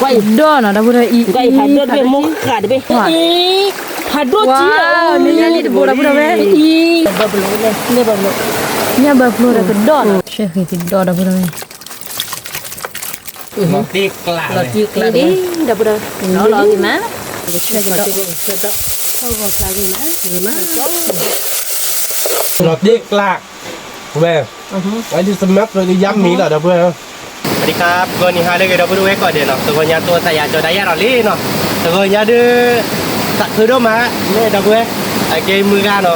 ဒီးနီၤ ဒီပုၢ်ဒီဝဲၢ် အံၤ ဖးဒိၣ်တဘ့ၣ် မိၢ်ဃးတဘ့ၣ် ဖးဒိၣ်ကံ လၢလံတဘိဒီပုၢ်ဒီဝဲၢ် အံၤ ဘၢဘျိ ညၣ်ဘၢဘျိဒီးကဒီးနီၤ ဆဲဃံးကဒီးဒီပုၢ်ဒီဝဲၢ် လီၤတံၢ်ကျး လီၤတံၢ်ကျး လီၤဂ့ၤမး လီၤတံၢ်ကျး ဝဲ အဒံးသမၢ်ကျၢၤဒံးယါမံၤလီၤ ဒီပုၢ်ဝဲၢ် สวัสดีครับ ဂီၤနံၤဟါလၢအဂ့ၤဒီပုၢ်ဝဲၢ်ကိးဂၤဒဲးနီၤ တဂီၤညါတိသးယၤကၠီဒၣ်ယၤဒီးလံနီၤ တဂီၤညါဒုး သးခုဒိၣ်မး မ့ၢ်ဒီပုၢ်ဝဲၢ် အကဲမုၢ်ဂၤနီၤ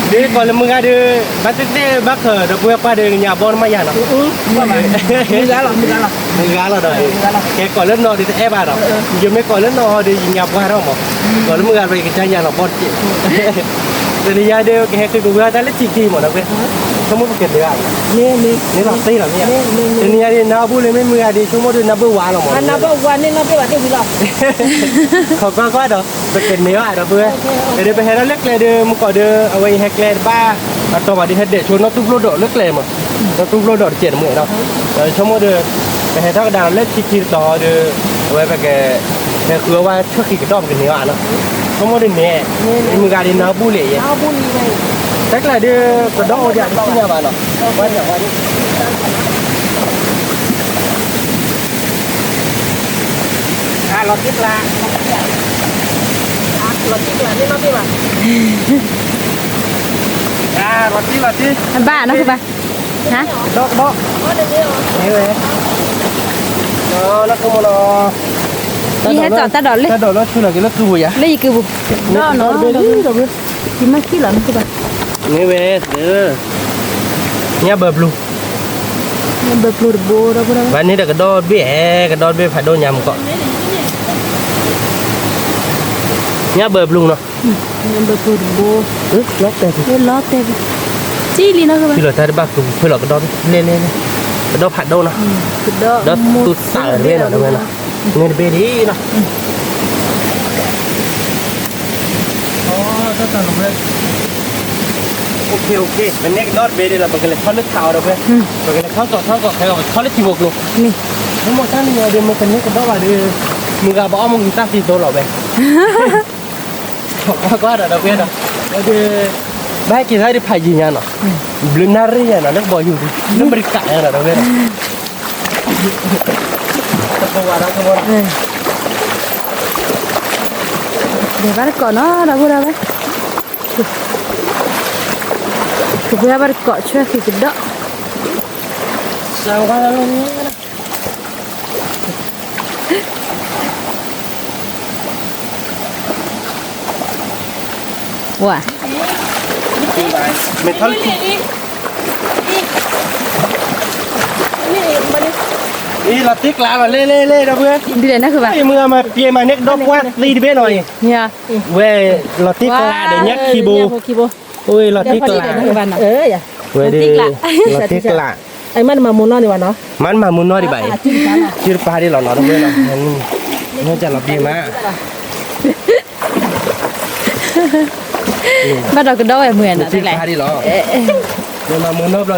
ဒ်ကိးလၢမုၢ်ဂၤဒုး ဘၣ်သ့ၣ်သ့ၣ်ဘၣ်ဃး ဒီပုၢ်ဝဲၢ်ကွၢ်ဒီးညါဘီနမးယၤနီၤ မုၢ်ဂၤလီၤ မုၢ်ဂၤလီၤ ကဲကိးလၢနီၢ်ဒုးတအဲၣ်ဘၣ်ဒီး ယမ့ၢ်ကိးလၢနီၢ်ဒီးယညါပှၢ်ထီၣ်မး ကိးလၢမုၢ်ဂၤဒီးယကစၢ်ယၤလီၤဘီတက့ၢ် တနံၤညါဒုး ကဟဲဃ့ကဝီၤတၢ်လၢထံခံမးဒီပုၢ်ဝဲၢ် ဆိကမိၣ်ပကန့ၢ်ဘၣ် န့ၢ်လီၤသ့လီၤမ့ၢ် တနံၤညါဒုး နၢ်ဘူၣ်လၢမ့ၢ်မုၢ်ဂၤဒုး ဆိကမိၣ်ဒုးနၢ်ဘၢၣ်ဝါလီၤမး နၢ်ဘၢၣ်ဝါန့ၢ်နီၢ်ဘၢၣ်ဝါတ့ၢ်ဝံၤလီၤ ခီကွၢ်ကွၢ်ဒီး ပကန့ၢ်ဘၣ်ဒီပုၢ်ဝဲၢ် ဒီးပဟဲထီၣ်လၢကျဲဒုး မုၢ်ကီးဒုး အဝဲအံၤဟဲကျဲတဘၣ် အတီၤဘၣ်ဒုးဟဲဒဲးဆိနီၢ်သူၣ်ဖျိဒီးလၢကျဲမး နီၢ်သူၣ်ဖျိဒီးတစဲးတမှဲၤနီၤ ဒီးဆိကမိၣ်ဒုး ပဟဲထီၣ်ကဒါလီၤလၢထံခံတတီၤဒီး အဝဲပက ဟဲဃုအီၣ်ဘၣ်ဆၢဃံးကဒီးပကန့ၢ်ဘၣ်နီၤ ဆိကမိၣ်ဒုးန့ၣ် မုၢ်ဂၤဒုးနၢ်ဘူၣ်လံယဲ တၢ်ကျဲဒုး ကဒီးအိၣ်ဒံးတသ့ၣ်ညါဘၣ်နီၤ လီၤတံၢ်ကျး လီၤတံၢ်ကျး လီၤတံၢ်လီၤတံၢ် ဘၣ်နီၤ ဘၣ် ဟါ ဒီးကဒီး န့ၣ်ဝဲ လီၤ လီၤ ယဟဲကၠီၣ်တၢ်ဒိးလၢ တၢ်ဒိးလၢဆူလီၤက့ၤလၢကုပူၤယါ လၢယကုပူၤ ဒီးနီၤ ယမ့ၢ်ခံလီၤ မ့ၢ်ခံဘၣ် န့ၣ်ဝဲ ညၣ်ဘၢဘျူး ညၣ်ဘၢဘျူးတဘိဒီပုၢ်ဝဲၢ် ဘၣ်န့ၣ်ဒီးကဒီးတဘ့ၣ် ကဒီးတဘ့ၣ် ဖးဒိၣ်ညါမုၢ်ကီး ညၣ်ဘၢဘျူးနီၤ ညၣ်ဘၢဘျူးတဘိ လီၤတဲာ် လီၤတဲာ် ကံလံနီၤ ဖဲလီၤတၢ်တဘၣ်ကဖဲလီၤကဒီး လဲၤလဲၤလဲၤ ကဒီးဖးဒိၣ်နီၤ ကဒီးသူၣ်သးတဘ့ၣ်နီၤ တဝဲနီၤ န့ၣ်တဘ့ၣ်ဒ်နီၤ ပန့ၢ်ကဒီးတဘ့ၣ်ဒ်လီၤ ပကလဲၤထီၣ်လၢထးအီၤဒီး ပကလဲၤထီၣ်ကီးထီၣ်ကီးခဲအီၤ ပထီၣ်လၢထံဖိကျိ မ့ၢ်မ့ၢ်တၢ်န့ၣ်ဒီး မ့ၢ်ကန့ၢ်ကဒီးဘၣ်ဒီး မုၢ်ဂၤဘၣ်အီၣ်မ့ၢ်ဂံၢ်တၢ်သံသိလီၤဝဲ ကွၢ်ကွၢ်ဒီးဒီးဝဲဒီး ဘၣ်က့ၤသးဒ်ဖးယံၤညါနီၤ ဘျုးနၣ်ရံၣ်ညါနီၤ လၢကဘီယူၤဒ် လၢအမဲရကၤညါနီၤ ဒီးဝဲဒီး ဒဲးဘၣ်တကိးနီၤ ဒီပုၢ်ဝဲၢ် ကဘၣ်ဘၣ်တကိးဆၢဃံးကဒီး ဝါ မ့ၢ်ထီၣ်လၢ အံၤ လီၤတံၢ်ကျးလီၤ လ့လ့လ့ ဒီပုၢ်ဝဲၢ် ဒ်လဲၣ်နၢ်ဃုဘၣ် မုၢ်ဂၤမၤပျဲမၤန့ၢ်ကဒီးပှၢ်သံတဘ့ၣ်နီၤအံၤ ဝဲ လီၤတံၢ်ကျးဒီးညၣ်ခံဘိ အိၣ်လီၤတံၢ်ကျး ဝဲဒၣ် လီၤတံၢ်ကျး မ့ၢ်နမၤမူနီၢ်ဒံးဘၣ်နီၤ မ့ၢ်နမၤမူနီၢ်ဒံးဘၣ်အံၤ စုတပၤဒံးလီၤနီၤ ဒီပုၢ်ဝဲၢ်နီၤ မ့ၢ်ကလီၤဘျ့မး ဘၣ်ဒီးကဒီးဝဲမုၢ်နီၤ စုတပၤဒံးလီၤ မ့ၢ်မၤမူနီၢ်ဘျီဒီး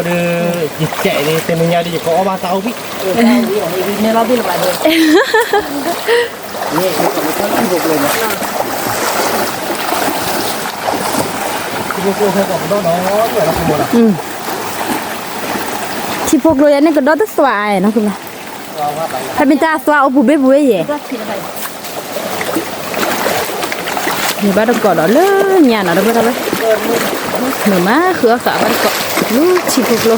ယကဲးန့ၣ် တနံၤညါဒီး ယကအီၣ်ဘၣ်တၢ်အိၣ်ဘှံး န့ၣ်လီၤဘၣ်လၢၤဘၣ်ဒီး ထံဖိကျိယါန့ၣ်ကဒီးတသွးနီၤ ဖဲမ့ၢ်တၢ်သွးအိၣ်ပူၤဘ့ၣ်ပူၤဝဲ ယဲၢ် ယဘၣ်တကိးဒီးလၢညါနီၤ ဒီပုၢ်ဝဲၢ် မုာ်မးဃုအီၣ်ဃာ်ဘၣ်တကိး လူထံဖိကျိ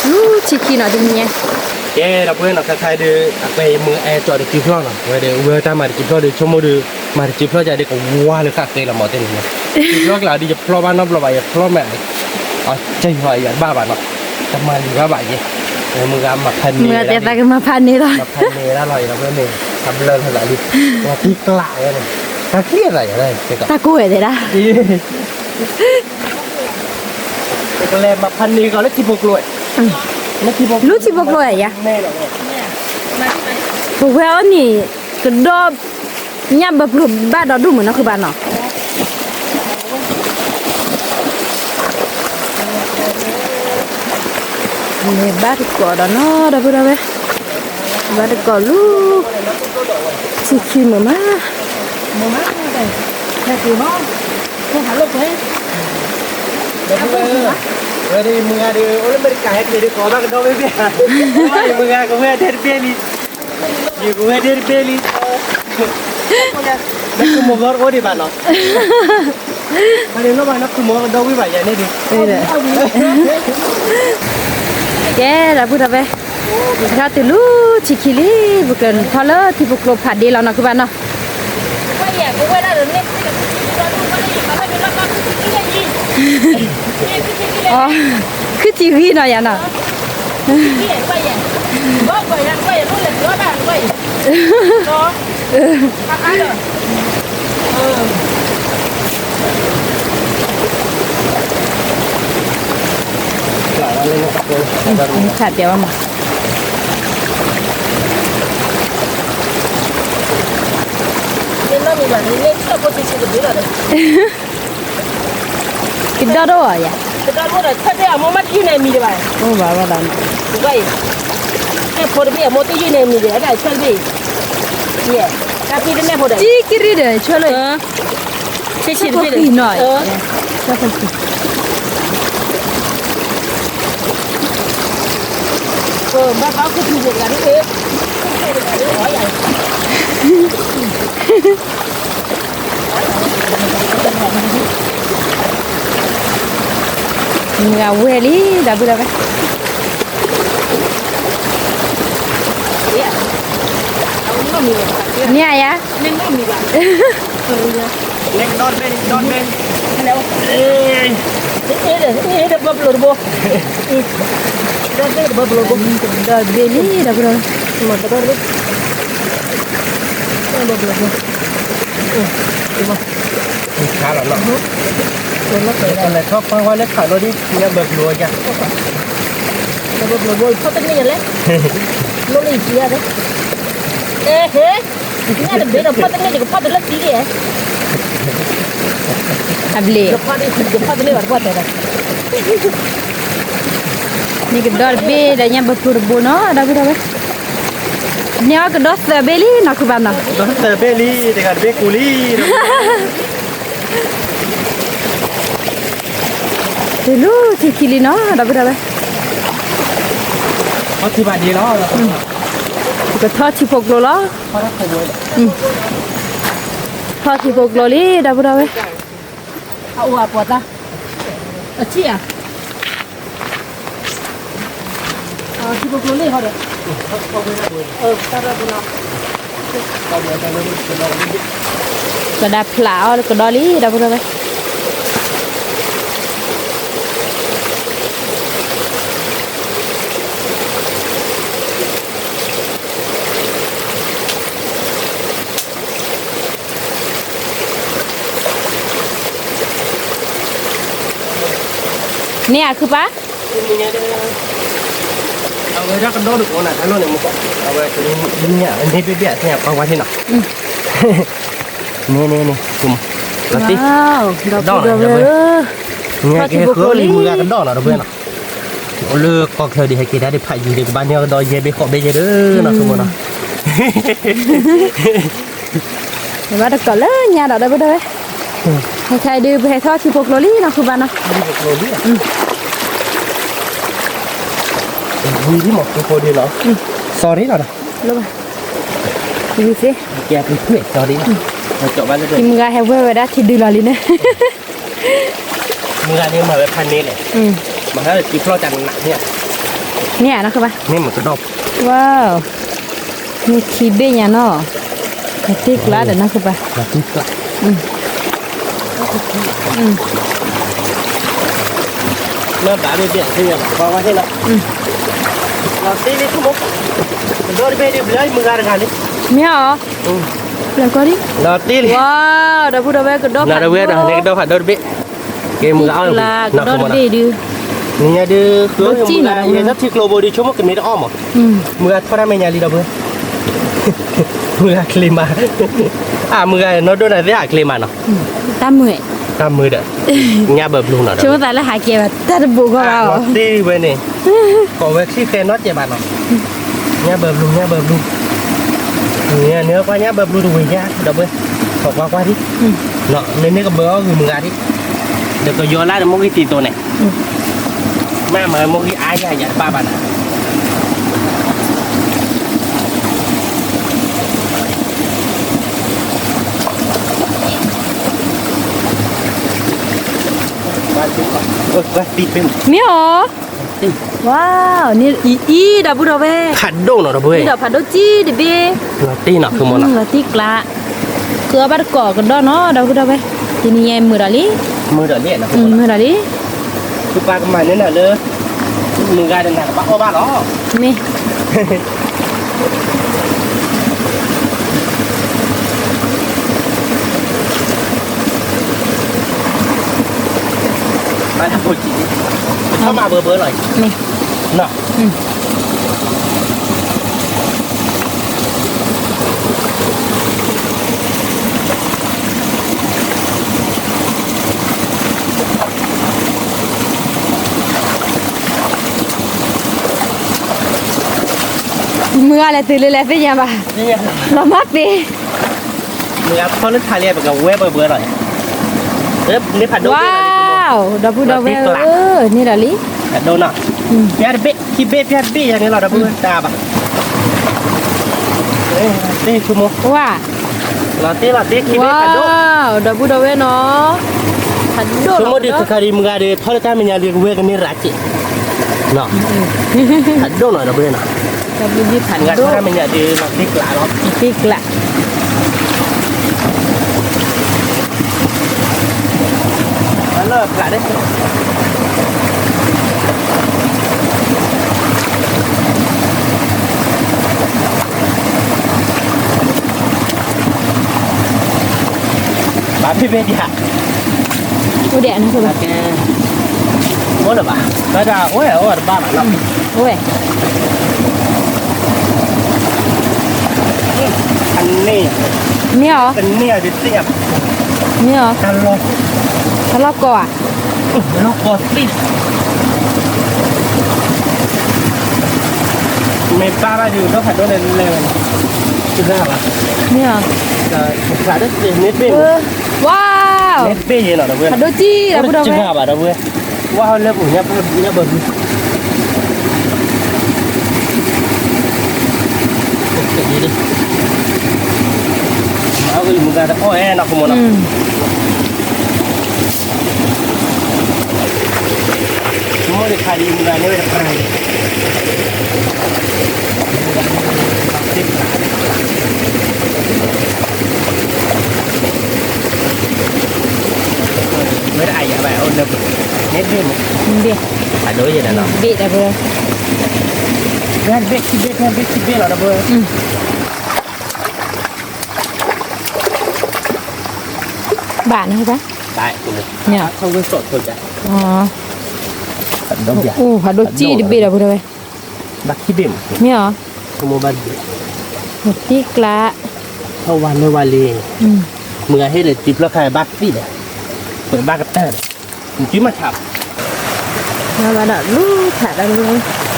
လူထံခံနီၤတနံၤညါ ကဲ ဒီပုၢ်ဝဲၢ်နီၤ ခဲခါဒီး အကွဲးမုာ်အဲၣ်ကၠီဒီးစုဖျီၣ်နီၤ ဝဲဒီး ဝဲတၢ်မၤတစုဖျီၣ်ဒီး ဆိကမိၣ်ဒီး မၤတစုဖျီၣ်ယါဒီးကဝါလၢဃာ်ဃဲလီၤမး တနံၤညါ စုဖျီၣ်ကျါဒီး ယဖျီၣ်ဘၣ်နီတဘျီဘၣ် ယဖျီၣ်မး အကဲယီၤယၤတဘၣ်ဘၣ်နီၤ တမၤလံၤဘၣ်ဘၣ်ယဲ မုၢ်ဂၤမၤဖးန့ၢ် မုၢ်ဂၤတဲသးကမၤဖးန့ၢ်လီၤ မၤဖးန့ၢ်ဝဲဒၣ်လီၤ ယလီၤဝဲမ့ၢ် အဘျၢထီၣ်သးလံ ပှၤတံၢ်ကျးဝဲန့ၣ် တၢ်ကျဲသးယၤ တၢ်ကိးဝဲတဲဒၣ် ကလဲၤမၤဖးန့ၢ်ကီးလၢထံဖိကျိ လူထံဖိကျိယါ ပဝဲအီၤန့ၣ် ကဒီး ညၣ်ဘၢပျိၤဘၣ်ဒီးဒူၣ်မုၢ်နီၢ်ဃုဘၣ်နီၤ လဲၤဘၣ်တကိးဒီးနီၤ ဒီပုၢ်ဝဲၢ် ဘၣ်တကိးလူၤ ထံခံမုာ်မး, မုာ်မး, ဟဲက့ၤဟီ, ဟဲဟးလိာ်ကွဲ, ဝဲဒၣ်မုၢ်ဂၤဒီး အိၣ်လၢအမဲရကၤ ဟဲက့ၤဒီးကိးဘၣ်ကဒီးဝဲဘ့ၣ်, မုၢ်ဂၤကဝဲဒၣ်တဘ့ၣ်လံ, ယကဝဲဒၣ်တဘ့ၣ်လံ, နကမိၢ်ဂီၢ်တအိၣ်ဒံးဘၣ်နီၤ, နကမိၢ်ဂီၢ်ဒီဝံၣ်ဘၣ်ယၤန့ၣ်ဒုး, ကဲ ဒီပုၢ်ဒီဝဲၢ်, ပကထီၣ်တုၤလၢထံခံလံ, ပကထီၣ်လၢထံဖိကျိဖးဒ့လီၤနီၤ ခုဘၣ်နီၤ, ခုၣ်ထံဂံၢ်နီၤယၤနီၤ, ခးပျဲဝဲမး, ကဒီဒိၣ်ဧါယၤ, ကဒီဒိၣ်ဒီး ဆၢတဲအမိၢ်မ့ၢ်တယုၢ်န့ၣ်မံၤတဘၣ်, အိၣ်ဘၣ်ဝဲဒၣ်နီၤ, ကဲဖိတဘ့ၣ်အမိၢ်တယုၢ်န့ၣ်မံၤဒီး အဲၣ်ဒၣ်ဆၢတဘ့ၣ်, တၢ်ဖံးတနဲၣ်ဖိဒီး ကံကရံၣ်ဒီး ဆၢလၢ ဆ့ဆံတဘ့ၣ်, ဘၣ်ဘၣ်ခုၣ်ထူတဂၤဒ်အံၤ, မုၢ်ဂၤဝဲလံ ဒီပုၢ်ဒီဝဲၢ်, မ့ၢ်ဧါယၤ, နကဒီတဘ့ၣ်, ဒီတဘ့ၣ်, ဒီတဘ့ၣ်တဘိ, ဒီတဘ့ၣ်လံ ဒီပုၢ်ဒီဝဲၢ်, ခါလီၤနီၤ, လဲၤထီၣ်ပှၢ်ဝဲလၢခးလိဒ် ညၣ်ဘၢဘျိယၤ, ဘၢဘျိဘိဖီၣ်တန့ၢ်ယၤလဲၣ်, လိၣ်လၢယစံးယၤလဲၣ်, အဲ ဟဲ, ညၣ်တဘ့ၣ်ဒီးဖီၣ်တန့ၢ် ယကဖီၣ်တလၢသံက့ၤ, အဘျ့ၣ်, ယဖီၣ်တန့ၢ်ဘၣ်တပှၢ်တဲဒၣ် နကဒီတဘ့ၣ်ဒီးညၣ်ဘၢဘျိတဘိနီၤ ဒီပုၢ်ဒီဝဲၢ်, န့ၢ်အီၤကဒီသၢဘ့ၣ်လံနီၤ ခုဘၣ်နီၤ, ကဒီသၢဘ့ၣ်လံ တဂၤတဘ့ၣ်ကူလံ, တုၤလၢထံခံလံနီၤ ဒီပုၢ်ဒီဝဲၢ်, ထီၣ်ထံဖးဒ့လီၤ, ပကထီၣ်ထံဖိကျိလီၤ, ထီၣ်ထံဖိကျိလံ ဒီပုၢ်ဒီဝဲၢ်, အအိၣ်အပှၤသး, အထံၣ်ဧါ ထံဖိကျိလံဟီဒီး, ကဒၣ်ဖျးအီၤလၢကဒီလံ ဒီပုၢ်ဒီဝဲၢ်, န့ၣ်အခုပၢ်, အဝဲဒၣ်ကဒီတကိးနၤ တၢ်လီၢ်န့ၣ်မ့ၢ်ကီး, အဝဲန့ၣ်ဘ့ၣ်ဘ့ၣ်အသ့ၣ်ညါပှၤဝါန့ၣ်နီၤ, န့ၣ်န့ၣ်န့ၣ်, ဒီပုၢ်ဒီဝဲၢ်, ညါကဟဲဃုလံ မုၢ်ဂၤကဒီနီၤ ဒီပုၢ်ဝဲၢ်နီၤ, အိၣ်လၢကီၢ်ချၢဒ်ဟဲက့ၤတၢ်ဒ်ဖးယံၤဒ်ကဘၣ်န့ၢ်အီၤကဒီယဲၢ်ဘ့ၣ်ဃိးဘ့ၣ်ယဲၢ်ဒီးနီၤ ဆိကမိၣ်နီၤ ဘၣ်တကိးလၢညါဒီး ဒီပုၢ်ဒီဝဲၢ်, ဟဲခါအံၤဒုးပဟဲထီၣ်ထံဖိကျိလံနီၤ ခုဘၣ်နီၤ, ဝံၤလံမး ထံဖိဒ့လီၤ, sorry လီၤ, ဝံၤသ့, မုၢ်ဂၤဟဲဝဲဝဲဒၣ်ထံဒုလီၤလံန့ၣ်, မုၢ်ဂၤန့ၣ်မၤဝဲဖးန့ၣ်လဲၣ်, မၤဟဲထံဖျီၣ်တၢ်နးန့ၣ်, န့ၣ်နီၤ ခုဘၣ်, န့ၣ်မ့ၢ်ကဒီ, ဝါ မ့ၢ်ခံဘ့ၣ်ညါနီၤ, တ့ကျါဒီးနီၤ ခုဘၣ်, မ့ၢ်ဘၣ်ဘ့ၣ်ဘ့ၣ်သ့ၣ်ညါဘၣ် ပှၤဝဲသ့ၣ်နီၤ, လီၤတ့လံ ဆိကမိၣ်, ကဒီတဘ့ၣ်ဒ်ဘျၢမုၢ်ဂၤတဂၤလံ, မ့ၢ်အီၤ, လီၤတ့လံ, ဝါ ဒီပုၢ်ဒီဝဲၢ် ကဒီဖးဒိၣ်, ကဒီဖးဒိၣ်တဘ့ၣ်, ကဲမုၢ်ဂၤအီၤ, ကဒီတဘ့ၣ်ဒုး, နညါဒုး မုၢ်ဂၤယဲၢ်ထီၣ်ထံကျိဘိဒုး ဆိကမိၣ်ကမ့ၢ်တအီၣ်မး, မုၢ်ဂၤထီၣ်တၢ်မဲာ်ညါလံဒီးဘၣ်, မုၢ်ဂၤချ့မး, အါ မုၢ်ဂၤနီၢ်ဒိၣ်နၤသ့ၣ်အချ့မးနီၤ, တၢ်မုာ်, တၢ်မုာ်ဒီး, ညၣ်ဘၢဘျူးနီၤ, ဆိကမိၣ်သးလၢဟးကဲဘၣ် တၢ်တဘိးဂီၢ်ဘၣ်အီၤ, သ့ဝဲန့ၣ်, ကိးဝဲချံၣ်ဃဲနီၢ်ကဲးဘၣ်နီၤ, ညၣ်ဘၢဘျူး ညၣ်ဘၢဘျူး, န့ၣ် ကွၢ်ညါဘၣ်ဘျူတဝ့ၤညါ ဒီပုၢ်ဝဲၢ်, ကွၢ်ကွၢ်ကွၢ်ဒံး, မ့မ့ၢ်ကဘၢအီၣ်ဂ့ၤမုၢ်ဂၤဒံး, ဒီးကယီၤလၢ်ဒီးမိၢ်ဂံၢ်တံၤသိးန့ၣ်, မ့ၢ်မၤမိၢ်ဂံၢ်အါယၤယၤတဘၣ်ဘၣ်နၤ မ့ၢ်အီၤ, ဝါ, န့ၣ်အံၤအံၤ ဒီပုၢ်ဒီဝဲၢ်, ဖးဒိၣ်နီၤ ဒီပုၢ်ဝဲၢ်, ဒီးဖးဒိၣ်ကံၢ်တဘ့ၣ်, လီၤတ့ၢ်နီၤ လီၤတ့ၢ်ကျး, ဃုအီၣ်ဘၣ်တကိးကဒီးနီၤ ဒီပုၢ်ဒီဝဲၢ်, တနံၤညါမုာ်ဒီးလံ, မုာ်ဒီးလံ, မုာ်ဒီးလံ, သုပၢ်ကမၤန့ၢ်နၤလၢ မုၢ်ဂၤဒီးနၤကဘၣ်အီၣ်ဘၣ်လီၤ, မ့ၢ် ဘၣ်တၢ်ဖိကံၢ်, ထီၣ်မၤဘၢဘၢလီၤ, မ့ၢ်, နီၤ, မုၢ်ဂၤလဲၤတုၤလၢလဲၤသ့ၣ်ညါဘၣ်, လီၤမၢ်ပ့ၤ, မုၢ်ဂၤဖီလၢထးလံ ပကဝဲဘၢဘၢလီၤ, မ့ၢ်ဖးဒိၣ်, ဝါ, ဒီပုၢ်ဒီဝဲၢ်ဧၢ, န့ၣ်ဒီးလံ, ဖးဒိၣ်နီၤ, ပျၢ်တဘ့ၣ် ခံဘ့ၣ် ပျၢ်တဘ့ၣ်ယၤန့ၣ်လီၤ ဒီပုၢ်ဝဲၢ် တၢ်ဘၣ်, သ့ၣ်ဆိကမိၣ်, ဝါ, လီၤတ့ၢ်လီၤတ့ၢ် ခံဘ့ၣ်ဖးဒိၣ်, ဒီပုၢ်ဒီဝဲၢ်နီၤ, ဖးဒိၣ်, ဆိကမိၣ်ဒံး ခါခါဒံး မုၢ်ဂၤဒီး ဖီလၢတၢ်မဲာ်ညါလံ ကဝဲကန့ၢ်ရၤစ့ၢ်, ဖးဒိၣ်နီၤ ဒီပုၢ်ဝဲၢ်နီၤ, ဖးဒိၣ်, တၢ်မဲာ်ညါဒံး လီၤတ့ၢ်ကျးလီၤ, တ့ၢ်ကျး လၢပျၢ်ဒၣ်, ဘၣ်ဖဲဖဲဒံးဧါ, အိၣ်ဒံး, အိၣ်လၢၤဘၣ်, ဘၣ်ဒၣ်အိၣ်ဝဲအိၣ်တဘၣ်ဘၣ်လီၤ, အိၣ်ဝဲ မ့ၢ်အီၤ, မ့ၢ်အီၤ, တၢ်လီၢ်ကီၢ်ဧါ, လီၢ်ကီၢ်သ့ၣ်, မ့ၢ်ဘၣ်ဘၣ်ဒုး ဒီဖးဒိၣ်လဲၣ်လဲၣ်, မ့ၢ်အီၤ, မ့ၢ်ဘ့ၣ်, ဝါ, ဖးဒိၣ်ကံၢ် ဒီပုၢ်ဒီဝဲၢ်, ဝါလၢပူၤညါဘၣ်ဒီပုၢ်ဝဲၢ် အီၣ်လၢမုၢ်ဂၤတအီၣ်အဲၣ်နီၤ ခိၣ်မီၤနီၤ, မ့ၢ်တခါဒံးမုၢ်ဂၤန့ၣ်ဝဲတပၤန့ၣ်, ဝဲဒၣ်အယၤဘၣ်အိၣ်လၢပူၤ, န့ၣ်ဘ့ၣ်မး, ဘ့ၣ်, အဒိယဲဒၣ်နီၤ, ဘ့ၣ်, ဘ့ၣ်ခံဘ့ၣ် ဘ့ၣ်ခံဘ့ၣ်လီၤ ဒီပုၢ်ဝဲၢ်, ဘၣ်န့ၣ်ဘၣ်, ဘၣ်, အိၣ်ဖးဒိၣ်ကံၢ်တဘ့ၣ်ဒီပုၢ်ဝဲၢ်, ဘၣ်ခံဘ့ၣ်မး, မ့ၢ်အီၤ, တံၢ်ကျး, ထီၣ်ဝါလၢဝါလံ, မုၢ်ဂၤဟ့ၣ်ဒီးတံၤဖျၢၣ်ခါဘၣ်သံၣ်ဒီး, ပဘၣ်ကတၢၢ်ဒီး, နတံၤမၤဆးဘၣ်, ဘၣ်ဒီးလူၤဆးဒီး, ဖျါလံ လၢမုၢ်ဂၤဒဲး လဲၤ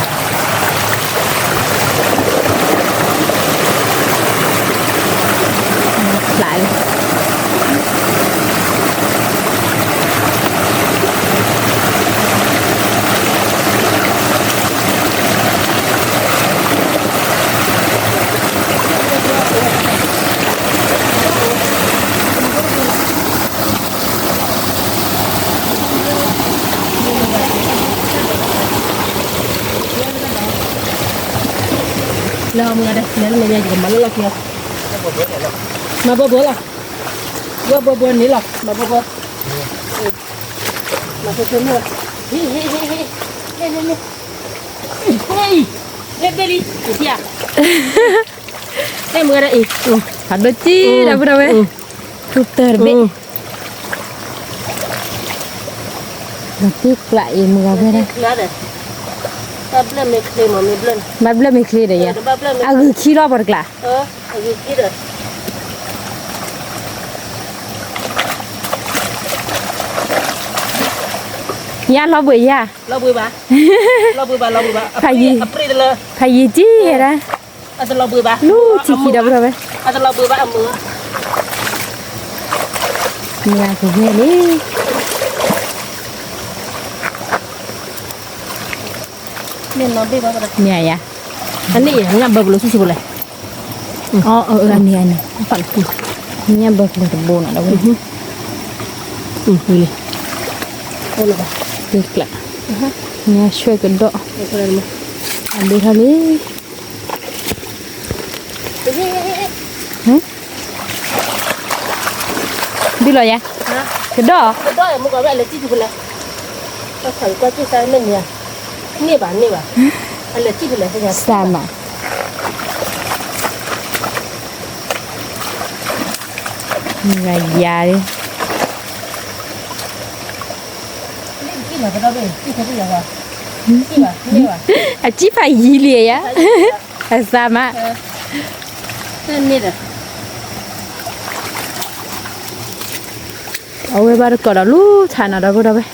လၢမဲာ်ညါ ယကမၤလၢလီၢ်ခံလီၤ. မၤဘၢဘၢလီၤ. ဘၢဘၢဘၢန့ၣ်လီၤ. မၤဘၢဘၢ. မၤဘၢဘၢန့ၣ်လီၤ. ဟ့ၣ် ဟ့ၣ် ဟ့ၣ် ဟ့ၣ် ဟ့ၣ် ဟ့ၣ် ဟ့ၣ် ဟ့ၣ် ဟ့ၣ် လၢဘဲလံ ယထံၣ်ဧါ. ဟဲမုၢ်ဂၤဒဲးအံၤ ဖးဒိၣ်ကံ ဒီပုၢ်ဒီဝဲၢ် ထူတၢၢ်တဘ့ၣ် ဒီးသံကျးအံၤမုၢ်ဂၤဖဲဒၣ် ဘၣ်ဘျၢၣ်မ့ၢ်ချ့ဒီးယၤ အဂုာ်ခံလီၤပှၤတကျး ယၤလီၤဘှံးယၤ ဖးယံာ်ကံယဲဒၣ် အတလီၤဘှံးဘၣ်, လူၤထံခံဒီပုၢ်ဒီဝဲၢ်, အတလီၤဘှံးဘၣ်အမုၢ်, မ့ၢ်အကဝဲၢ်လံ, မ့ၢ်ယါ, အန့ၣ်ညၣ်ဘၢပျိၤဆူၣ်ဆူၣ်ပလဲၣ်, အန့ၣ်အန့ၣ်, ညၣ်ဘၢပျိၤတဘိနီၤဒီပုၢ်, လံ, ညၣ်ဆွဲကဒီး, အဘ့ထီၣ်လံ ဒုလီၤယါ, ကဒီး, ကဒီးမုၢ်ကီးဝဲအလဲၤစံၣ်တူၢ်ဖဲလဲၣ်, တၢ်ခးကွၢ်စ့ၢ်ကီးမ့ၢ်မ့ၢ်ဧါ, န့ၢ်ဘၣ်န့ၢ်ဘၣ်, အလဲၤစံၣ်ဖဲလဲၣ်, စၢ်မး, မုၢ်ဂၤယါလံ အစံၣ်ဖးယံၤလံယါ, အစၢ်မး, အဝဲဘၣ်တကိးဒီးလူၤထးနီၤဒီပုၢ်ဒီဝဲၢ်,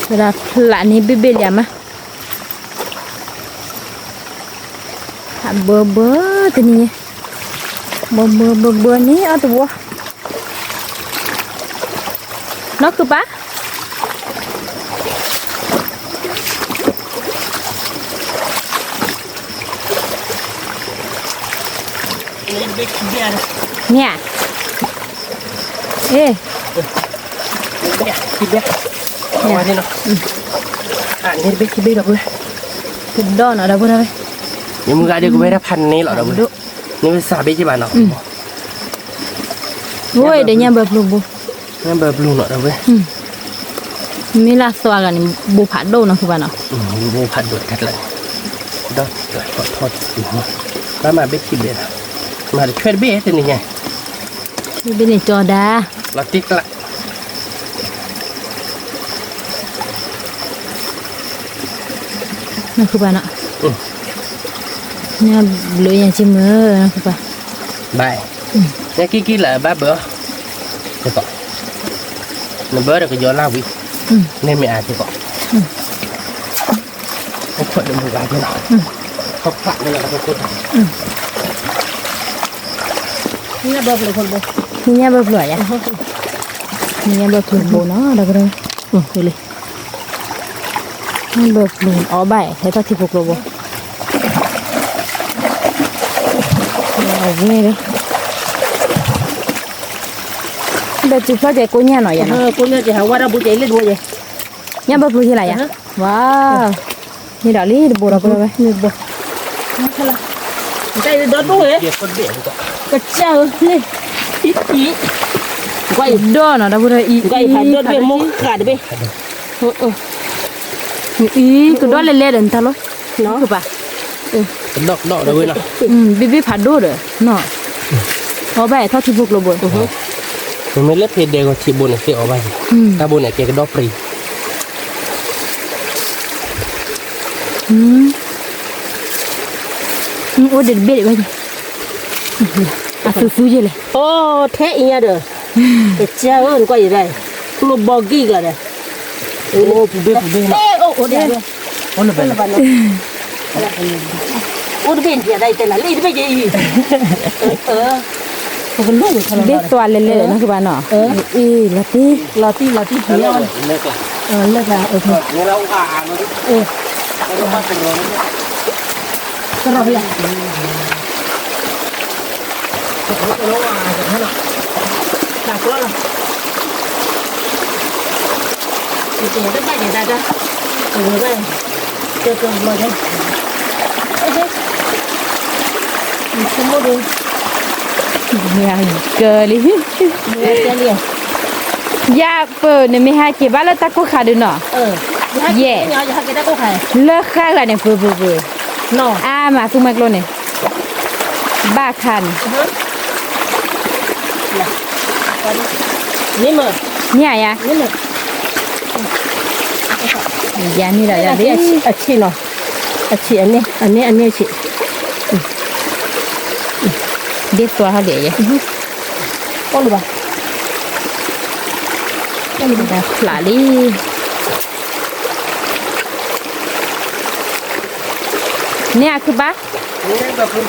ဝဲဒၣ်ဖျးန့ၢ်ဘ့ၣ်ဘ့ၣ်လံမး အဘၢဘၢတနံၤညါ, ဘၢဘၢဘၢဘၢန့ၣ်အီၣ်တဝီ, နီၢ်ခုပၢ်, မ့ၢ်ဧါ, အ့ ဘ့ၣ်, ကဒီးနီၤဒီပုၢ်ဒီဝဲၢ်, ယမုၢ်ဂၤဒ်ကဝဲဒၣ်ဖးန့ၣ်လီၤဒီပုၢ်, န့ၣ်ဝဲစၢ်ဘ့ၣ်ကဘၣ်နီၤ, ဝဲဒီးညၣ်ဘၢပျိၤဘိ, ညၣ်ဘၢပျိၤနီၤဒီပုၢ်, မ့ၢ်လၢသွါဂၤန့ၣ် ဘိဖးဒိၣ်နီၤခုပၢ်နီၤ, ဘိဖးဒိၣ်တခါကျါန့ၣ်, ဒီးထီၣ်ထီၣ်, ဘၣ်မၤဘ့ၣ်ခံဘ့ၣ်နီၤ, မၤတဆွဲတဘ့ၣ်တနံၤညါ, ဘ့ၣ်န့ၣ်ကၠီဒါ လီၤတံၢ်ကျး နၢ်ခုပၢ်နီၤ, နဘျုးယၤက့မုၢ် နၢ်ခုပၢ်, ဘၣ်, ညၣ်ကံၢ်ကံၢ်လၢဘၣ်ဘၢ, နဘၢဒီးကယီလၢဝံၤ, န့ၣ်မ့ၢ်အါက့ၤကီး, နံၣ်ညါဘၢပျိၤယါ, နံၣ်ညါဘၢပျိၤဘိနီၤ ဒီပုၢ်ဒီဝဲၢ်, လံ, နံၣ်ဘၢပျိၤအီၣ်ဘၣ် ဟဲထီၣ်ထံဖိကျိဘိ, အဝဲ, ဒီးစုဖျီၣ်ကဲကိညၣ်နီၤယါ, ကိညၣ်ကဲဟးဝါဒၣ်ဘူးကဲလၢတဘိယဲ, ညၣ်ဘၢပျိၤယဲလၢယါ, ဝါ, န့ၣ်ဒီးလံတဘိဒီပုၢ်ဒီဝဲၢ်, ဒီဒိၣ်ဝဲ, ကစၢ်ဧၢ, ဒီနီၤ ဒီပုၢ်ဒီဝဲၢ်အံၤ, အံၤ, ကဒီးလဲၤလဲၤဒီးနတၢ်လီၤ, ကဘၣ်, ဘ့ၣ်ဘ့ၣ်ဖးဒိၣ်ဒီးနီၤ, အီၣ်ဘၣ်ထီၣ်ထံဖိကျိဘိ, မ့မ့ၢ်လၢဖဲဒဲကီၢ်ထံဘိန့ၣ်သ့ၣ်အီၣ်ဘၣ်, တၢ်ဘိန့ၣ်ကဲကဒီးပြံ အိၣ်ဒံးတဘ့ၣ်ဒံးဘၣ်, အသူသူယဲလဲၣ်, အိၣ်ထဲအံၤညါဒီး, ကစၢ်ဧၢ နကွၢ်ယဲဒၣ်, ကျိဘီဂံၢ်ကျါဒီး, အိၣ်ပူၤဘ့ၣ်ပူၤဘ့ၣ်နီၤ, အိၣ်လၢဘဲ, အိၣ်တဘ့ၣ်နၤဒၣ်တဲနၤလံတဘ့ၣ်ယဲအံၤ, ပကလိၣ်ဝဲဘ့ၣ်သွါလဲၤလဲၤနီၤကဘၣ်နီၤ, အံၤ လီၤတံၢ်, လီၤတံၢ်လီၤတံၢ်, လၢကျါ, ကရၢၢ်ဖဲလဲၣ်, တၢ်ကျီလီၤ, တဘၣ်ယဲဒၣ်တၢ်, ကဝဲဘၣ်, ကကဘျီညါ, ဆိကမိၣ်ဒိ, ကလံ, ယၤပၢၢ် နမ့ၢ်ဟဲက့ၤဘၣ်လၢတၢ်ကိၢ်ခါဒုးနီၤ, ယဲ, လၢဃါဂၤန့ၣ် ပၢၢ်ပၢၢ်ပၢၢ်, အါမးသူမှဲကျိန့ၣ်, ဘၣ်ခါန့ၣ်, မ့ၢ်ဧါယါ, ယၤန့ၣ်ဒီးယၤဒ်, အဆံးနီၤ, အဆံးအန့ၢ်, အန့ၢ်အန့ၢ်အဆံး, ဒ်သွါဟီဒ်ယဲ, အိၣ်လၢၤဘၣ်, အိၣ်လၢၤဘၣ်, ဖျးလံ. န့ၣ်အခုဘၣ်, ညၣ်ဘၢဖျိ,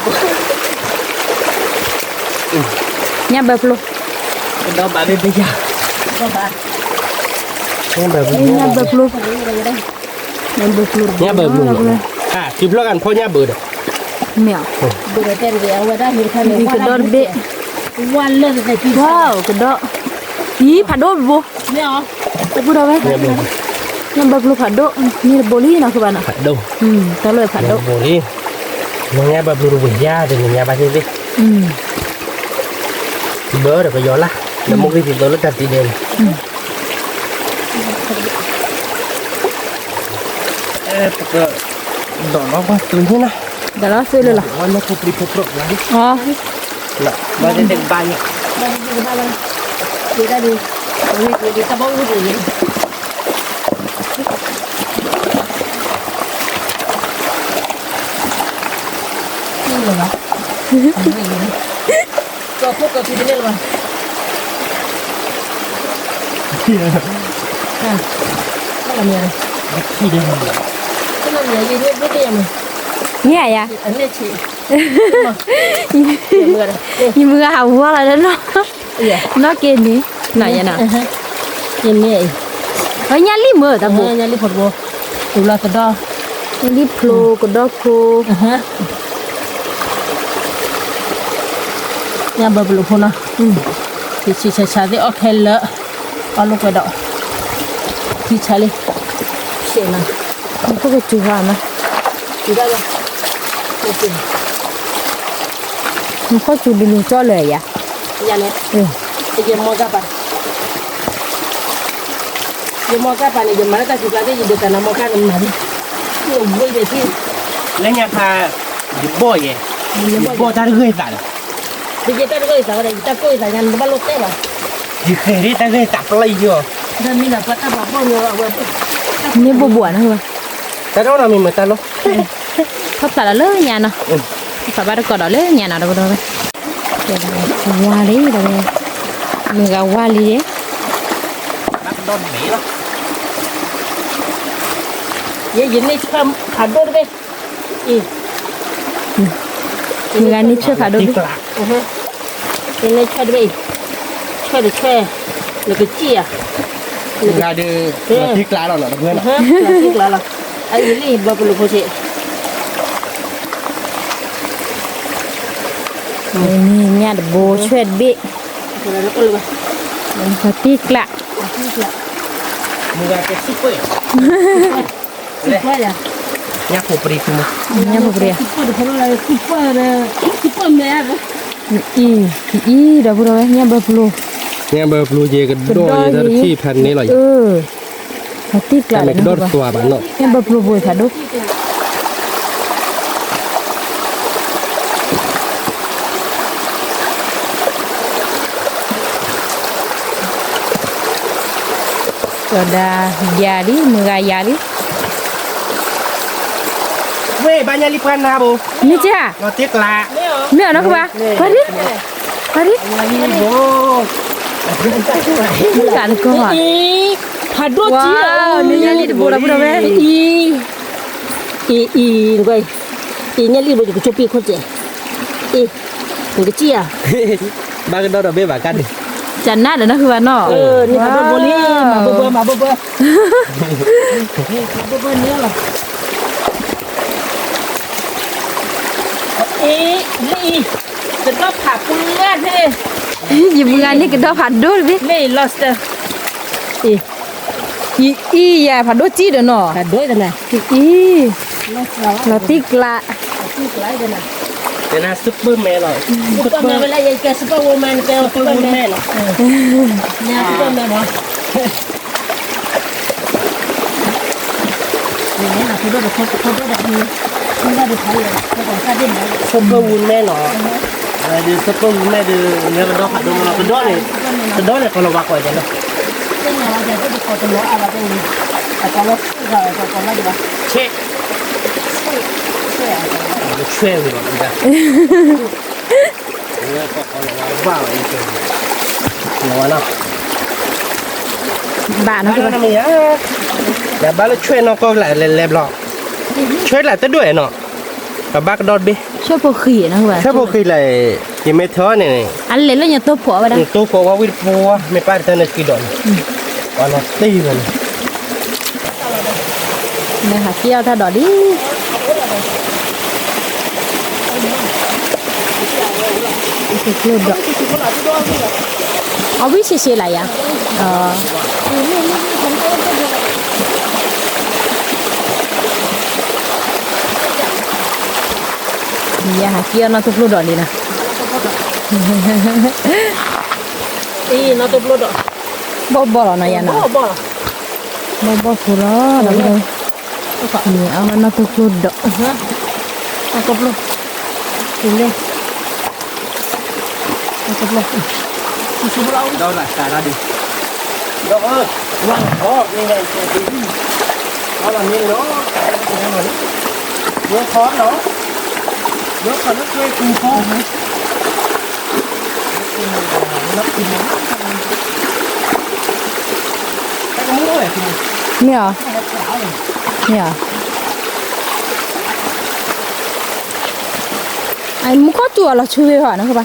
ညၣ်ဘၢဖျိ, ညၣ်ဘၢဖျိ, ညၣ်ဘၢဖျိ, ထံဖျိကၣ်ဖီညၣ်ဘၢဒီး, မ့ၢ်အီၤ, ကဒီးတဘ့ၣ်, ကဒီး, အံၤဖးဒိၣ်တဘိ, တပူၤဒီးဝဲ, ညၣ်ဘၢဖျိဖးဒိၣ်, န့ၣ်တဘိလံနီၤ ခုဘၣ်နီၤ, တၢ်လီၢ်ဖးဒိၣ်, ညၣ်ဘၢဖျိတဝံၤယါတနံၤညါဘၣ်သ့ၣ်သ့ၣ်, ဘၢဒီးကယီၤလၢ်, ဒီးမိၢ်ဂ့ၢ်သံသိလၢတၢ်တံၤဒဲးန့ၣ် ပကဒိးလီၤပှၤသွံၣ်န့ၣ်နီၤ, ဒိးလီၤသွံၣ်လၢလီၤ, လၢဖိပြံဖိပြိၣ်လၢ, ဘၣ်သ့ၣ်သ့ၣ်ကဘၣ်ယဲၢ် န့ၣ်ယါ, ယမုၢ်ဂၤဟးဝါလီၤလၢနီၢ်, နီၢ်က့န့ၣ်, နယါနီၤ, အညၣ်လံၢ်မ့ၢ်တၢ်ဘိ, ညၣ်လံၢ်ဖျိ, ညၣ်ဘၢဖျိဖိနီၤ, ဆံးဆံးဆါဆါသ့ၣ်အီၣ်ခဲလၢာ်, အီၣ်လိာ်ကွဲဒီး, ထံဆါလံ, ဆဲးနီၤ, နဖီၣ်ကစူၤဟါမး, နဖီၣ်ကစူၤဒုးနုာ်ကၠီလၢာ်ယါ, ယမီၢ်ကၢ်ပာ်, ယမီၢ်ကၢ်ပာ်န့ၣ် ယမၤလၢတၢ်စူၤကျါသ့ၣ် ယဒိးတၢ်နၤမီၢ်ကၢ်န့ၣ်မၤလံ, ယဝံၤဒၣ်ထံၣ်, လၢညါခါ, ယဘီၣ်ယဲ, ယဘီၣ်တၢ်တဂၢၢ်သးဒီး, ယတၢ်တဂၢၢ်သးဝဲဒၣ် ယတၢ်ကိၢ်သးညါနတဘၣ်လိၣ်တဲဘၣ်, ယဃဲၤဒၣ်တၢ်ဂၢၢ်သးပျၢ်ယီၤ, မ့ၢ်ဘိၣ်ဘိၣ်နီၤ, တၢ်ထီၣ်နီၤမ့ၢ်မတၤလီၤ, ထီၣ်ဖျါလီၤလၢညါနီၤ, ထီၣ်ဖျါဘၣ်တကိးဒီးလၢညါနီၤ ဒီပုၢ်ဒီဝဲၢ်, ဝါလံဒီး, မုၢ်ဂၤဝါလံ, ယဲယန့ၢ်ဆၢဖးဒိၣ်တဘ့ၣ်, မုၢ်ဂၤန့ၢ်ဆၢဖးဒိၣ်တဘ့ၣ်, ယန့ၢ်ဆၢတဘ့ၣ်အံၤ, ဆၢတဆၢ, နကစံၣ်ဧါ, မုၢ်ဂၤဒီး, ထံကျါလီၤနီၤ, ထံကျါလီၤ, အအံၤလံဘၢဖျိဖိဆံး ညၣ်တဘိဆွဲၣ်တဘ့ၣ်, ပှၤတံၢ်ကျး, မုၢ်ဂၤကစံၣ်ပှဲၢ်, ညၣ်ဖိပြံ, ညၣ်ဖိပြံ, အံၤ, အံၤ, ဒီပုၢ်ဒီဝဲၢ် ညၣ်ဘၢဖျိ, ညၣ်ဘၢဖျိယဲကဒီးယဲတၢ်တထံၣ်ဖးန့ၣ်လီၤ, ပှၤတံၢ်ကျးလီၤ, ညၣ်ဘၢဖျိဘိဖးဒိၣ် ကီးဒၣ်ယၤလံ မုၢ်ဂၤယၤလံ, ဝဲၢ်ဘၣ်ညါလံပှၤနၤဘိ, မ့ၢ်က့ၤဧါ, မ့ၢ်အီၤနီၢ်ကဘၣ်, ပှၤဒ်, ပှၤဒ်, မုၢ်ဂၤနကီၢ်, ဖးဒိၣ်ကံ, ညၣ်လံတဘိလီၤ ပုၢ်ဒီဝဲၢ်, အံၤ, အံၤ, အံၤ, ညၣ်လံတဘိ ယကကၠိပံၢ်ခိၣ်စဲး, အံၤ, နကစံၣ်ဧါ, ဘၣ်ကဒီးဒီးဘ့ၣ်ဘၣ်ကါဒံး, ကနၣ်ဒီးနီၢ်ကဘၣ်နီၤ, နံၤဖးဒိၣ်ဘိလံ, မၤဘၢဘၢ မၤဘၢဘၢ, မၤဘၢဘၢန့ၣ်လီၤ, အံၤ, လၢအံၤ, ကဒီဖးပှဲၤန့ၣ်, ယမုၢ်ဂၤန့ၣ်ကဒီဖးဒိၣ်တဘ့ၣ်, လၢအံၤ lobster, အံၤ, အံၤ, အံၤယၤ ဖးဒိၣ်စံၣ်ဒီးနီၤ, အံၤ, လီၤတံၢ်ကျး, တနၤ Superman လီၤ, Superman ဝဲလၢယကဲ Superwoman ကဲ Superman လီၤ, ညါ Superman မး Superwoman နီၤ, ဒီး Superwoman ဒီး လၢကဒီဖးဒိၣ်မးနီၤ, ကဒီန့ၣ် ကဒီန့ၣ် ကလီၤဝါကွၢ်ကဲနီၤ, ဆဲး, ဆွဲဝံၤလီၤ, ဘၣ်နီၤ, ယဘၣ်လၢဆွဲနီၢ်ကီၢ်ကျးလဲၤလဲၤဘျီ, ဆွဲကျးတဒိၣ်အဲၣ်နီၤ, ပဘၣ်ကဒီးတဘ့ၣ်, ဆၢဖိဃံ, ဆၢဖိဃံလဲၣ်, ယမ့ၢ်ထၢန့ၣ်, အလဲၤလၢညါတိၢ်ဖှီၣ်ဝဲဒၣ်, တိၢ်ဖှီၣ်ဝဲဝံၤတပူၤ, မ့ၢ်ပၢ်တတၢ်န့ၣ်ဃံဒီးန့ၣ်, ပှၤလီၤတ့ၢ်ဝဲန့ၣ်, မ့ၢ်ဟးက့ၤအီၣ်တၢ်ဒီးလံ. အဝံၣ်ဆံးဆံးလၢယၤ, ယဟးက့ၤအီၣ်နီၢ်တိၢ်ဖျိဒီးလံနီၤ, အံၤနီၢ်တိၢ်ဖျိဒီး, ဘီၣ်ဘီၣ်လီၤနီၤယၤနီၤ, ဘီၣ်ဘီၣ်ဖိလီၤဒီး, အဝဲနီၢ်တိၢ်ဖျိဒီး, နီၢ်တိၢ်ဖျိ, တုၤလၢ ဒီးလၢတၢ်တၢ်ဒုး, ဒီးအၢ, ဝါလီၤ, န့ၣ်, ဝါလီၤန့ၣ်လီၤ, ဝဲခီနီၤ, ဝဲခီလၢကျဲပူၤခီ, မ့ၢ်အီၤ, မ့ၢ်အီၤ, အမူခီၣ်တူၢ်အီၤလီၤဆူဝဲဟီနီၤ, ကဘၣ်,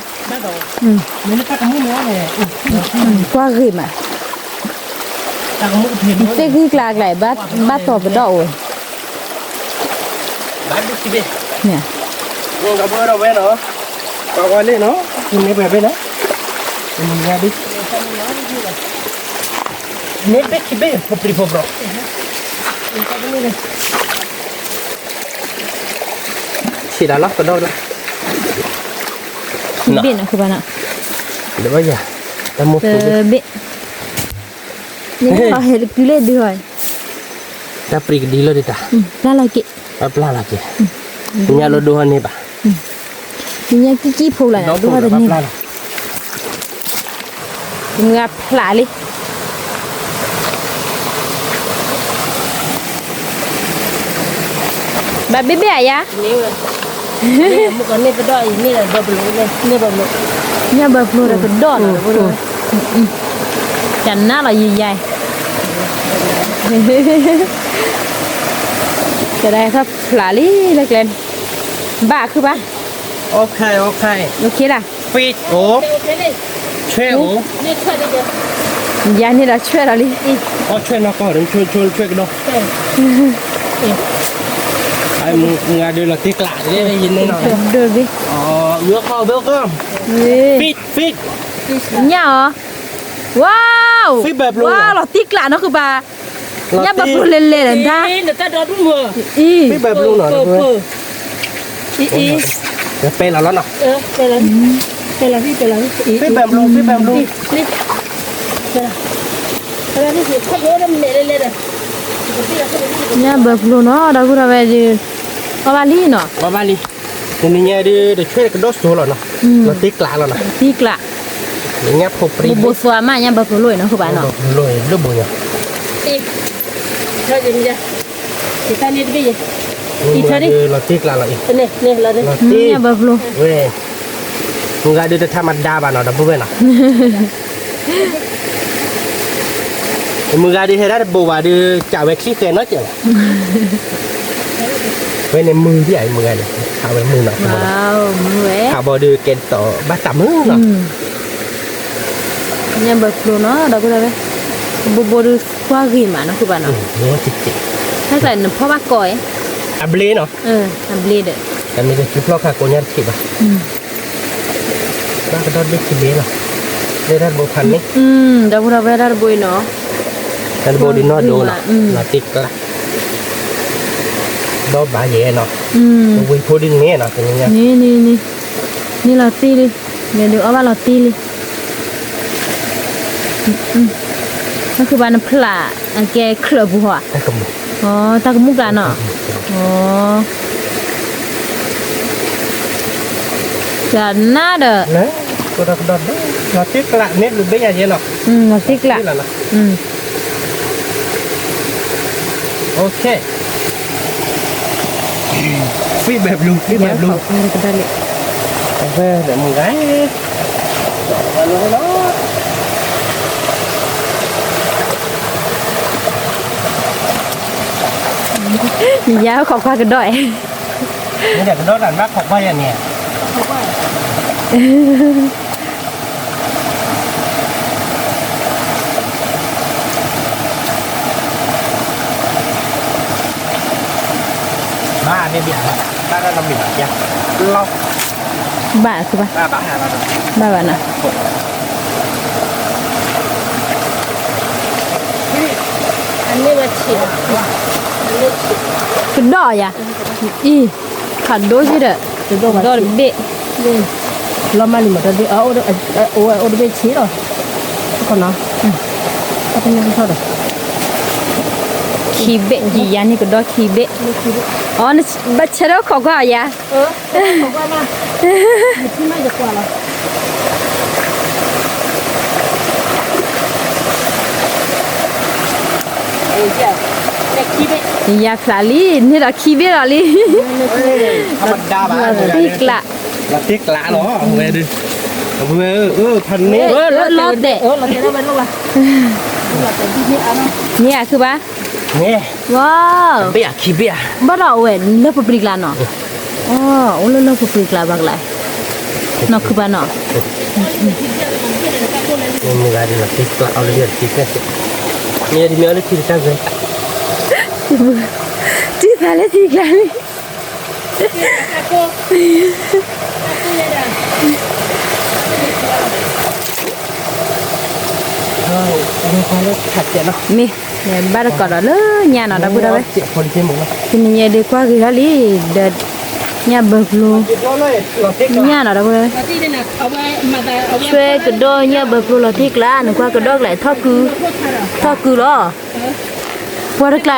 ကွၢ်ဂ့ၤမး, သ့ၣ်ဂုၢ်ကျါကျါ, ဘၣ်တီၤပဒီၣ်အိၣ်, န့ၣ်, ဒီပုၢ်ဝဲၢ်နီၤ, ကွၢ်ကွၢ်လံနီၤ, န့ၣ်ဘဲဘ့ၣ်လီၤ, န့ၣ်ဘ့ၣ်ခံဘ့ၣ်, ဖိပြံဖိပြီ, ဆံးဒၣ်လီၤ ကဒီးလီၤ, ခံဘ့ၣ်နီၤ ဃုဘၣ်နီၤ, ဒီးဘၣ်ယၤ, တၢ်မိၢ်သူဘ့ၣ်, ဘ့ၣ်, န့ၣ်လီၤဟဲတကုလ့ၣ်ဒုး, တၢ်ပြံကဒံလီၤဒုးတၢ်, ပျၢ်လီၤက့ၤ, ပျၢ်လီၤက့ၤ, ညၣ်လီၤဒိဟီန့ၣ်ဘၣ်, ညၣ်ကံၣ်ကံၣ်ဖိလၢ်န့ၣ်, ဒိဟီတန့ၢ်ဘၣ်, မုၢ်ဂၤဖျးလံ, ဘၣ်ဘ့ၣ်ဘ့ၣ်အယါ, ညၣ်ဘၢဖျိဒီးကဒီးအံၤန့ၣ်ဒီးဘၢဖျိ, တၢ်နါလီၤယံာ်ယါ, တၢ်ဒၣ်ထီၣ်ဖျးလံလၢကျဲန့ၣ်, ဘၣ်ခုဘၣ်, လၢ, ယၤန့ၣ်ဒီးဆွဲဒီးလံ, ဆွဲကဒီး, မုၢ်ဂၤဒုးလီၤတံၢ်ကျး, ဒိၣ်တဘ့ၣ်, ညၣ်အီၤ, ဝါ, ဝါလီၤတံၢ်ကျးနီၤ ဃုဘၣ်, ညၣ်ဘၢဖျိလဲၤလဲၤဒီး, ပဲလီၤလီၤနီၤ, ညၣ်ဘၢဖျိနီၤ ဒီပုၢ်ဒီဝဲၢ်ဒုး, အီၣ်ဘၣ်လံနီၤ, အီၣ်ဘၣ်လံ, တနံၤညါဒုး တဆွဲကဒီးစိၤလီၤနီၤ, လီၤတံၢ်ကျးလီၤနီၤ, တံၢ်ကျး, ညၣ်ဖိပြံ, ဘိဘိသွါမး ညၣ်ဘၢဖျိလီၤနီၤ ဃုဘၣ်နီၤ, လၢဘိညါ, လီၤတံၢ်ကျးလီၤ, ညၣ်ဘၢဖျိ, မုၢ်ဂၤဒုးတထါမဒါဘၣ်နီၤ ဒီပုၢ်ဝဲၢ်နီၤ, မုၢ်ဂၤဒုးဟဲဒၣ်တဘိဘၣ်ဒုး ကးဝဲချံဃဲနီတစဲးဘၣ်, ဝဲန့ၣ်မုၢ်ဒ်အံၤ မုၢ်ဂၤန့ၣ် ခးဝဲမုၢ်နီၤ, ခးဘီဒုးကဲဒ်သိးဘၣ်သးမုၢ်နီၤ, ညၣ်ဘၢဖျိနီၤ ဒီပုၢ်ဒီဝဲၢ်, ဘိဘိဒုးကွၢ်ဂ့ၤမးနီၤ ဃုဘၣ်နီၤ, ဖဲစးနဖီၣ်ဘၣ်ကီး, အဘျ့နီၤ, အဘျ့ဒီး, တမ့ၢ်တစုဖျီၣ်ခါကိးညါတထံၣ်ဘၣ်, ဘၣ်ကဒီးတဘ့ၣ်ခံဘ့ၣ်နီၤ, လၢတၢ်တဘိဖးန့ၣ်, ဒီပုၢ်ဒီဝဲၢ် တၢ်တဘိအံၤနီၤ, တၢ်တဘိဒုးနီၢ်ဒိနီၤ, လီၤတံၢ်ကျး, ဒီးဘၣ်ယဲနီၤ, ဝ့ၢ်ဖိဒုးန့ၣ်နီၤ, န့ၣ်, န့ၣ်လီၤတံၢ်လံ, မ့ၢ်ဒုးအီၣ်ဘၣ်လီၤတံၢ်လံ, နဃုဘၣ်နဖျး, ကဲချၢးပူၤဟီ, တၢ်ကမူၣ်ကျါနီၤ, တၢ်နါဒီး, လီၤတံၢ်ကျးန့ၣ် လီၤတံၢ်ကျး, ဖံဘဲဘျူး, ဖံဘဲဘျူး, ဖဲမုၢ်ဂၤ, ယၤခီခွါကဒီးအဲ မ့ၢ်ဒီးကဒီးတၢ်နါခိးကွၢ်ယၤန့ၣ် ဘၣ်မ့ၢ်ဘၣ်ဘၣ် တၢ်တၢ်တမ့ၢ်ဘၣ်ယၤ လီၤ ဘၣ်ကဘၣ် ဘၣ်ဘၣ် ဘၣ်ဘၣ်နၤ ကဒီးယၤ အံၤ ဖးဒိၣ်က့ၤဒီး ဒီတဘ့ၣ် လီၤမၢ်လံမး တဘ့ၣ် အိၣ်တဘ့ၣ်ဆံးလီၤ ခီနီၤ အတမ့ၢ်ထီၣ်ဒီး ခံဘ့ၣ် ယၤန့ၣ်ကဒီးခံဘ့ၣ် အီ ဘၣ်ဆၢထၢၣ်ခိးကွၢ်အီၤယၤ ယၤဖျးလံ န့ၣ်ဒီးခံဘ့ၣ်လီၤလံ လီၤတံၢ်ကျး လီၤတံၢ်ကျးလီၤ ဝဲဒုး ဝဲ ဖးန့ၣ် လီၤတဲာ် န့ၣ်အခုဘၣ် ဝါ ဘ့ၣ်ဧါခံဘ့ၣ်ဧါ ဘၣ်ဒီးအဝဲလၢပပျံၤကျါနီၤ အိၣ်လၢလၢပပျံၤကျါဘၣ်ကလါ နီၢ်ခုဘၣ်နီၤ မုၢ်ဂၤဒ်လီၤတံၢ်ကျးအီၤလၢလၢတံၢ်ကျါ မ့ၢ်ဒ်မ့ၢ်အီၤလၢထံတၢ်ဂဲၤ တံၢ်သးလၢထံကျါလံ မ့ၢ် ဘၣ်တကိးဒီးလၢညါနီၤ ဒီပုၢ်ဒီဝဲၢ် တနံၤညါဒုးကွၢ်ဂ့ၤထီၣ်လံ ဒီး ညၣ်ဘၢဖျိ ညၣ်နီၤ ဒီပုၢ်ဒီဝဲၢ် ဆွဲကဒီးညၣ်ဘၢဖျိလီၤတံၢ်ကျါ နကွၢ်ကဒီးကျါ ထီၣ်ကု ထီၣ်ကုလီၤ ပှၤတကျါ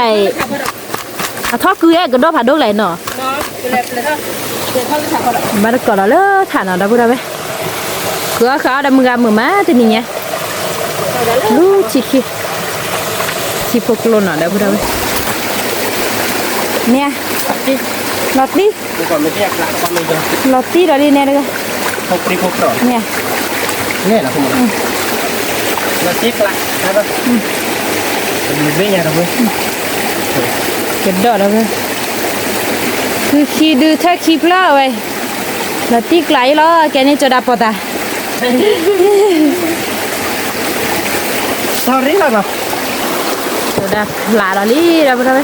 အထီၣ်ကုအဲၣ်ကဒီးဖးဒိၣ်ကျါနီၤ ဘၣ်တကိးဒီးလၢထးနီၤ ဒီပုၢ်ဒီဝဲၢ် ဃုအီၣ်ဃုအီဒီးမုၢ်ဂၤမုာ်မးတနံၤညါ လူၤဆံခံ ဆံဖိကျိနီၤ ဒီပုၢ်ဒီဝဲၢ် မ့ၢ် လီၤတံၢ် လီၤတံၢ်ဒီးဒ်န့ၣ်တဂၤ မ့ၢ် ကဒီးဒီး ဃုခံဒုးထၢခံဖျၢၣ်ဝဲ လီၤတံၢ်ကျါအံၤလီၤ ကဲန့ၣ်ကၠီၤဒၣ်ပီၢ်သး sorry လီၤနီၤ ကၠီၤဒၣ်ဖျးလီၤလံ ဒီပုၢ်ဒီဝဲ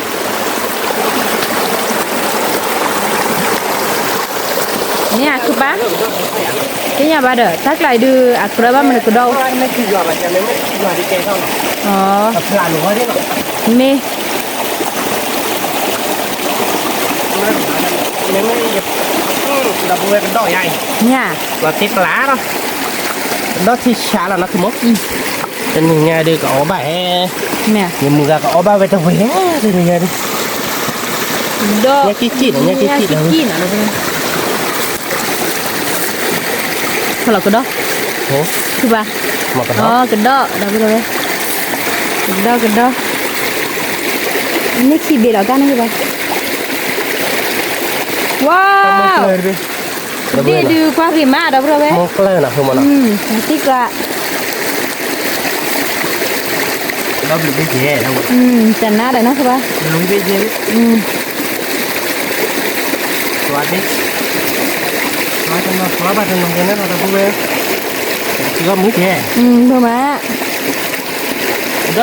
ၢ် န့ၣ်အခုပၢ် သ့ၣ်ညါဘၣ်ဒီး တၢ်ကျါအံၤဒုး အကြၢးဘၣ်မနုၤကဒီး မ့ၢ် မ့ၢ် လီၤတံၢ်ကျါလီၤ ကဒီးထံဆးလီၤနီၤ တနံၤညါဒုးကအီၣ်ဘၣ်ဟဲ ယမုၢ်ဂၤကအီၣ်ဘၣ်ဝဲတဝဲၢ် တနံၤညါဒုး ဒီး ညၣ်ကံၣ်ကံၣ်နီၤ ညၣ်ကံၣ်ကံၣ်နီၤ ဖီလီၤကဒီး ခုဘၣ် ကဒီး ဒီပုၢ်ဒီဝဲၢ် ကဒီး ကဒီး န့ၢ်ခံဘ့ၣ်လီၤ ကန့ၢ်ဘၣ် ဝါ တဘ့ၣ်ဒုးကွၢ်ဂ့ၤမး ဒီပုၢ်ဒီဝဲၢ် တံၢ်ကျါ တနါဒီးနီၢ်ကဘၣ် ဘၣ်မး ဒီးထီၣ်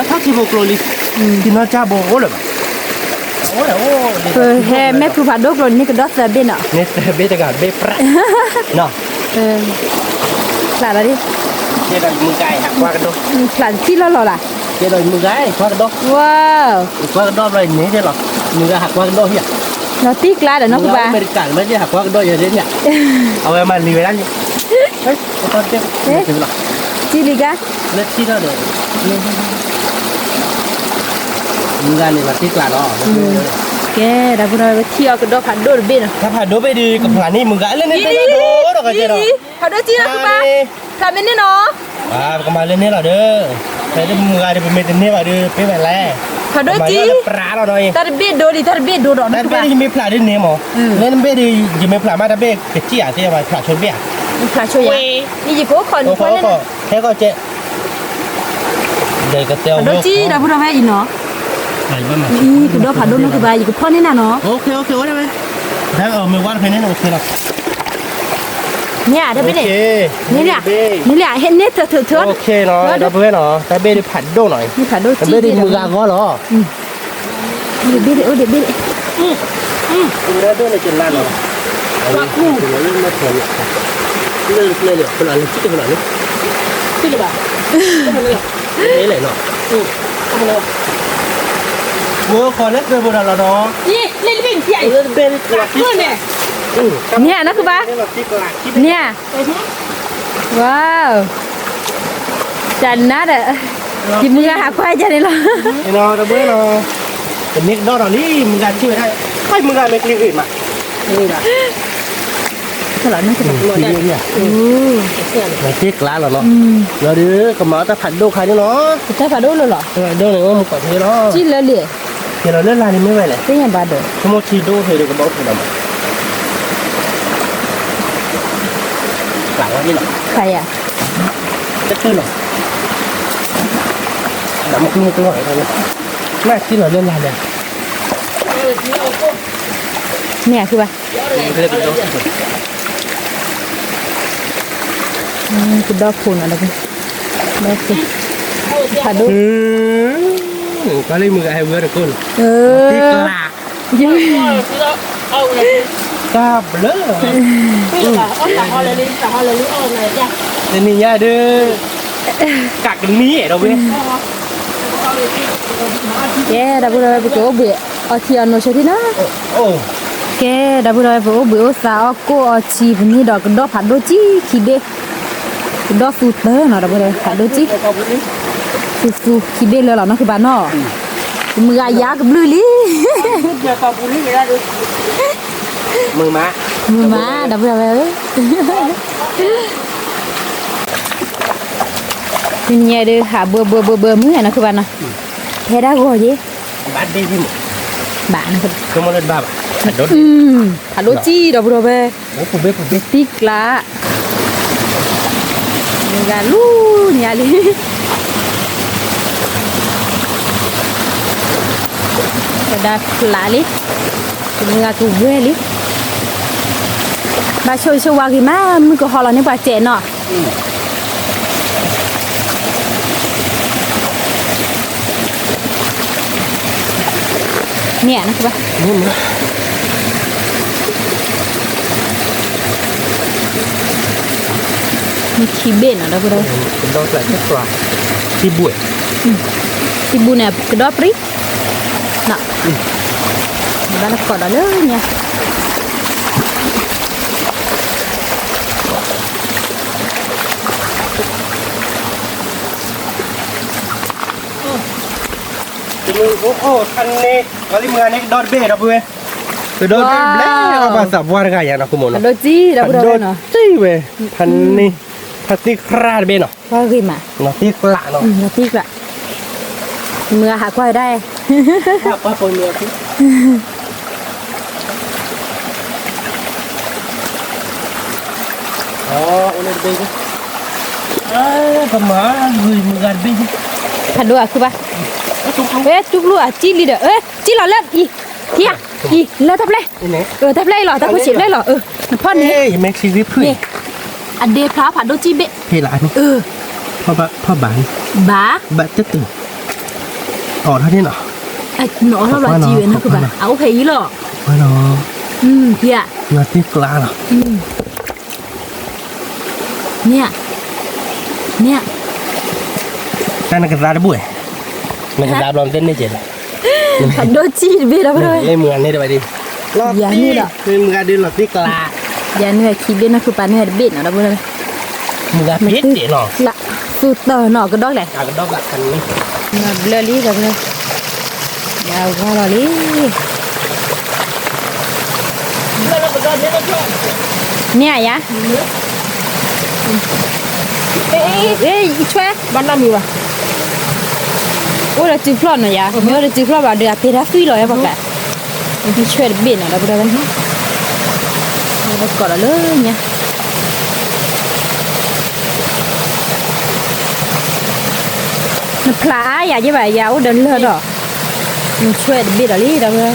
ထံဖိကျိလံ ထံနီၢ်ကၢ်ဘိအိၣ်လၢၤဘၣ် ပဟဲမဲာ်ဖုဖးဒိၣ်ကျိန့ၣ် ကဒီးသၢဘ့ၣ်နီၤ န့ၣ်သၢဘ့ၣ်တဂၤဘ့ၣ်ပြး ဖျးလီၤဒ် ဖျးတထံၣ်လီၢ်လီၤလၢ် ကဲဒီးမုၢ်ဂၤကွၢ်ကဒီး ဝါ ကွၢ်ကဒီးဘျီအံၤန့ၣ်လီၤ မုၢ်ဂၤဟးကွၢ်ကဒီးဟံၣ် လီၤတံၢ်ကျါဒီးနီၢ်ကဘၣ် အမဲရကၤမ့ၢ်ဟးကွၢ်ကဒီးယၤဒ်န့ၣ် အဝဲမၤလံဝဲဒၣ်န့ၣ် ထံၣ်လံကါ လၢထံထီၣ်ဒီး မုၢ်ဂၤန့ၣ်လီၤတံၢ်ကျါလီၤ ကဲ ဒီပုၢ်ဒီဝဲၢ် ထံၣ်အီၤကဒီးဖးဒိၣ်တဘ့ၣ်နီၤ တၢ်ဖးဒိၣ်ဘ့ၣ်ဒုး ကဖျးန့ၢ်မုၢ်ဂၤလၢန့ၣ်တၢ်ဒိၣ်ဒီးကဲဒီး ဖးဒိၣ်ကံၣ်နီၢ်ကဘၣ် ဖျးမ့ၢ်န့ၣ်နီၤ ပကမၤလၢန့ၣ်လီၤဒီး ဖဲဒၣ်မုၢ်ဂၤဒီး ပမ့ၢ်တန့ၢ်ဘၣ်ဒီး ပ့ၤမးလဲၣ် ဖးဒိၣ်ကံၣ် ပြးလီၤဒီး တၢ်တဘ့ၣ်ဒိလံ တၢ်တဘ့ၣ်ဒိဒီး တၢ်တဘ့ၣ်ဒုးယမ့ၢ်ဖျးဒ်န့ၣ်မး လၢနဘ့ၣ်ဒုး ယမ့ၢ်ဖျးမး တၢ်ဘ့ၣ်ကစံၣ်ဧါ သ့ၣ်မး ဖျးဆိတဘ့ၣ်ဧါ ဖျးဆိယၤ ယကအိၣ်ခိးနံၤခွဲလၢ ဟဲကီၢ်ကဲ ဒီးကတဲအီၤ ဖးဒိၣ်ကံၣ် ဒီပုၢ်ဒီဝဲၢ်အံၤနီၤ အံၤ ကဒီးဖးဒိၣ်နီၢ်ကဘၣ် ယကဖီၣ်န့ၢ်နၤနီၤ အိၣ်ဝဲ မ့ၢ်ဝါတဖဲန့ၣ် OK လီၤ. န့ၣ်ဧါ တၢ်ဘ့ၣ်န့ၣ်, န့ၣ်လံ, န့ၣ်လံ, ဟဲန့ၣ်ထၢထၢထၢ, OK နီၤ, ဒီပုၢ်ဝဲၢ်နီၤ, တၢ်ဘ့ၣ်ဒုးဖးဒိၣ်နီၤ, တၢ်ဘ့ၣ်ဒုးမုၢ်ဂၤဂီၢ်လီၤ. အိၣ်ဒံးဘ့ၣ်ဒံး, အိၣ်ဒံးဘ့ၣ်ဒံး, အိၣ်ဒံးဘ့ၣ်ဒံး, ဝဲခီလၢသၢဘိဒီးလီၤနီၤ, န့ၣ်နီၢ်ခုဘၣ်, န့ၣ်ဧါ, ဝါ, တၢ်နါဒီး, ယမုၢ်ဂၤဟးကွၢ်ယၤန့ၣ်လီၤ. ဒီပုၢ်ဝဲၢ်နီၤ, တမ့ၢ်ကဒီးဒီးလံ မုၢ်ဂၤထံၣ်ဝဲဒၣ်, ခီမုၢ်ဂၤမ့ၢ်ချံဂ့ၤမး, သ့ၣ်ကျါလီၤနီၤ, ဒီးဒုးကမၤအီၣ်တၢ်ဖးဒိၣ်ခါန့ၣ်လီၤ, တၢ်ဖးဒိၣ်လီၤလီၤ, ဒိၣ်န့ၣ်အိၣ်မူကီးထံလီၤ, ကလီၤလၢလာ်န့ၣ်မ့ၢ်ဝဲလဲၣ်, သ့ၣ်ညါဘၣ်ဒီး, ခီမီထံဒိၣ်ဖဲဒီးကဘီအိၣ်ဖဲဒီးမး, ကျးဝဲန့ၣ်လီၤ, ခါယၤ, တတုၤလီၤ, မ့ၢ်ထံလီၤလၢလာ်န့ၣ်, မ့ၢ်အခုဘၣ် ကဒီဖိနီၤ, ဒီဖိ, ဖးဒိၣ်, ကီလံမုၢ်ဂၤဟဲဝဲတကိၣ်နီၤ, သ့ၣ်ကျါ, တၢ်ဘျၢ, တနံၤညါဒုး, ကးကနံၤဒီပုၢ်ဝဲၢ်, ကဲ ဒီပုၢ်ဝဲၢ် ပကအိၣ်ဘှံးအီထံအီနိဆၢထံၣ်နီၤ, ကဲ ဒီပုၢ်ဝဲၢ် ပအိၣ်ဘှံးအိၣ်သးအီၣ်ကိၣ်အီထံပနံၣ်ဒီးကဒီဖးဒိၣ်ကံခံဘ့ၣ်, ကဒီသူတၢ်နီၤ ဒီပုၢ်ဝဲၢ် ဖးဒိၣ်ကံ, သူသူခံဘ့ၣ်လၢလီၤနီၢ်ခုဘၣ်နီၤ, မုၢ်ဂၤယါကဘျုးလံ, မုာ်မး ဒီပုၢ်ဝဲၢ်ဧၢ, တနံၤညါဒုး ဟးဘှၢဘှၢဘှၢဘှၢမုၢ်နီၢ်ခုဘၣ်နီၤ, ဟဲဒၣ်ဂီၤယ့, ဘၣ်, ဖးဒိၣ်ကံ ဒီပုၢ်ဝဲၢ်, သံကျါ, မုၢ်ဂၤလူၤညါလံ, ကဒၣ်ဖျးလံ, မုၢ်ဂၤကဝဲၢ်လံ, ဘၣ်ဆိၣ်ဆိၣ်ဝါဂ့ၤမး မုၢ်ကဟီလီၤန့ၣ်ပှၤတဲာ်နီၤ န့ၣ်ဧါ, မ့ၢ်ခံဘ့ၣ်နီၤ ဒီပုၢ်ဝဲၢ်, ထံဘူန့ၣ် ကဒီပြံ, ဘၣ်လၢကိးဒီးလၢညါ, တမုၢ်အိၣ်အိၣ်ထါန့ၣ် ကီလံမုၢ်ဂၤန့ၣ် ကဒီတဘ့ၣ်ဒီပုၢ်ဝဲၢ်, ကဒီတဘ့ၣ်ဘျဲၣ် ဘၣ်သးပှၢ်တဂၤယၤနီၤ ခိၣ်မိၢ်နီၤ, ဖးဒိၣ်ကံ ဒီပုၢ်ဝဲၢ်နီၤ, ဖးဒိၣ်ကံဝဲ, ဖးန့ၣ်, ဖးသံကျါတဘ့ၣ်နီၤ, သံကျါနီၤ, သံကျါ, မုၢ်ဂၤဟးကွၢ်ဝဲဒၣ် ပမၤဂ့ၤမုၢ်ဂၤတဘ့ၣ်, ဖးဒိၣ်အခုဘၣ်, ဝဲတူၢ်ကျူအစံၣ်လံဒီး စံၣ်လီၤလၢအံၤ, ထံဧါ, အံၤ လၢတၢ်ဖျၢၣ်, တၢ်ဖျၢၣ်အံၤလီၤ တၢ်ဖိဆံးဖျၢၣ်လီၤ, နဖီၣ်န့ၣ်, အဒ့ဖျါဖးဒိၣ်စံၣ်ဘ့ၣ်, ဖဲလၢအန့ၣ်, ဖီၣ်ဘၣ်, ဘၣ်, ဘၣ်တတုၤ, အီၣ်ထီၣ်န့ၣ်နီၤ, နအီၣ်ထီၣ်လီၤစံၣ်ဝဲနီၢ်ကဘၣ် အအိၣ်ဖဲအံၤလီၤ, ဖံဧါ, သံကျါလီၤ န့ၣ်, န့ၣ်, တၢ်နကသါတဘူၣ်, နကသါဘျီနတန့ၢ်ကဲးလီၤ, ဖးဒိၣ်စံၣ်တဘ့ၣ်ဒီပုၢ်ဝဲၢ်, မုၢ်ဂၤန့ၣ်တဘ့ၣ်ဒ်, ယၤန့ၣ်ဒီး, မုၢ်ဂၤဒုးလီၤသံကျါ, ယၤန့ၣ်ဝဲခံဘ့ၣ်နီၢ်ခုပာ်န့ၢ်ဝဲတဘ့ၣ်နီၤ ဒီပုၢ်ဝဲၢ်, မုၢ်ဂၤဖံးဒ့ၣ်နီၤ, သူတၢ်နီၤ ကဒီကလဲၣ်, ကဒီကလဲၣ်, ဘျၢလံ ဒီပုၢ်ဝဲၢ်, ယၤဝါလီၤလံ န့ၣ်ဧါယၤ, အ့ ဆွဲ, ဘၣ်နီတမံၤဘၣ်, အိၣ်ဒီးစုဖျီၣ်နီၤယၤ, မ့ၢ်အိၣ်ဒီးစုဖျီၣ်ဘၣ်ဒီး အပ့ၤတၢ်သွံၣ်လီၤယၤပှၤကျါ, ဆွဲတဘ့ၣ်နီၤ ဒီပုၢ်ဝဲၢ်, ကိးဒီးလၢညါ နဖျါအါယၤယဲဘၣ် ယၤအိၣ်ဒီးလၢၢ်ဒီး, နဆွဲတဘ့ၣ်ဒီးလံ ဒီပုၢ်ဝဲၢ်,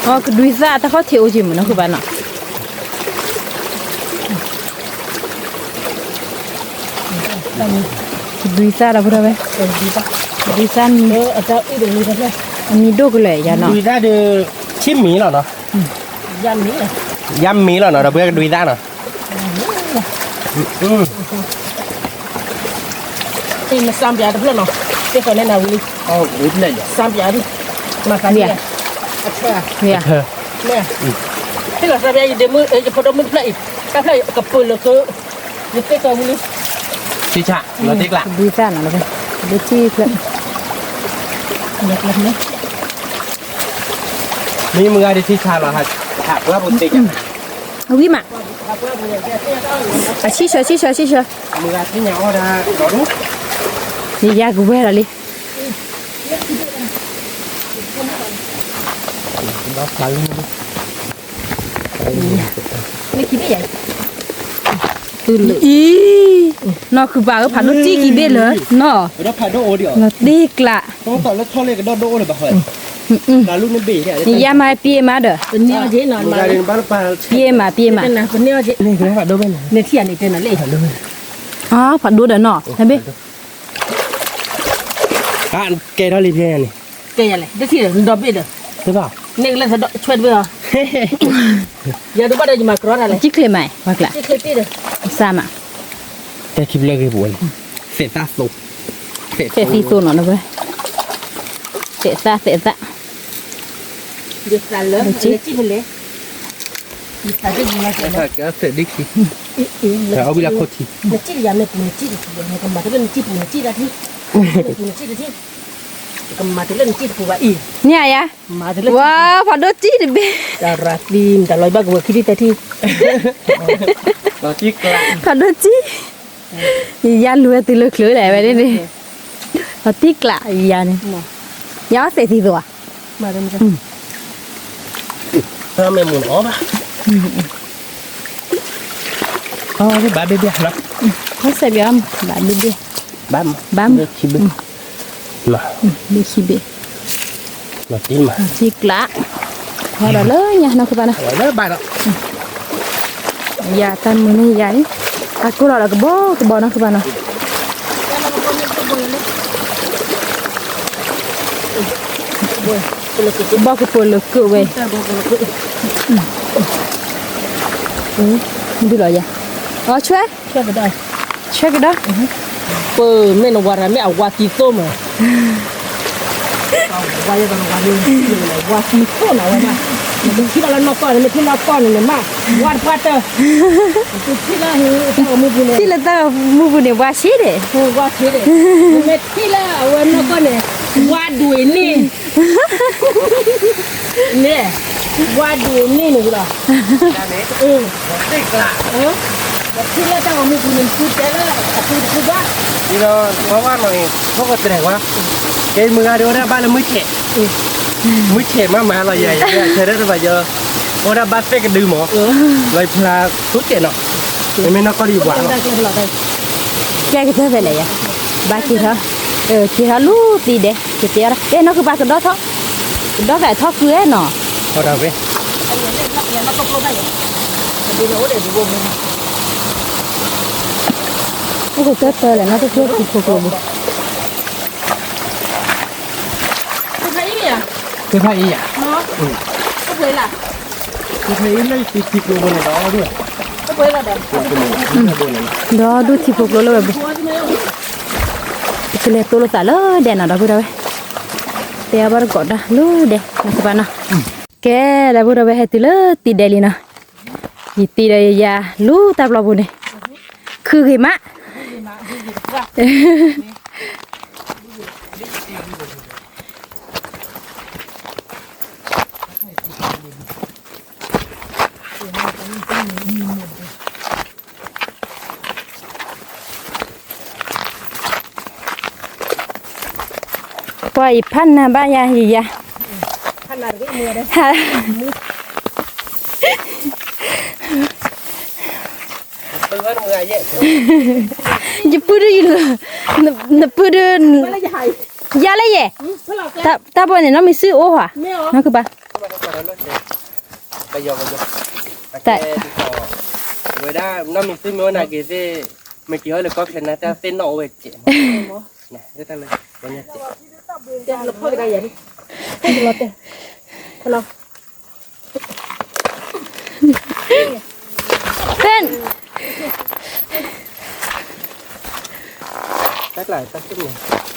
အီ ကဒွံသၣ်တၢ်ခီၣ်ထံးအိၣ်က့ၤမးနီၤ ဃုဘၣ်နီၤ, ကဒွံသၣ်ဒီပုၢ်ဒီဝဲၢ်, ကဒွံသၣ်, အမံၤဒိၣ်ကလဲာ်ယၤနီၤ, ဒွံသၣ်ဒီး ဆ့မံၤလီၤနီၤ, ယါမံၤလီၤနီၤ ဒီပုၢ်ဝဲၢ် ကဒွံသၣ်နီၤ မစၢ်ပၠးတဖျၢၣ်နီၤ, သ့ၣ်ကီးန့ၣ်နၤဝံၤလံ, စၢ်ပၠးဒ်, မၤသးန့ၣ်, အထၢ, ဟ့ၣ်လီၤစၢ်ပၠးအံၤဒ့မုၣ် ယဖိဒိၣ်မုၣ်တဖျၢၣ်အံၤ, တၢ်ဖျၢၣ်အံၤကပၢၤလၢာ်ကၢ, ယသ့ၣ်ကီးဝံၤလံ, ထံဆး, လီၤတ့ကျး, ဒွံသၣ်နီၤ, ဒ့ထံဖျၢၣ် မ့ၢ်မုၢ်ဂၤဒ်ထံဆးလီၤ, ဟးပှၢ်ပူၤတ့ကျး, အဝံၣ်မး, အဆံၣ်ဆၢ ဆံၣ်ဆၢ ဆံၣ်ဆၢ, မုၢ်ဂၤသ့ၣ်ညါအီၣ်ဒၣ်ဒီး, ယယါကဝဲၤလီၤလံ, အံၤ, နီၢ်ခုၣ်ပၢ်ဧၢ ဖးဒိၣ်တံၢ်ကံဘ့ၣ်လၢၤနီၤ, လီၤတ့ကျး, ယါမၤပျဲမးဒီး, ပျဲမး ပျဲမး, ဖးဒိၣ်ဒီးနီၤ, ကဲထီၣ်လံဖဲန့ၣ်, ကဲယၤလဲၣ်, တထံၣ်ဒီး နဒီဘ့ၣ်ဒီး, န့ၣ်ကလဲၤဆှဲတဘ့ၣ်အီၤ, ယၤတဘၣ်ဒီးယမၤကြီတၢ်လဲၣ်, ကံၣ်ချ့မး, ပှၤကျး, ကံၣ်ချ့တ့ၢ်ဒီး, အစၢ်မး, တဲခံဖျၢၣ်ဂ့ၤပူၤန့ၣ်, သဲးသၣ်သိ, သဲးသၣ်သိနီၤလၢဝဲ, သဲးသၣ် သဲးသၣ်, ယသးလၢ, ယသးလၢ, ယသးဒ်, အဝံၣ်လၢခိၣ်ထံ, နကံၣ်ယၤမ့ၢ်ပူၤနကံၣ်တထံၣ်, နကမၤတလၢနကံၣ်ပူၤနကံၣ်တထံၣ်, နကမၤတလၢနကံၣ်တပူၤဘၣ်အံၤ, န့ၣ်ယါ, ဝါ, ဖးဒိၣ်တံၢ်တဘ့ၣ်, တၢ်ရၤသံ တၢ်လီၤဘၣ်ကဝဲၤခံထံၣ်သၢထံၣ်, ဖးဒိၣ်တံၢ်, ယါလူၤဝဲတုၤလၢချုးလဲၣ်ဝဲန့ၣ်, လီၤတံၢ်ကျးယၤန့ၣ်, ယၤအီၣ်သဲးသံသိးဧါ, မ့ၢ်မုၢ်အီၣ်ဘၣ်, အီၣ်ဘၣ်ဘ့ၣ်ဘ့ၣ်လီၤ, အီၣ်စဲးဘၣ်, ဘၣ်ဘ့ၣ်ဘ့ၣ်, ဘၣ်မး, ဘၣ်မး, ဘ့ၣ်ခံဘ့ၣ်, ဘ့ၣ်ခံဘ့ၣ်, လီၤတံၢ်မး, တံၢ်ကျး, ဝါဒီးလၢညါနီၢ်ခုၣ်ပၢ်နီၤ, လၢဘၣ်ဒီး, ယၤတၢ်မုာ်န့ၢ်ယၤန့ၣ်, အကိၢ်လီၤဒီးကဘီကဘီနီၢ်ခုၣ်ပၢ်နီၤ ဘီကပၢၤလၢကၢၣ်ဝဲ, ဒုလီၤယၤ, အီ ဆွဲ, ဆွဲကဒီး, ပမ့ၢ်နဝၤရၤမ့ၢ်အဝၤသံသိမး, ဝၤသံသိနဝၤ, နကထံၣ်ဘၣ်လၢနီၢ်ကီၢ်န့ၣ် မ့ၢ်ထံၣ်နီၢ်ကီၢ်န့ၣ် နမ့ၢ်ဝၤတပှၢ်တၢၢ်, ထံၣ်လၢတၢ်ဂီၤမူပူၤန့ၣ်, ထံၣ်လၢတၢ်ဂီၤမူပူၤန့ၣ် ဝၤဆံးဒဲး, ဝၤဆံးဒဲး, နမ့ၢ်ထံၣ်လၢအဝဲနီၢ်ကီၢ်န့ၣ်, ဝၤဒွံးန့ၢ် န့ၣ်, ဝၤဒွံးန့ၢ်န့ၣ်လီၤ, ထံၣ်လၢတၢ်ဂီၤမူပူၤန့ၣ် နသုတဲလၢအပူၤတပူၤဘၣ်, ဒီးဝဲဝဲနီၢ်အံၤ ဖိကတြဲၤဝဲ, ကဲမုၢ်ဂၤဒုးအိၣ်ဒၣ်ဘၣ်လၢမုၢ်ဆဲး, မုၢ်ဆဲးမးမးလီၤယၤ, ဆဲးဒၣ်တဘၣ်ယၤ, အိၣ်ဒၣ်ဘၣ်သဲးကဒုမး, လီၤဖျါသိကဲးနီၤ, မ့မ့ၢ်နီၢ်ကီၢ်ဒုးယဝၤလီၤ, ကဲကတၢၢ်ဖဲလဲၣ်ယၤ, ဘၣ်က့ၤထီၣ်, က့ၤထီၣ်လူၤသံဒဲး ကတဲအီၤဒၣ်, အဲ နီၢ်ခုၣ်ပၢ်ကဒီထီၣ်, ကဒီသးထီၣ်ကုၤအဲၣ်နီၤ, အိၣ်ကတၢၢ်တၢၢ်လဲၣ် နီၢ်တဖျၢၣ်ထံဖိကျိဘိ, သ့ၣ်ဖးအံၤယၤ, သ့ၣ်ဖးအံၤလၢထံဖိကျိဘိန့ၣ်ဒီး, ဒီဒူၣ်ထံဖိကျိလၢဝဲဘိ, ပကလဲၤတိၢ်လိာ်သးလၢဒဲးနီၤ ဒီပုၢ်ဒီဝဲၢ်, တဲအီၤဘၣ်တကိးတၢ်လၢဒဲး နီၢ်ခုၣ်ပၢ်နီၤ, ကဲ ဒီပုၢ်ဒီဝဲၢ် ဟဲတုၤလၢတံၤဒဲးလံနီၤ, ယတံၤဒီးယယၤလူၤတၢ်ပျီပူၤန့ၣ်, ခုဂ့ၤမး ပှၤအံၤဖးနၤဘၣ်ယၤယၤ, ယပုၢ်ဒုးယလၢ, နပုၢ်ဒုး, ယၤလၢယဲၢ်, တၢ်ဘီန့ၣ် နီၢ်မံၤစုအိၣ်ဟါ, နီၢ်ခုၣ်ပၢ် ကယီကယီ, တၢ်, ဝဲဒၣ် နီၢ်မ့ၢ်သုမ့ၢ်အိၣ်နာ်က့ၤသ့ၣ်, မ့ၢ်က့ၤဟီၣ်လၢကီၢ်ချဲနါတၢ်သ့ၣ်နီၣ်အိၣ်ဝဲကဲး, တၢ်လၢ, တဲလီၤတဲ, ဖဲ တၢ်ကျါ,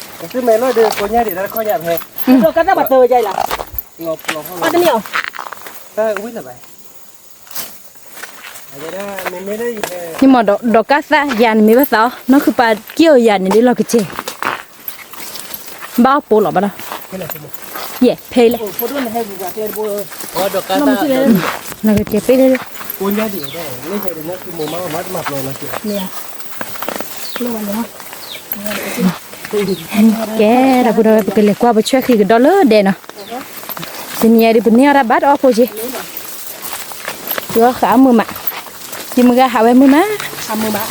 တၢ်မဲာ်လီၤဒီး ကိညါဒံး တၢ်တခီညါဖဲ, ဒီးကတၢ်ဘၣ်တၢ်ဝဲယလီၤ, အီၣ်တန့ၢ်အီၤ, တၢ်ဝံၤလၢၤဘၣ်, ယမ့ၢ်ဒီးကါသၣ်ယၤန့ၣ်မ့ၢ်ဘၣ်သးအီၤ နီၢ်ခုပာ်က့ၢ်အီၤယၤန့ၣ်ဒ်လီၤကစဲး ဘၣ်အီၣ်ပိာ်လီၤဘၣ်ဒီး, ယဲၢ်ဖဲအံၤလဲၣ်, လီၤကစဲးပ့ၢ်လၢ, ကဲဒီပုၢ်ဒီဝဲၢ် ပကလဲၤကွၢ်ပဆွဲဃံကဒီလၢဒဲးနီၤ, တနံၤညါဒ်ပန့ၢ်အီၣ်တၢ်ဘၣ်တအီၣ်ဖိက့ၤ, ယအီၣ်ဃာ်အမုာ်မး, ယမုၢ်ဂၤဟးဝဲမုာ်မး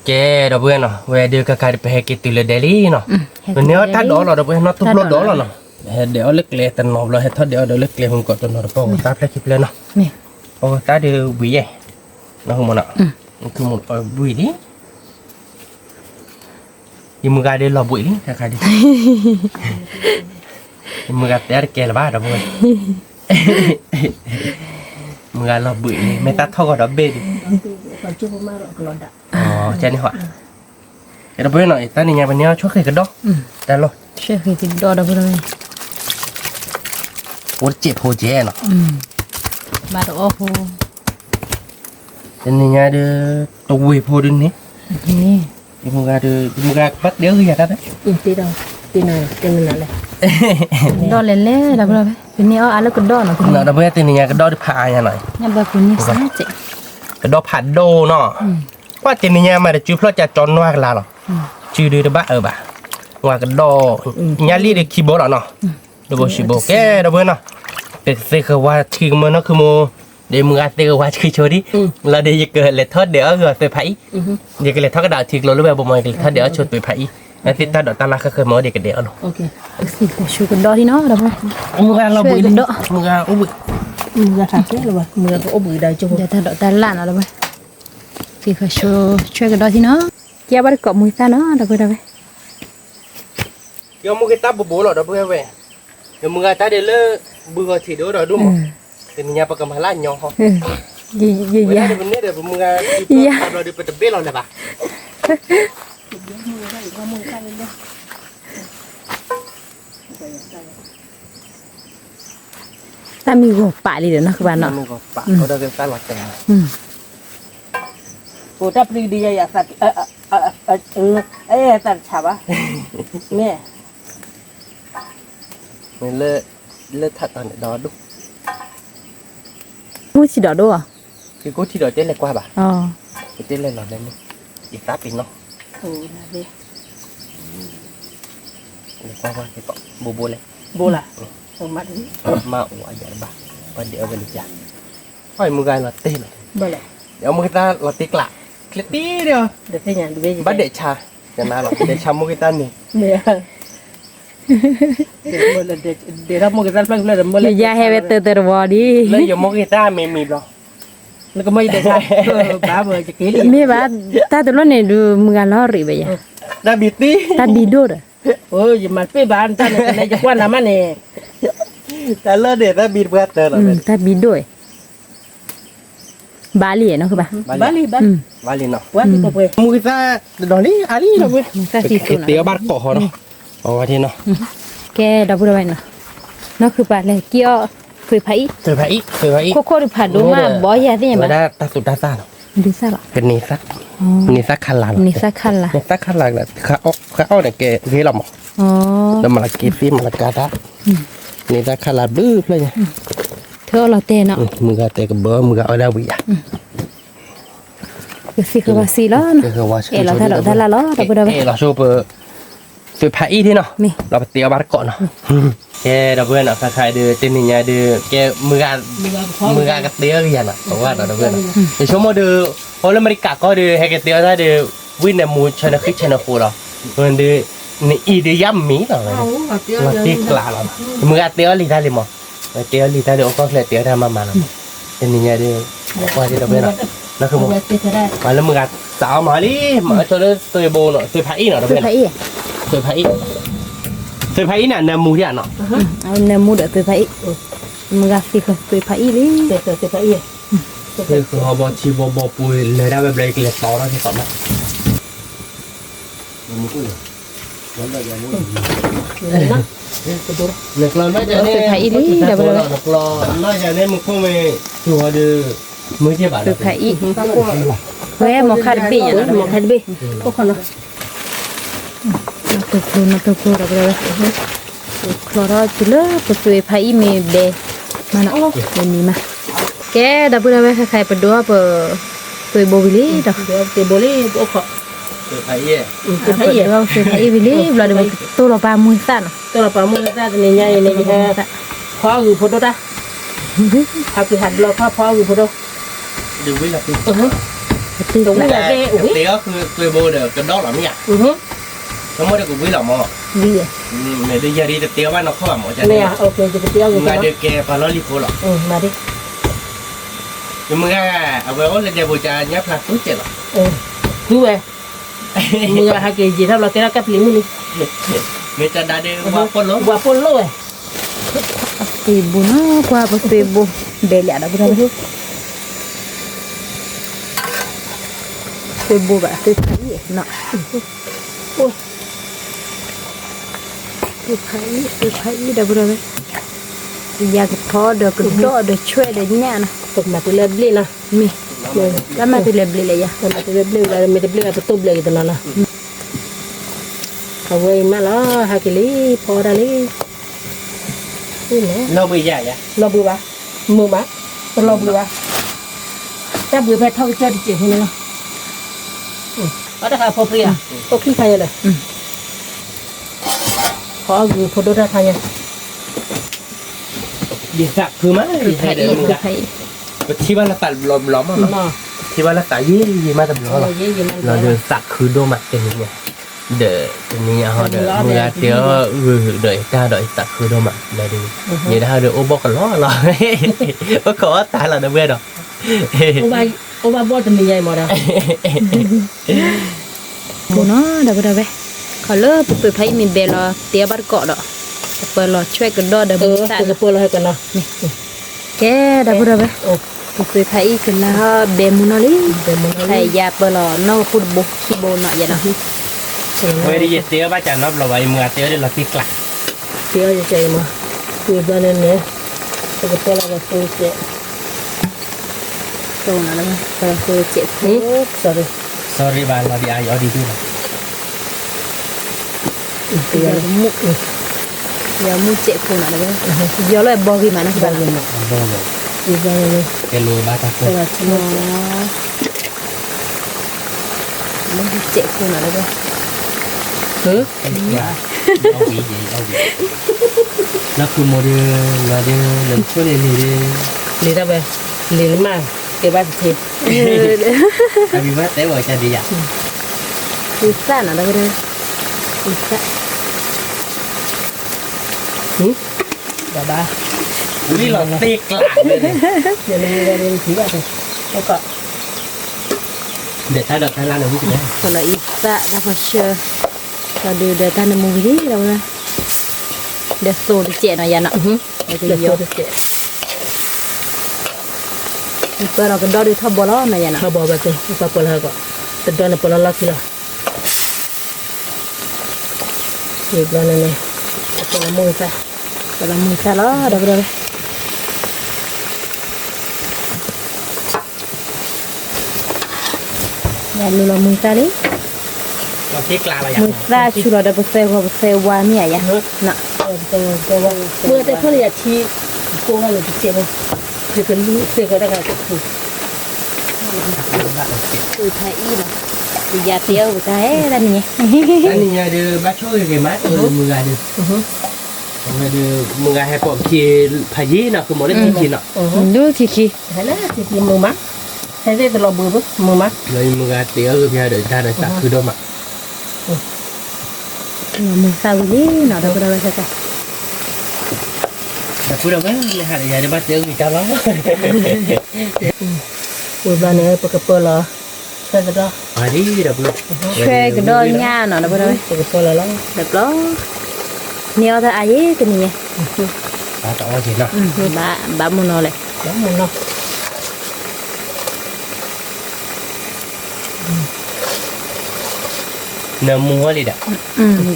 ကဲဒီပုၢ်ဝဲၢ်နီၤ, ဝဲဒုးကကးဒုးပဟဲက့ၤတုၤလၢဒဲးလံနီၤ, ပန့ၢ်အီၣ်တၢ်ဒိးလီၤဒီပုၢ်ဝဲၢ် နီၢ်ထူၣ်ဖျိဒိးလီၤနီၤ, ဟဲဒဲးအီၣ်လၢကျဲတနီၤဘျီ ဟဲထီၣ်ဒဲးအီၣ်ဒီးလၢကျဲမုၢ်ကီးတနီၤတပီၢ် တၢ်ဖျဲၣ်ခံဖျဲၣ်နီၤ, အီၣ်တၢ်ဒုးဘှံးယဲၢ်, နီၢ်ဟူမးနီၤ, ဘှံးလံ ယမုၢ်ဂၤဒုးလီၤဘှံးလံ တခါဒုး, ယမုၢ်ဂၤတဲတကဲလၢၤဘၣ်ဒီပုၢ်ဝဲၢ်, မုၢ်ဂၤလီၤဘှံးလံ မ့ၢ်တၢ်ထီၣ်ဂီၤဒီးဘ့ၣ်ဒုး, ကဲန့ၣ်ဟီ, ဒီပုၢ်ဝဲၢ်နီၤ တၢ်နံၤညါပန့ၢ်အီၣ်ဆွဲဃံကဒီ, တၢ်လီၤ, ဆွဲဃံကဒီဒီပုၢ်ဝဲၢ်, အိၣ်တစဲးဖိကဲနီၤ, ဘၣ်တအီၣ်ဖိ တနံၤညါဒုး, တဝ့ၢ်ဖိဒုးန့ၣ်, ယမုၢ်ဂၤဒုး ယမုၢ်ဂၤဘၣ်တဲအီၣ်ဂ့ၤယၤတၢ်, ဒီးလဲၤလဲၤဒီပုၢ်ဝဲၢ် ပန့ၢ်အီၣ်အါလၢကဒီနီၤ, ဒီပုၢ်ဝဲၢ်တနံၤညါကဒီဒုးဖးအါညါနီၤ, ကဒီဖးဒိၣ်နီၤ, ကွၢ်တနံၤညါမၤတစုဖျီၣ်ကၠးကၠီနွၢ်ကလါလီၤ, စုဒုးတဘၣ်အၢဘၣ်, ဝၤကဒီ, ညါလံဒုးခံဘိလီၤနီၤ, ဒိဘိဆံးဘိ ကဲဒီပုၢ်ဝဲၢ်နီၤ, ပကသ့ဃၢၤဝါထံကမၢနီၢ်ခုမိၢ်, ဒီးမုၢ်ဂၤသ့ဃၢၤဝါထံဆိဒံး, လီၤဒီးယကလဲၤထီၣ်ဒဲးအီၣ်ဂ့ၤအီၤသွဲဖးအံၤ, ယကလဲၤထီၣ်ကဒီးထံကျိလၢဝဲဘိမီ ယကလဲၤထီၣ်ဒဲးအီၣ်ဆိသွဲဖးအံၤ, အသ့ၣ်တၢ်ဒိးတၢ်လၢ်ဃၣ်ဃၢၤမ့ၢ်အိၣ်ဒီးကဒဲးအီၣ်လီၤ, သ့ၣ်ဃၢၤဆိကဒီထံနီၤ, မုၢ်ဂၤလီၤဘှံးလံ, မုၢ်ဂၤအိၣ်ဘှံး, မုၢ်ဂၤအိၣ်ဘှံးဒီးကၠိ, တၢ်ဒိးတၢ်လၢ်နီၤဒီပုၢ်ဝဲၢ်, သ့ၣ်ဃၢၤဆိဆွဲကဒီထံနီၤ, ကဲဘၣ်တကိးမုၢ်သၣ်နီၤဒီပုၢ်ဝဲၢ် ကဲမိၢ်က့ၤတၢ်ဘိးဘိလီၤဒီပုၢ်ဝဲၢ်, ယမုၢ်ဂၤတၢ်ဒုးလၢ, ဘုဂီၤထံးဒိၣ်ဒီးဒိၣ်မး, တနံၤညါပကမၤလၢညီဟီ, ယဲဒၣ်ဒုးပန့ၢ်ဒီးပမုၢ်ဂၤ, ဘျီဒုးပတဘ့ၣ်လီၤလၢၤဘၣ်, တၢ်မံဂီၤပာ်လံဒီးနီၢ်ကဘၣ်နီၤ, တၢ်မံဂီၤပာ်ဒီးတၢ်လီၤတဲာ်, အိၣ်တၢ်ပျံၤဒုးယၤယၤ, သးတဆးဘၣ်, မ့ၢ်, လၢ, လၢထးတီၤန့ၣ်ဒီးဒိၣ်, မုၢ်ထံဒီးဒိၣ်, ယကိၢ်ထံဒီးတဲလဲၤကွၢ်ဘၣ်, ယတဲလဲၤလီၤလဲၣ်န့ၣ်, ယသးပ့ၤနီၣ်, လဲၤကွၢ်ကွၢ်က့ၤကီး ဘိးဘိလဲၣ်, ဘိလၢ, မ့ၢ်အိၣ်အယၤတဘၣ်, ပှၤဒဲးအီၣ်ဝဲလၢယၤ, ဟီၣ်ယမုၢ်ဂၤလီၤတ့ၢ်လီၤ, ယမုၢ်ဂၤသးလီၤတ့ၢ်ကျး, ချ့တ့ၢ်ဒီး, ဘၣ်ဒဲးဆါ, ကနၤလီၤ ဒဲးဆါမိၢ်က့ၤတၢ်န့ၣ် ယယၤဟဲဝဲတၢ်တၢ်တဝီဒ်, လၢယမိၢ်က့ၤတၢ်မ့ၢ်မံၤဘျီ, မ့ၢ်ဘၣ်, တၢ်တလိၣ်န့ၣ်ဒုးမုၢ်ဂၤလီၤရံးဘၣ်ယၤ, တၢ်ဘံဒိၣ်ဒီး, ယမၤတပ့ၢ်ဘၣ်တၢ်န့ၣ် ယကွၢ်နၤမးန့ၣ်, တၢ်လၢန့ၣ် တၢ်ဘံတပှၢ်တၢ်လီၤ, တၢ်ဘံဒိၣ်, ဘၣ်လံနီၢ်ကဘၣ်, ဘၣ်လံနီၤ, မုၢ်ဂၤသၣ်တဒီးလံ အါလံနီၤ, မုၢ်ဂၤသၣ်သံသိးနီၤ, တ့အီၣ်ဘၣ်တကိးဃီနီၤ, အဝဲဒ်နီၤ, ကဲဒီပုၢ်ဒီဝဲၢ်နီၤ, နီၢ်ခုပာ်လဲၤက့ၤအီၣ်သွဲဖးအံၤ, သွဲဖးအံၤ, သွဲဖးအံၤ, ခိၣ်ခိၣ်ဒုးဖးဒိၣ်မး ဘီယၤသ့ၣ်ညါဘၣ်, ဝဲဒၣ်တၢ်သူတၢ်သၣ်နီၤ, ဒုးသၣ်လီၤ, ကန့ၤသၣ်, န့ၤသၣ်ခါလၤလီၤ, န့ၤသၣ်ခါလၤ, န့ၤသၣ်ခါလၤ, ဃုအီၣ်န့ၣ်ကဲဂ့ၤလီၤမး, ဒီးမၤလၤက့ၤသ့ၣ်မၤလၤကၤတၢ်, န့ၤသၣ်ခါလၤဘျုးဖျၢၣ်ညါ, ထၢအီၣ်လီၤတဲာ်နီၤ, မုၢ်ဂၤတဲာ်ကဘၢ မုၢ်ဂၤအီၣ်ဒၣ်ဝံၤယၤ ကသံၣ်ဃၢၤဝါစံလီၤ, အဲၣ်လီၤတၢ်ဒိးတၢ်လၢ်လီၤ, ဒီပုၢ်ဒီဝဲၢ်, အဲၣ်လီၤဆိပ သွဲဖးအံၤဒ်နီၤ, လီၤပတ့အီၣ်ဘၣ်တကိးနီၤ, ကဲဒီပုၢ်ဝဲၢ်နီၤ, ခါခါဒုး တနံၤညါဒုး ကဲ မုၢ်ဂၤကတ့အီၣ်ကယၤနီၤ, ပဝဲဒီးဒီပုၢ်ဝဲၢ်နီၤ, ယဆိကမိၣ်ဒုး အိၣ်လၢအမဲရကၤကီၢ်ဒုး ဟဲကတ့အီၣ်တၢ်ဒုး ဝံၤန့ၣ်မူ channel ဃံ channel ဃိးလီၤ, ဒုး နအံၤဒုးယါမံၤလီၤ, လီၤတံၢ်ကျးလီၤ, မုၢ်ဂၤတဲအီၤလံတၢ်လံမး, တဲအီၤလံတၢ်လံ အိၣ်ကီၢ်ချၢတဲအီၤတၢ်မၤမၤလီၤ, တနံၤညါဒုး, ကွၢ်ဒ်ဒီပုၢ်ဝဲၢ်နီၤ, လၢမုၢ်ဂၤစးအီၣ်မၤလံ, မၤဆိလၢသွ့ဘိနီၤ, သွ့ဖးအံၣ်နီၤ, သွ့ဖးအံၣ်, သွ့ဖးအံၣ်န့ၣ် နၢမူဒံးနီၤ, နၢမူဒီးသွ့ဖးအံၣ်, မုၢ်ဂၤသ့ၣ်ဃၢၤသွ့ဖးအံၣ်လံ, သ့ၣ်ဃၢၤဘီထံဘီဘီပူၤ လဲၤဒၣ်ဝဲဘျီကလဲၤတီထီၣ်က့ၤသီးမး နကျီၢ်နီၢ်ယၤန့ၣ် နကျီၢ်နီၢ်ယၤန့ၣ် မူခိၣ်မ့ၢ်တူၢ်ဟီဒီး မုၢ်က့ၤဘၣ်လီၤ, ဝဲမီၤခါတဘ့ၣ်ညါ, မီၤခါတဘ့ၣ်, နီၢ်တိၢ်ကျိ နီၢ်တိၢ်ကျိဒီး ချီထီၣ်တုၤလၢပသွ့ဖးအံၣ်မ့ၢ်ဘဲ, မးနီၤ, မ့ၢ်မံၤမး, ကဲ ဒီပုၢ်ဝဲၢ် ခဲခါအံၤ ပဒိးအီၣ်ပသွ့ဘိဝံၤလံဒီး, သွ့ဘိလံ အိၣ်ခိး, ပဒိးအီၣ်ပသွ့ဖးအံၣ်ဝံၤလံ ဘျီဒီး ပကတိၢ်လီၤပာ်မုၢ်သၣ်နီၤ, တိၢ်လီၤပာ်မုၢ်သၣ်တနံၤညါအံၤန့ၣ် ယဟဲ, ဖီအီၣ်ဂုၢ်ဖိဒိၣ်တၢ်, ဟးက့ၤဟးဘျီဖီဖီအီၣ်ဂုၢ်ဖိဒိၣ်, တဝံၤလီၤ, တဝံၤလီၤ, သွ့ဘိဒီးကဒီလီၤမ့ၢ်ဧါ, ဆိကမိၣ်ဒီးကဝံၤလီၤမး, မ့ၢ်ဒ်ယၤဒ်တတဲအီၣ်ဘၣ်နီၢ်ခီၣ်ဘၣ်မး, မ့ၢ်ဒ်ကဲပှၤလီၢ်လံၤဖိလီၤ, မ့ၢ်ဂ့ၤ, အဝဲအိၣ်လၢဒဲးဘိကညၣ်ဖျါသူစဲးလီၤ, သူဝဲ, မ့ၢ်ဂ့ၤ ဟးက့ၤယံာ်ထီၣ်ဘျီတဲထီၣ်ကဲပျံၤမုၢ်လံ, မ့ၢ်တဒါဒ်ဝၣ်ပိၢ်လိၣ်, ဝၣ်ပိၢ်လိၣ်ဝဲ သွ့ဘိနီၤ ကွၢ်ပသွ့ဘိ, ဘဲလၢဒီပုၢ်ဝဲၢ်, သွ့ဘိဘၣ် သွ့ဖးအံၣ်နီၤ, သွ့ဖးအံၣ် သွ့ဖးအံၣ်ဒီပုၢ်ဝဲၢ်, ယၤကဖီဒီးကဒီဒီးဆွဲဒီးညၣ်နီၤ, ပကမၤတုၤလၢဘျ့ၣ်နီၤ, မ့ၢ်, ဘၣ်မၤတုၤလၢဘျ့ၣ်လၢယၤ, မၤတုၤလၢဘျ့ၣ်လၢမ့ၢ်တဘျ့ၣ်လၢပတိၢ်ဘျ့ၣ်က့ၤတနီၤနီၤ, အဝဲအံၤမးလီၤ ဟဲက့ၤလံ ဖီအီၣ်တၢ်လံ, လီၤဘှံးယၤ, လီၤဘှံးဘၣ်, မုာ်ဘၣ်, တလီၤဘှံးဘၣ်, တၢ်ဘှံးဖဲထီၣ်ကစၢၢ်တစဲးဖိန့ၣ်လီၤ, အတၢ်ခါဖိပြံဧါ, ဖိခံခါယၤဒီး, ဖီအီၣ်ဂုၢ်ဖိဒိၣ်တၢ်ခါညါ ယသးခုမး ယဟဲဒီးမုၢ်ဂၤ, ပထံၣ်ဘၣ်လၢသးဘျီဘျီမးနီၤ, ပထံၣ်ဘၣ်လၢသးယံာ်ယံာ်မးတဘျီလီၤ, လီၤဒီးသးခုဒိၣ်မးတနံၤညါ, ဒီးတနံၤညါဟီဒီး မုၢ်ဂၤတဲအီၣ်ဂုၢ်ဒီးတၢ်ဒီးယသးခုဒိၣ်မး, လီၤဒီး, ယဲဒၣ်ဟီဒီးအိၣ်ဘီၣ်ကလီလီၤ, အိၣ်ခိးအီၣ်သးလီၤဒီပုၢ်ဝဲၢ်ဒီး အိၣ်ဘၣ်ဘီၣ်တနံၤညါအံၤမးဒီး ပူၤနီၤ ဒီပုၢ်ဝဲၢ်, ခီလၢပသွ့ဖးအံၣ်မ့ၢ်ဘဲလီၤ တဲအီၣ်ဘၣ်တကိးဒီး, ကပၢလီၤဆွဲကဒီဒီးမုၢ်သၣ်, ကဲ ဒီပုၢ်ဝဲၢ်, ပသွ့ဖးအံၣ်ကလါဘဲမုၢ်နီၢ်လံ, ယၤပၢလီၤနီၢ်ကပူၤတဘိခံဘိနီၤယဲနီၤ, ဝဲဒ်ယတဲအီၣ်ဘၣ်ကနီတဘျီဘၣ် ယမုၢ်ဂၤတဲအီၣ်ဒ်လီၤတံၢ်ကျး တဲအီၣ်ယကဲအံၤမး, ဝံၤဘျီန့ၣ်န့ၣ်, ပကတဲလီၤလီၤသိစဲး, သိနၤလၢ, သိစဲးဖိ, sorry, sorry ဘၣ်လီၤဒံးအါအီၤဒံးဒံးဘၣ်, ယမုၢ်စဲးဖိနၤလၢ, ယီၤလၢအဘီဂ့ၤမးနီၤ, ဘီဂ့ၤမး, ဘီဂ့ၤမး, ကဲလိာ်ဘၣ်တၢ်ဖိ မုၢ်စဲးဖိနၤလၢ, လီၤဖုမိၢ်ဒီး လီၤဒီး လၢဆိန့ၣ်န့ၣ်ဒီး လံၤတၢ်ဝဲ, လံၤလၢမး, ကဲဘၣ်တထ့, အမံၤဘၣ်တဲဝဲကဒံးယၤ, ဝံသၣ်နၤလၢ, ဝံသၣ်, ဘၣ်ဘၣ်, ဝံလီၤသ့ကျး, ဒီးတၢ်ဒီးတၢ်လၢ်န့ၣ်ဝံကလဲၣ်, လီၤအံသၣ်တၢ်ဖီဆၢ, ဒီးဒုးဒီးတၢ်နမူဝံၤလံ, ဒီးသိတစဲးနီၤယၤနီၤ, ဒီးသိတစဲး, ပၢလီၤကဒီဒီးထီၣ်ဘီလီၤနီၤယၤနီၤ, ထီၣ်ဘီဘၣ်က့ၤ ပၢလီၤဟဲကီး, တဒီန့ၣ်ပၢလီၤလီၢ်ခံလီၤ, ယဘျီန့ၣ်န့ၣ်, ပၢလီၤမုၢ်သၣ်, ပၢလီၤမုၢ်သၣ်လီၤ ဒီပုၢ်ဝဲၢ် ယလူၤလီၤမုၢ်သၣ်လံ, မုၢ်သၣ်ဆူလီၤဒီးပသဲဂီၤပသဲဝါမ့ၢ်ဧါယၤ, မုၢ်သၣ်ထီၣ်လၢယၤထံ, ကိးဂၤန့ၣ်တစဲးဖိ, ယကလူၤသဲဂီၤတၢ်ဂၤတပူၤ, ဖးအံၣ်လီၤ, ယတဲအီၣ်ပတၢ်ဟဲတၢ်နံၤညါ, တၢ်နံၤညါဒီး ဘၣ်ဆိၣ်ဂ့ၤဂ့ၤမး မုၢ်ဂၤဒီး, အဝဲဒီး မုၢ်ဂၤဟဲပိာ်ခံဖးယံၤနီၤ ကမီၤလၢထံခံနီၤ, ဒိၣ်ထံခံ, ဟဲလၢထံခံမုၢ်မး, ဟဲသ့ၣ်တလီၤဘှံးဘၣ် မုၢ်မး, ဒီးမုၢ်ဂၤတဲအီၣ်ဂ့ၤဖဲဒီးတၢ်ဒီးသးခုဒိၣ်မး, မုၢ်သၣ်ဝံၤလံနီၤ ဒီပုၢ်ဒီဝဲၢ်ခဲခဲ, ဒီပုၢ်ဒီဝဲၢ် နဟးဒီးယၤဒ်ဘၣ်တဲဂံၢ်တၢ်လီၤ, ဝံၤဘျီန့ၣ် ပကပၢလီၤ ဆွဲကဒီး, ဆွဲကဒီးညၣ်နီၤ ဒီပုၢ်ဒီဝဲၢ်, ပကပၢလီၤလီၤ, ဒီးပျီ, န့ၢ်အီၣ်တၢ်အါယဲၢ်တနံၤညါ, ဘၣ်တအီၣ်က့ၤနီၤ, ဘၣ်မုၢ်နီၤလဲၣ်, ဘၣ်မုၢ်နီၤ နမူဝဲလံဒီ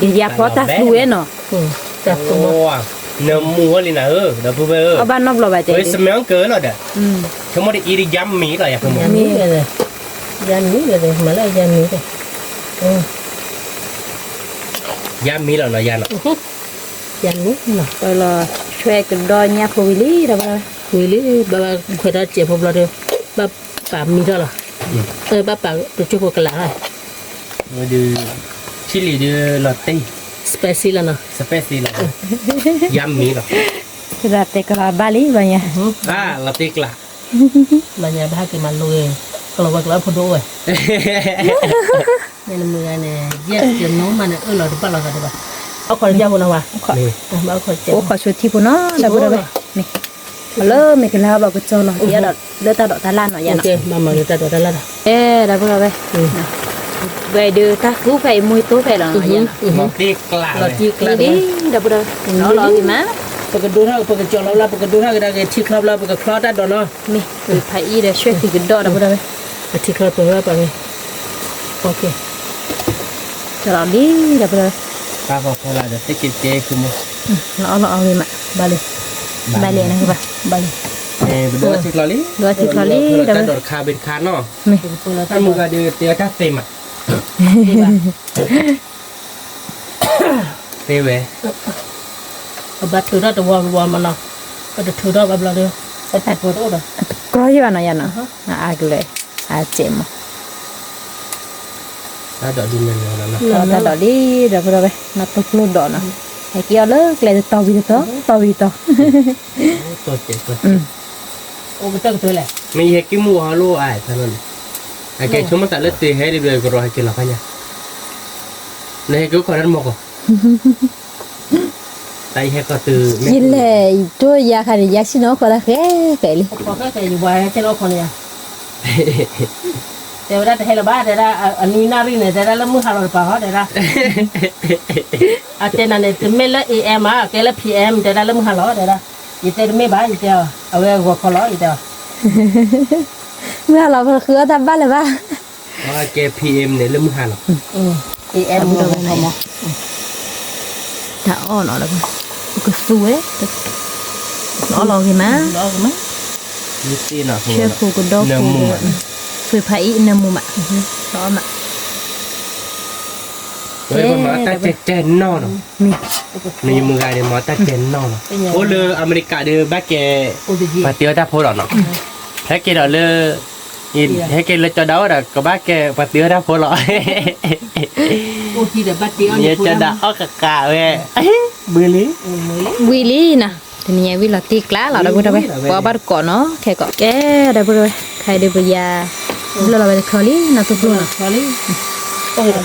း, ယၤဖျီတၢ်သူဝဲနီၤ, နမူဝဲလံနၤဧၢ ဒီပုၢ်ဝဲၢ်ဧၢ, အဘၣ်နီတဘျီဘၣ်ကဲ, ဝဲစမဲအကၢလီၤဒီး, ဆိကမိၣ်တအံၤဒီးယါမံၤလီၤ ယၤဖိမး, ယါမံၤလီၤဒီး မၤလၢယါမံၤဒီး, ယါမံၤလီၤနီၤ ယါနီၤ, ယါမံၤနီၤ, ပလီၤဆွဲကဒီးညၣ်ဖိဝံၤလံ ဒီပုၢ်ဝဲၢ်, ဝံၤလံ ဘၣ်ခွဲးထီၣ်စဲးဖိဘျီဒီး, ဘၣ်ပာ်မံၤထီၣ်လီၤ, ဘၣ်ပာ်တကၠိဖိကလး, ဝဲဒုး, ဆီလံၤဒုးလီၤတ့ၢ်, spicy လီၤနီၤ, spicy လီၤ, ယါမံၤလီၤ, ကဒၣ်တဲကလးဘၣ်လံဘၣ်ညါ, လီၤတ့ၢ်ကျး, ဘၣ်ညါဘၣ်ဟဲက့ၤမၤလိဂ့ၤ, ကလီၤဝဲကလီၤဖိဒိၣ်ဝဲ မ့ၢ်နမုၢ်ဂၤန့ၣ် yes ကနိမးန့ၣ် အၢၣ်လီၤတဘၣ်လီၤသးတဘၣ်, အိၣ်ခိးတယၢ်ဖိနီၤဝဲ, အိၣ်ခိးဆိထံဖိနီၤ ဒီပုၢ်ဒီဝဲၢ်, လၢမ့ၢ်ကလါဘၣ်ကစီလီၤ ကဲဒီးလၢတၢ်ဒိးတၢ်လၢ်နီၤ ယါနီၤ, မၤမၤလၢတၢ်ဒိးတၢ်လၢ်ဒီး, အဲ ဒီပုၢ်ဒီဝဲၢ်, ဝဲဒုးတၢ်သူဖဲအံၤမူအံၤသိဖဲလီၤနီၤ ယါနီၤ, လီၤတ့ၢ်ကျးလီၤ, ဒီပုၢ်ဒီဝဲၢ်, လီၤလီၤဂ့ၤမး, ပကဒိထီၣ် ပကကၠီၤလီၤဘျီ ပကဒိထီၣ်ကဒါက့ၤထံချီဘျီ ပကချီတၢ်ဒိးနီၤ, မ့ၢ်ဖးအံၤဒီးဆွဲဃံးကဒီး ဒီပုၢ်ဒီဝဲၢ်, ပထံချီပဝဲပှၤဂ့ၤ, ကလီၤလံ ဒီပုၢ်ဒီဝဲၢ်, ပၢ်ဖီဖီလာ်ဒီး သ့ၣ်က့ၤတဲဃုမး, လီၤအီၣ်လီၤအီၣ်ဂ့ၤမး ဘၣ်လံ, ဘၣ်လံနကဘၣ် ဘၣ်လံ, ပဒိးထံချီလံ, ဒိးထံချီလံ တၢ်ဒိးတခါဘ့ၣ်တခါနီၤ, မ့ၢ်, တၢ်မုၢ်ဂၤဒုးတဲအီၤတၢ်သ့မး သ့ဝဲ, ပဘၣ်ထုးထီၣ်တဝီဝီမးနီၤ, ပတထုးထီၣ်ဘၣ်ဘျီဒီး, ပတကိးတအိၣ်ဒီး, တကြၢးယဘၣ်နီၤယါနီၤ, အါကလဲာ်, အါစဲးမး, တၢ်ဒိးဒ်န့ၣ်လီၤ, တၢ်ဒိးလံ ဒီပုၢ်ဒီဝဲၢ် နီၢ်တိၢ်ကျိၣ်ဒိးနီၤ, ဟဲက့ၤအီၣ်လၢကျဲတတီၤဝံၤတတီၤ တီၤဝံၤတတီၤ, အိၣ်ကတၢၢ်ကတၢၢ်လဲၣ်, မ့ၢ်ယဟဲက့ၤမုၢ်အီၤလိၣ်အါ, အကဲဆိကမိၣ်သးလၢတဟဲဒ်ဘျီကရီဟဲက့ၤလီၤဖးညါ, နဟဲက့ၤအိၣ်ခိးတၢ်တမီၢ်ကီး, တၢ်အံၤဟဲကီးတုၤ, ယလဲၤ, ယတိၢ်ယါခါန့ၣ် ယါဆ့ၣ်နီၤအိၣ်ခိးတၢ်ဃဲဃဲလံ, တဲဝဲဒၣ်တဟဲလၢၤဘၣ် တဲဒၣ်, အနွံနၣ်ရံၣ်န့ၣ် တဲဒၣ်လၢမုၢ်ဟါလီၤတပၤဟီ တဲဒၣ်, အတဲနၤန့ၣ် တမ့ၢ်လၢ A M ဧါ ကဲလၢ P M တဲဒၣ်လၢမုၢ်ဟါလီၤ တဲဒၣ်, ယတဲတမ့ၢ်ဘၣ် ယတဲအီၤ အဝဲဂီၤခီလီၤ ယတဲအီၤ, မုၢ်ဟါလီၤ ပဃုအီၣ်တၢ်ဘၣ်လၢၤဘၣ်, ကဲ P M န့ၣ် လၢမုၢ်ဟါလီၤ, A M ဂီၤခီမး, တၢ်အီၣ်နီၤ ပကသူဝဲ, လီၤလီၤဂ့ၤမး, ဆွဲဃိကဒီၢ်ဃိ, ဆွဲဖးအံၤနၢမူမး, လီၤမး, မၤတၢ်တဲတဲနီၢ်နီၤ, မ့ၢ်, နမုၢ်ဂၤန့ၣ် မၤတၢ်တဲနီၢ်နီၤ, အိၣ်လၢအမဲရကၤဒီး ဘၣ်ကဲ, ပှၤတ့အီၣ်တၢ်ဖိလီၤနီၤ, ဟဲက့ၤဒီးလၢ, ဟဲက့ၤလၢကၠီၤဒၣ်အိၣ်ဒီး ကဘၣ်ကဲပှၤတ့အီၣ်တၢ်ဖိလီၤ, ယကၠီၤဒၣ်အီၣ်ကကးဝဲ, ဘုလံ, ဝံၤလံနီၤ, တနံၤညါဝံၤလီၤတံၢ်ကျါလီၤ ဒီပုၢ်ဒီဝဲၢ်, ပှၤဘၣ်တကိးနီၤ ခဲကိးကဲ, ဒီပုၢ်ဒီဝဲၢ်, ခဲဒုးပယၤ, ဘျီလီၤဝဲတချီလံ နီၢ်တိၢ်ကျိၣ်နီၤ, ဘျီလီၤဒီးတ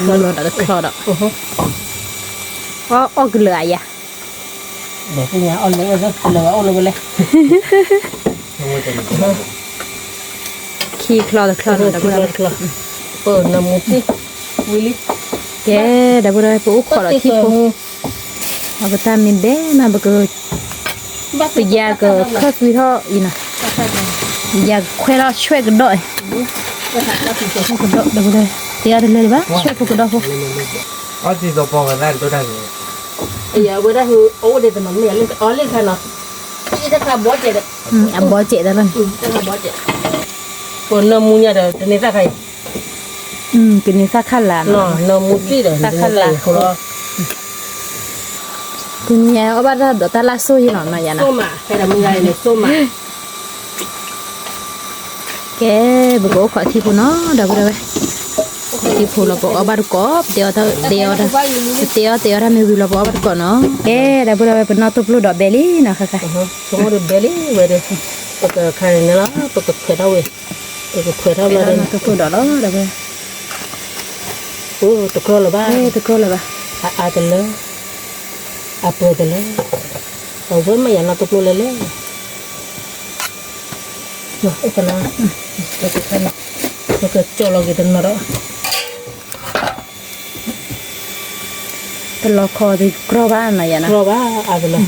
ချီဒီး, အီၣ်ကလၢာ်အယၤ ခံချီတချီနီၤ ဒီပုၢ်ဒီဝဲၢ်, ကဲ, ဒီပုၢ်ဒီဝဲၢ် ပအိၣ်ခိးဒီးထံဖိ, အပတၢ်မ့ၢ်ဘဲမး ပက, ပယၤကချီၣ်သွံထီၣ်အံၤနီၤ, ယၤခွဲထီၣ်ဆွဲကဒီး, ကဒီး ဒီပုၢ်ဒီဝဲၢ်, တဲအီၤတလၢလၢၤဘၣ် ဆွဲဖိကဒီးဖိ အီၣ်တံၤသီပီဝဲဒၣ်ဒိၣ်တၢ်ဂ့ၤ, အဝဲဒၣ်အီၣ်ဝဲဒၣ်တနီၤမ့ၢ်လၢအီၣ်လၢခါနီၤ, အံၤတခါဘီစဲးဒီး, အဘီစဲးတၢ်လီၤ, ပနီၢ်မူညါဒီး တန့ၢ်သၣ်ခါအံၤ, ကန့ၢ်သၣ်ခါလာ်နီၤ, နီၢ်မူတံၢ်ဒီး သၣ်ခါလာ်, တနံၤညါအီၣ်ဘၣ်တၢ်ဒိးတၢ်လၢ်စိၣ်ယဲလီၤနီၤ ယၤနီၤ, စိၣ်မး, ခဲဒၣ်မုၢ်ဂၤအံၤန့ၣ် စိၣ်မး ကဲ, ပကအိၣ်ခိးထံဖိနီၤ ဒီပုၢ်ဒီဝဲၢ်, ထံဖိလီၤ ပအီၣ်ဘၣ်တကိး, ပတဲအီၣ်တဲအီၣ်တၢ်, ပတဲအီၣ်တဲအီၣ်တၢ်မ့ၢ်ဝံၤလီၤ ပအီၣ်ဘၣ်တကိးနီၤ, ကဲ, ဒီပုၢ်ဒီဝဲၢ် ပနီၢ်တိၢ်ပျိၢ်ဒီးဘဲလံနီၤ ခါခါ, ဆိကမိၣ်ဒီးဘဲလံဝဲဒီး, ပကခါန့ၣ်လီၤ ပကခွဲးထီၣ်ဝဲ, ပကခွဲးထီၣ်ဘျီဒီး, နီၢ်တိၢ်ပျိၢ်ဒီးလီၤ ဒီပုၢ်ဒီဝဲၢ်, တကြၢးလၢၤဘၣ်, တကြၢးလၢၤဘၣ် အအါတလၢ, အပှဲၤတလၢ, အဝဲမ့ၢ်ယၤနီတကျိလဲၤလဲၣ်, ပကကၠီလီၤက့ၤတနီၤဒီး တလီၤခီတကြီဘၣ်နီၤယၤနီၤ, ကြီဘၣ်အါတလၢ,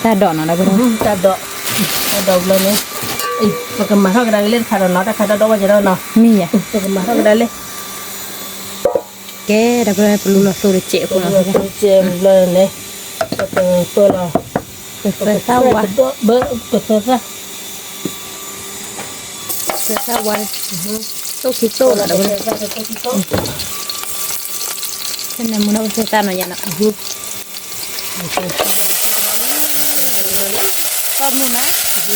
တၢ်ဒိးနီၤ, တၢ်ဒိး, တၢ်ဒိးဘျီန့ၣ်, ပကမၤထီၣ်ကဒါက့ၤလၢတခါဒီးနီၤ, တၢ်ခါဒီးဒီးဝဲကဒီးနီၤ, မ့ၢ်ယၤ, ပကမၤထီၣ်ကဒါလၢ ကဲ ဒီပုၢ်ဝဲၢ် ပလူလီၤသိတစဲးအဃိနီၤ, သိတစဲးဘျီန့ၣ်, ပကပၢလီၤ, ပသၣ်ဝါ, ပသၣ်, ပသၣ်ဝါ, သိၣ်ခံသိၣ်နီၤ, ဒီပုၢ်ဝဲၢ်, ဖဲန့ၣ်မူနီၤ ပသၣ်နီၤယၤနီၤ, ဆံဆါနီၤ, ဆံဆါယၤ, တနံၤညါဟဲထီၣ်ဆံဝဲဒၣ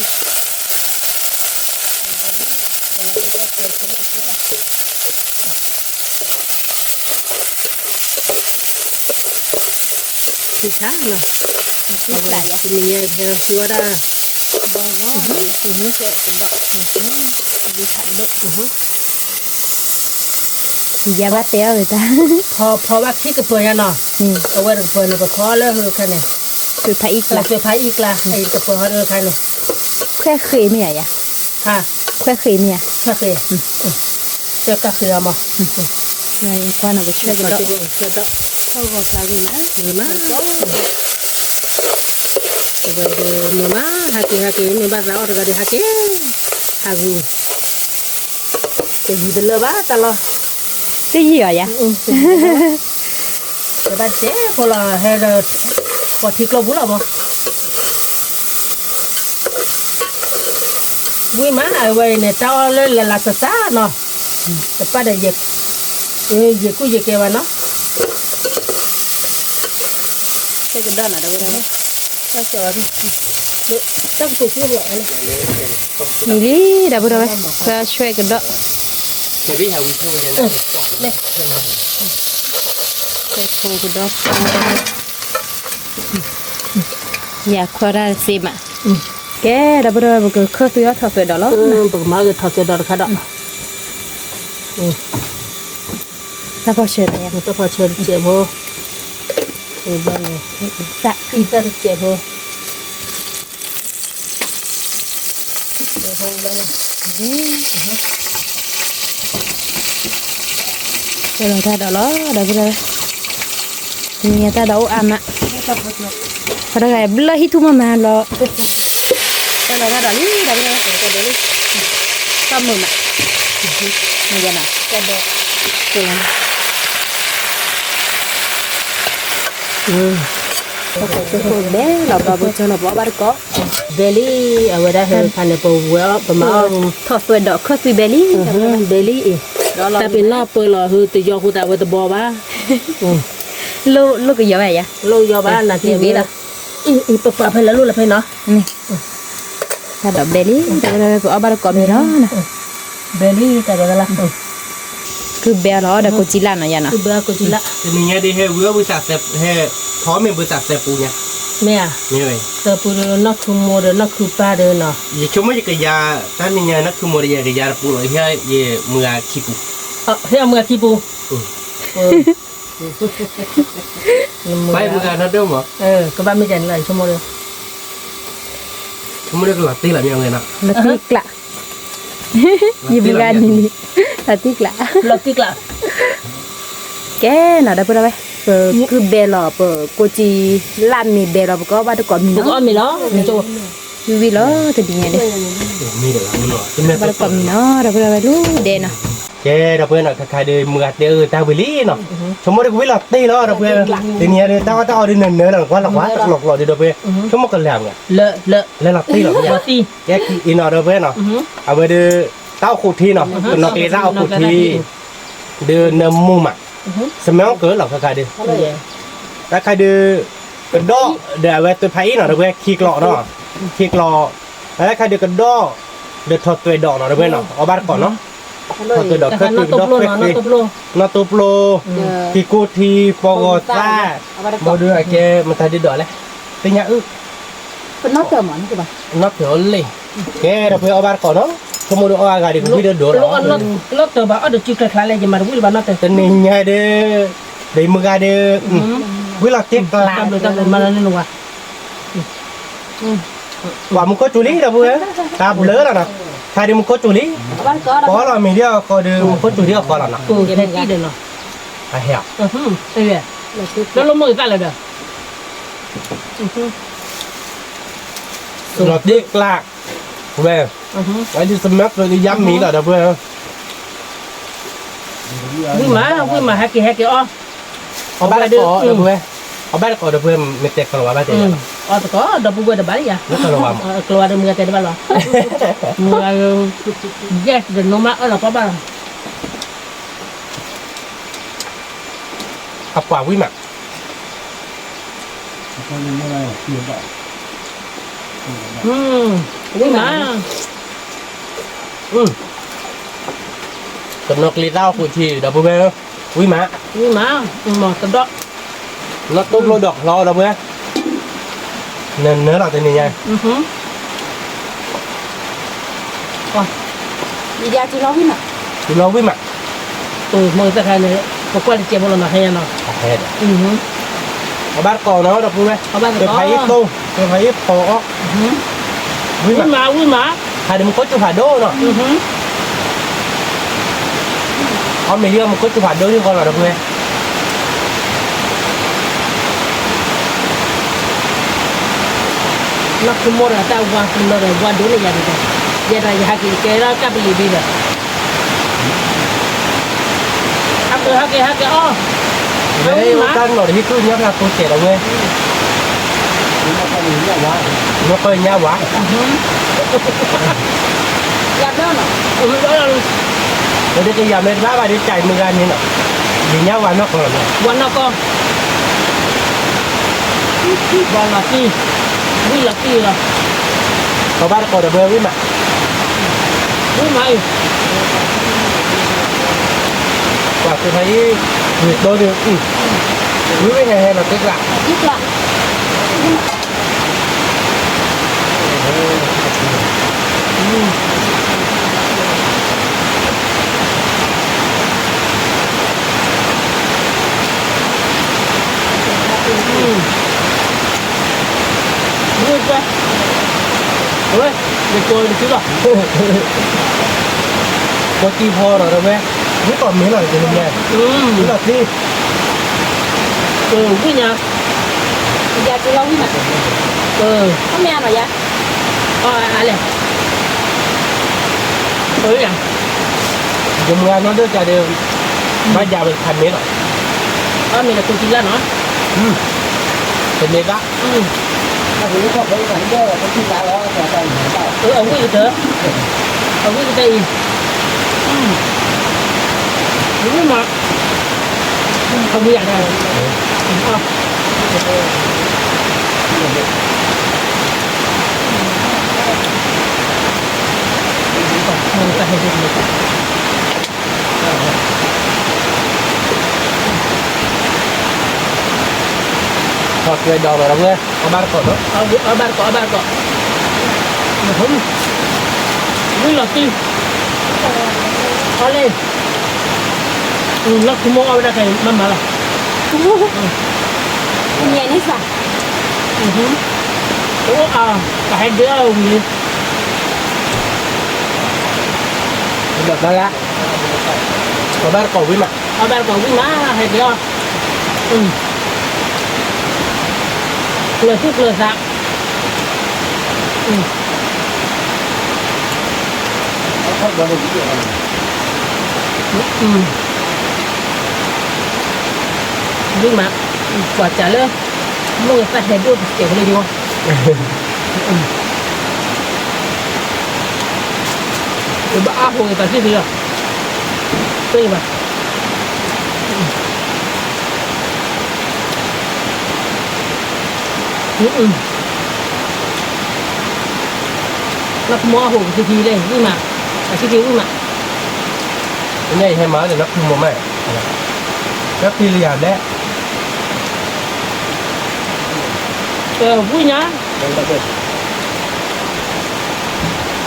်, ယဘၣ်တဲအီၤတၢ်, ဖီဖီဘၣ်ခံကပၢၤညါနီၤ, အဝဲတကပၢၤန့ၣ် ပဖီလၢဟိခါန့ၣ်, သွဲၣ်ဖးအံၣ်ကျါ, သွဲၣ်ဖးအံၣ်ကျါ, အံၤတကပၢၤဟီဒိခါန့ၣ်, ခွဲးဃ့မ့ၢ်ဧါယၤ, ခွဲးဃ့မ့ၢ်ဧါ, ခွဲးဃ့, သွဲၣ်ကၢ်ဃ့အီၤမး, ကွၢ်နီၤ ပဆွဲကဒီး, ဆွဲကဒီး, ဖီဂီၤသးဂ့ၤမး, ဂ့ၤမး, အဝဲဒၣ်မုာ်မး, ဟးက့ၤဟးက့ၤ မ့ၢ်ဘၣ်သးအီၣ်တဂၤဒီးဟးက့ၤ, ဟးဂုာ်, တယံာ်တလၢဘၣ်တၢ်လီၤ, တယံာ်အီၤယၤ, တဘၣ်စဲးဖိလီၤ, ဟဲဒီး, ပှၤထံကျိပူၤလီၤမး ဝံၤမး အဝဲအံၤန့ၣ် တၢ်အီၣ်လၢလၢလၢစၢ်စၢ်နီၤ, တပၣ်ဒီးယဲၢ်, ယဲၢ်ကူၣ်ယဲၢ်ကဲဘၣ်နီၤ, ဆဲးကဒီးနီၤ ဒီပုၢ်ဝဲၢ်, မံၤလံ ဒီပုၢ်ဝဲၢ်, ပဆဲးကဒီး, ဆဲးကဒီး, ယၤခွဲးတၢ်တသ့မး, ကဲ ဒီပုၢ်ဝဲၢ် ပကခၢၣ်သွံအီၣ်ထီၣ်သွဲးဒီးလီၤ, ပကမၤအီၣ်က့ၤထီၣ်သွဲးဒီးတခါဒီး, တၢ်ဖီၣ်ဆၢ, တၢ်ဖီၣ်ဆၢတစဲးဖိ, အံသၣ်တစဲးဖိ, ဆဲးလီၤတၢ်ဒီးလီၤ ဒီပုၢ်ဝဲၢ်, တနံၤညါတၢ်ဒီးအိၣ်အါမး, ပှၤတဂၤဘျၢဟံၣ်ထူၣ်မးမးလီၤ, ဆဲးလီၤတၢ်ဒီးလံ ဒီပုၢ်ဝဲၢ်, တၢ်မုာ်မး, မ့ၢ်ယၤနီၤ, ဘဲလီၤ ပဘၣ်ဘၣ်တကိး, ဘဲလံ, အဝဲဒၣ်ဟဲခါန့ၣ် ပဝဲ ပမၤအီၣ်ထီၣ်သွဲးဒီးခၢၣ်သွံဘဲလံ, ဘဲလံအံၤ, တၢ်ပ့ၤနီၣ်ပၢလီၤ ဟုတယီၤဃိသးဝဲတဘီဘၣ်, လိၣ်ကယီၤဘၣ်ယၤ, လိၣ်ကယီၤဘၣ် နက့ၤဝံၤလီၤ, အံၤ ပပာ်ဖဲလၢလိၣ်လၢဖဲနီၤ တၢ်ဒီးဘဲလံ, ပအီၣ်ဘၣ်တကိးမံၤလီၤ, ဘဲလံ, တၢ်ဒီးလၢ, ကုၢ်ဘဲလီၤဒီးကိးကံလၣ်နီၤယၤနီၤ, ကုၢ်ဘဲကိးကံလၣ်, တနံၤညါဒ်ဟဲဝံၤအီၣ်ဝံသး, ဟဲဖီမ့ၢ်ဝံသးသဲပူညါ, မ့ၢ်ဧါ, သဲပူဒီးနီၢ်ခုမိၢ်ဒီးနီၢ်ခုပၢ်ဒီးနီၤ, ယဆိကမိၣ်ယကယၤ, တၢ်နံၤညါနီၢ်ခုမိၢ်ဒီးယကယၤတပူလီၤ, ဟဲယမုၢ်ဂၤခံပူ, ဟဲအမုၢ်ဂၤခံပူ ပမုၢ်ဂၤနီၢ်ဒိၣ်မး, ကဘၣ်မ့ၢ်ကန့ၣ်လီၤ ယဆိကမိၣ်, ဆိကမိၣ်လၢကလီၤတံၢ်လီၤမ့ၢ်ဝဲနီၤ, လီၤတံၢ်ကျး, ယမုၢ်ဂၤန့ၣ်န့ၣ်, လီၤတံၢ်ကျး, လီၤတံၢ်ကျး, ကဲနီၤ ဒီပုၢ်ဝဲၢ်, ပကုၢ်ဘဲလီၤ ပကိးကံလၣ်မ့ၢ်ဘဲလီၤ ပကအီၣ်ဘၣ်တကိးမံၤလီၤ, ပကအီၣ်မ့ၤလီၤ, ဝံၤဝံၤလီၤ တနံၤညါဒ် ဘၣ်တကိးမံၤနီၤ ဒီပုၢ်ဝဲၢ်လၢဒဲနီၤ, ကဲ ဒီပုၢ်ဝဲၢ်နီၤ ခဲခါဒုး မုၢ်ဂၤတဲအၢတၢ်ဝံၤလံနီၤ, ဆိကမိၣ်ဒီးကဝံၤလီၤတံၢ်လီၤ ဒီပုၢ်ဝဲၢ်, တနံၤညါဒုး တၢ်အီၣ်တၢ်အီဒုးနၢၤနၢၤလီၤ ကွၢ်လီၤကွၢ် တကျိၤကျိၤဒုး ဒီပုၢ်ဝဲၢ်, ဆိကမိၣ်ကလဲၤမုၢ်ဂၤ, လဲၤလီၤတံၢ်လီၤ ကဲအံၤနီၤ ဒီပုၢ်ဝဲၢ်နီၤ, အဝဲဒုး တၢ်အိၣ်ခိးထံနီၤ ကနီၤကျဲတၢ်အိၣ်ခိးထံ ဒုးနၢမူမး, စမဲအီၣ်ကၢလီၤခဲခါဒုး, တၢ်ခါဒုး ကဒီး ဒီးအဝဲသွဲၣ်ဖးအံၣ်နီၤ ဒီပုၢ်ဝဲၢ် ခံကျိၤနီၤ, ခံကျိၤ, တၢ်ခါဒုးကဒီး ဒီးထီၣ်သွဲးဒီးနီၤ ဒီပုၢ်ဝဲၢ်နီၤ အီၣ်ဘၣ်တကိးနီၤ, ထီၣ်သွဲးဒီးခၢၣ်သွံကဒီးခွဲးခွဲး, နီၣ်တိပျိ, ထံကိၢ်ထံ ပီၢ်ဂီၤသၣ်, ဘၣ်ဒုးအကဲမတၤဒုးဒီးလဲၣ်, သ့ၣ်ညါအုၣ်, နီၣ်သွဲးအီၤလံ, ကဲ ဒီပုၢ်ဝဲၢ်အီၣ်ဘၣ်တကိးနီၤ ဆိကမိၣ်ဒီးအီၣ်အဂၤဒီးကဝံၣ်ဒီးဒိးလီၤ, လီၤတၢ်ဘၣ်အီၣ်ဒီးစုကျဲကျါလဲၣ် ယမၤတဝံၣ်လၢၤဘၣ်နီတၢ်, တနံၤညါဒီး, ဒီးမုၢ်ဂၤဒီး, ဝံၣ်လီၤတ့ၢ်ကျါ, ပှၤမူခိၣ်စူၤလံဒီပုၢ်ဝဲၢ်, တၢ်ဘျုးလီၤနီၤ, ခါဒီးမူခိၣ်စူၤလံ, ပီလီၤမ့ၤဒ်အဃီဒီးမူခိၣ်စူၤဒ်အဃီလီၤနီၤ, အဟဲ, လီၤမုၢ်သၣ်လၢၤဒီး, လီၤတ့ၢ်ကျါ, ဝဲ, အဒ်စမၢကျိၤဒ်ယါမံၤလီၤဒီပုၢ်ဝဲၢ်, ဝံၣ်မး ဝံၣ်မး ဟဲက့ၤ ဟဲက့ၤအီၣ်, အီၣ်ဘၣ်တကိးဒီပုၢ်ဝဲၢ်, အီၣ်ဘၣ်တကိးဒီပုၢ်ဝဲၢ် မ့ၢ်တဲကျိးဘၣ်တဲယၤလီၤ, အီၣ်တကိးဒီပုၢ်ဝဲၢ်တဘၣ်လၢယၤ, ကျိးဘၣ်ဒီးမုၢ်ဂၤတဲတဘၣ်လီၤ, မုၢ်ဂၤ, yes ဒီး no မးအၢၣ်လီၤကီဘၣ်လီၤ, အပှၤဝံၣ်မး ဝံၣ်မး, ကနီၤကျံၤသၣ်အီၣ်ဃုာ်ထံဒီပုၢ်ဝဲၢ်, ဝံၣ်မး, ဝံၣ်မး, တဒီး, နီၢ်တိၢ်ကျိဒီးချီဒီပုၢ်ဝဲၢ်, နနၢလီၤတနံၤညါ ယၤတုၤလီၤဝံၣ်မး, တုၤလီၤဝံၣ်မး, ပကွၢ်တစဲးဖိလီၤမး ဟဲညါနီၤ, အဘၣ်တကိးနီၤဒီပုၢ်ဝဲၢ်, ဖးယံၤသိ, ဖးယံၤဖီအီၣ်, ဝံၣ်မး, ဝံၣ်မး, ဖးဒီးမူခိၣ်စူၤဖးဒိၣ်နီၤ, အီၣ်မ့ၤဒ်အီၣ်မူခိၣ်စူၤဖးဒိၣ်ဒ်ဃီလီၤဒီပုၢ်ဝဲၢ် နီၢ်ခိမိၢ်ဒီးတၢ်ဝါဖုလီၤဒီးဝါဒိၣ်န့ၣ်ယၤဒ်ဒီး, ယဲဒၣ်ယဟးက့ၤကဲထီၣ်ကပလံၤဒ်ဒီး, ဟဲက့ၤဟဲက့ၤအီၣ်, တၢ်နီၢ်တဟံးသူၣ်ညါဖျါဖိစဲးဒီပုၢ်ဝဲၢ်, နီၢ်ကီၢ်ညါဝါ, ယၤဘျီနီၤ, ဝဲဒၣ်ကယၤမ့ၢ်တဘၣ်ဘၣ်ဒီးကၢ်မုၢ်ဂၤန့ၣ်နီၤ, ယညါဝါနီၢ်ကီၢ်လီၤ, ဝါနီၢ်ကီၢ် ဘီလီၤတံၢ်, ဝံၣ်လီၤတံၢ်လီၤ, ပဘၣ်တကိးဒီးပဝဲဝံၣ်မး, ဝံၣ်မးအံၤ, ပှၤသုးခါအံၤ, ဝံၣ်တိၢ်ဒီး, ဝံၣ်ဝံၣ်ဟဲဟဲလီၤတ့ၢ်ကျး, တ့ၢ်ကျး ဝဲ, ယကိးတစုလီၤ, ကိးတံၢ်ဟီဒီးဝဲ, ဝံၣ်ကိးမ့ၢ်လီၤတနံၤညါ, ဝံၣ်လီၤသံ, ဝံၣ်ညါ, ယၤတုၤလီၤဝံၣ်မး, အမ့ၢ်အနီၤယၤ, အလဲၣ်, ယမုၢ်ဂၤနီၢ်ဒိၣ်ကဒီး, ဘၣ်ယၤဝဲတခါမ့ၢ်လီၤ, အမ့ၢ်လၢကိးတံၢ်လၢနီၤ, တမ့ၢ်ဘၣ် အဝံၣ်ကတၢၢ်, အဝံၣ်ကတၢၢ်အံၤ, ဝံၣ်မး, အဝံၣ်ယၤ, ထီၣ်ဆွဲဒီးလီၤဒီပုၢ်ဝဲၢ်, အီၣ်ဘၣ်တကိး, အီၣ်ဘၣ်တကိး, ဝံၣ်လီၤတံၢ်, အီၣ်လံ, လီၢ်ခူမိၢ်အီၣ်ဝဲဒၣ်ခဲအံၤ မၤမၤလီၤ, ညဲန့ၣ်စး, အိၣ်အါ, ပဟဲဒၢအီၤဝံၤလံ ဒီးဘၣ်လၢ, အီၣ်ဘၣ်တကိးဝံၣ်မး, အီၣ်ဘၣ်တကိးဝံၣ်မး ဟဲက့ၤအီၣ်, ကျၢၤသူၣ်ကျၢၤသး, ဝံၣ်မး, ကွၢ်စးလၢ, မိၢ်သၣ်ဟဲဒိၣ်တစဲးဖိလၢယဂီၢ် ယဘၣ်အါဟိးက့ၤပာ်စ့ၢ်ကီးလီၤ, ပ့ၢ်ဘၣ်, နီၢ်ခူမိၢ်အါဟိးက့ၤထံထံလၢဝံၣ်မး, အထံထံဝံၣ်မး, န့ၣ်ယဟဲမၤဒီးနီၢ်ခူမိၢ်မး, နီၢ်ခူလၢယၤဘျဲၣ် ဝံၣ်ညါ,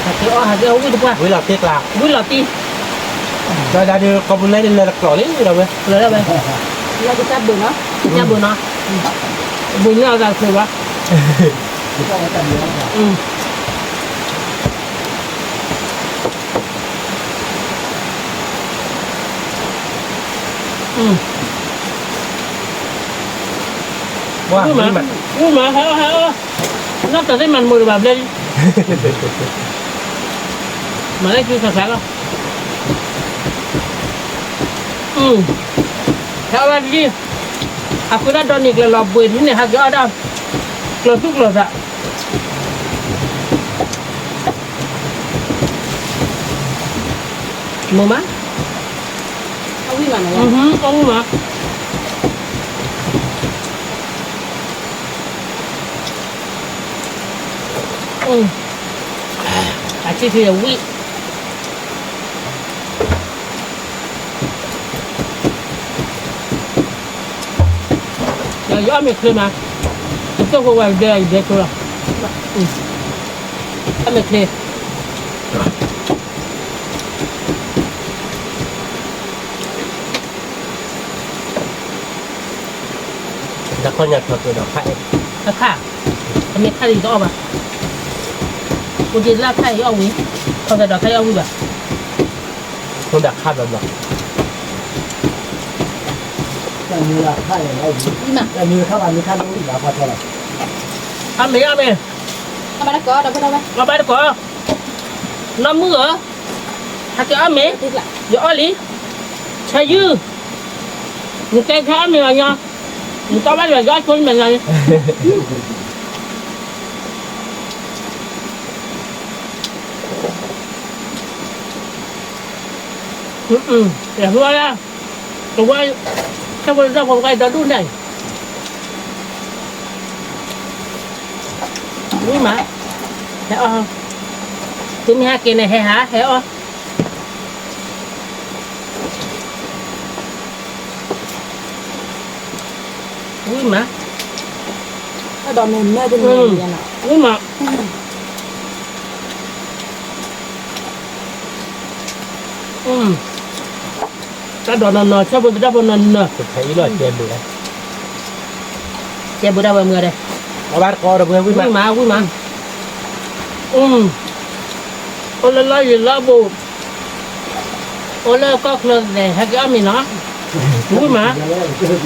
အ က့ၤအီၣ်ဟးက့ၤအီၣ်ဝံၣ်တပှၢ်, ဝံၣ်လီၤတံၢ်ကျါ, ဝံၣ်လီၤတံၢ်, ဒီးဒၣ်ဒုး ကီၢ်ပူၤလဲန့ၣ် လၢတကျိၤလံဒီးဝဲ, လၢဝဲ, လၢကစၢ်ဘုးနီၤ, ကစၢ်ဘုးနီၤ, ဘုးန့ၢ်အီၣ်သးတချုးဘၣ်, ဝံၣ်မး, ဝံၣ်မး, ဟဲအီၣ် ဟဲအီၣ်, နီၢ်တၢ်သ့ၣ်မၤတမုာ်တဘၣ်ဘျဲလံ, မၤလၢစုၤဆးဆးလီၤ, ဟဲအီၣ်ဘၣ်လံ, အဃုတၢ်ဒီနံၤကျၢၤလီၤဘှံးထံန့ၣ် ဟဲက့ၤအီၣ်ဒၣ်, ကျိၤသူၣ်ကျိၤသး မုာ်မး, အဝံၣ်မး, အဝံၣ်မး, အဆံၣ်ထံအဝံၣ် ဒီးယအီၣ်မ့ၤချ့မး, ယကၠိၣ်ဖိဝဲဒၢယဒၢဆိလီၤ, အီၣ်မ့ၤချ့ တၢ်ခီညါထီၣ်က့ၤဒီးခါအံၤ, တခါ, တမ့ၢ်ခါဒ်ယကအီၣ်ဘၣ်, အိၣ်ဒံးလၢခါအံၤအီၣ်ဝံၤ, ခီဖျိဒီးခါအံၤအီၣ်ဝံၤဘၣ်, ခီဖျိဒီးခါဘျီဘျီ, အီၣ်မ့ၤအီၣ်မ့ၤ, အီၣ်ဘၣ်တကိး, နီၢ်မုၣ်ဧၢ, ဟဲက့ၤအီၣ်မ့ၤ, ယအီၣ်လံ, ဆၢယုၢ်, နတဲဆၢအီၣ်မ့ၤဘၣ်ညီ, နတီဘၣ်ယွၤယအီၣ်ဆိမဲာ်ညါန့ၣ်, ယဟူဝဲဒၣ်, တဝဲ, ဆၢဖိတဖၣ်ဖိတဝဲဒီဒူၣ်န့ၣ်, ဝံၣ်မး, ဟဲအီၣ်, သုမ့ၢ်ဟဲက့ၤန့ၣ် ဟဲဟး ဟဲအီၣ် ဝံၣ်မး, ဝံၣ်မး, တၢ်ဒိးနီၢ်နီၢ် ဆၢဖိတဖၣ်ဖိနီၢ်နီၢ်, ကဲဘုဒၣ်ဝဲမုၢ်ဒီး, ဝံၣ်မး ဝံၣ်မး, အိၣ်လၢလီၢ်ယံၤလီၢ်ဘူး, အိၣ်လၢကီၢ်ချၢသဲး ဟဲက့ၤအီၣ်မ့ၤနီၤ, ဝံၣ်မး, ယၤလံ, ယဟဲအီၣ်တကိ